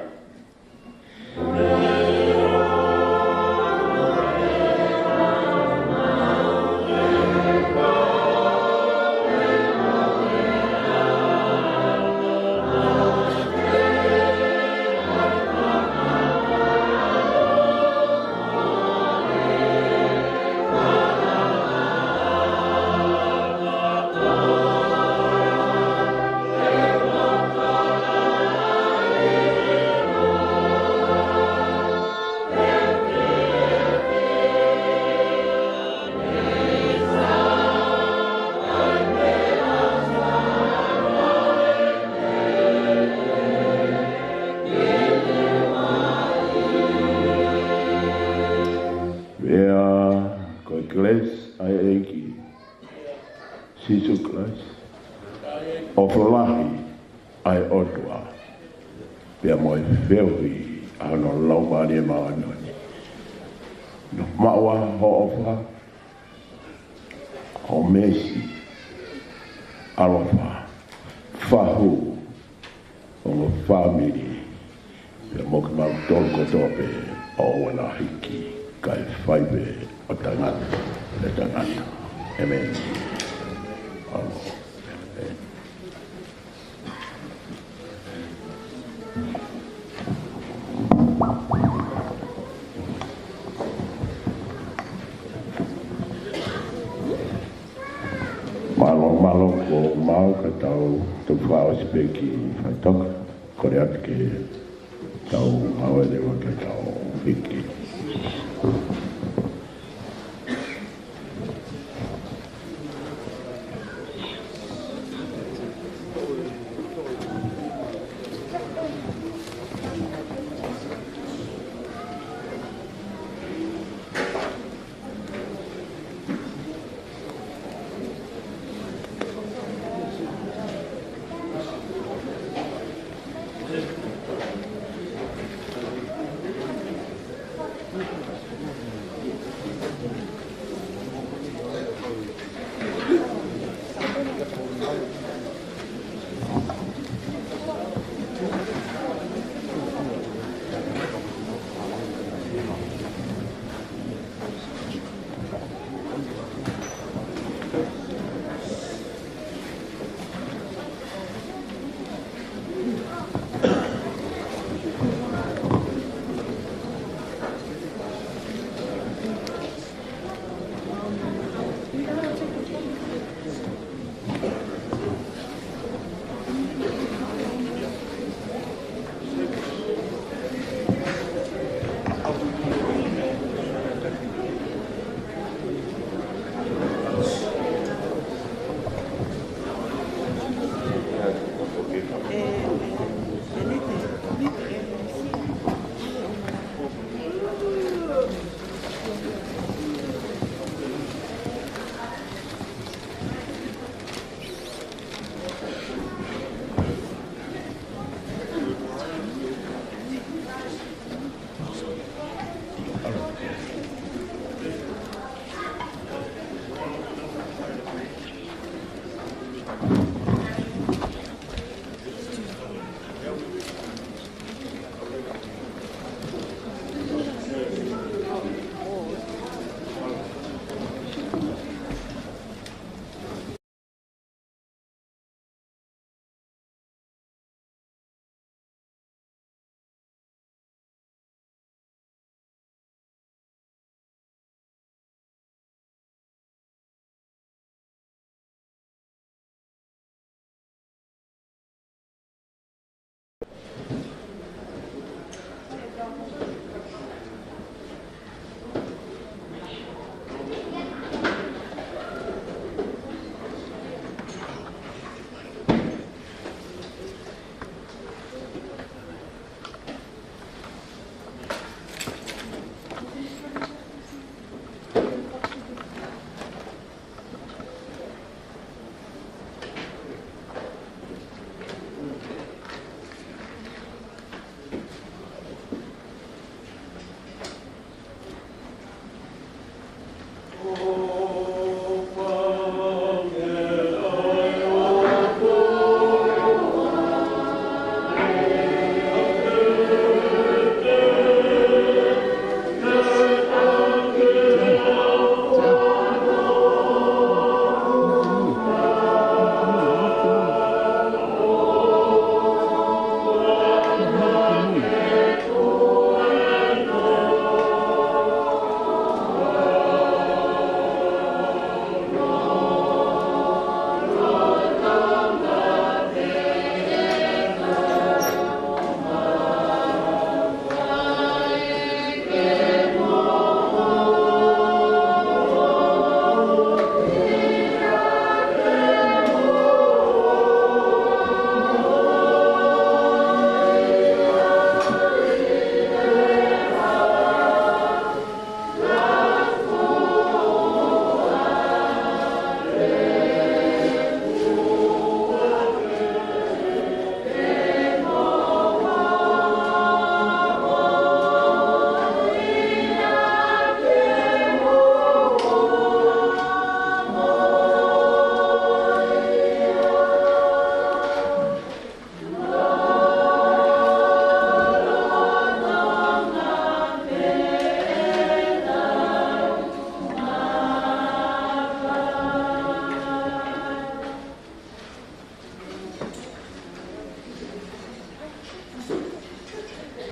Pea ko e kelesi ʻa e ʻEiki Sīsū Kalaisi, ʻofa lahi ʻa e ʻOtua, pea mo e feohi ʻa hono Laumālie Māʻoniʻoni, nofo maʻu ʻa hoʻo ʻofa, hoʻo meesi, ʻaloʻofa, fahu, ongo fāmili, pea mo kimautolu kotoa pē ʻoku ʻoua naʻa hiki, kae fai pē ʻo tangata ʻe tangata. ʻĒmeni. ʻAlo. ʻĒmeni. Mālō, mālō, ko mau ka tau, tau fakaʻosi pē ki faʻitoka, kole atu ke tau ngāue leva ke tau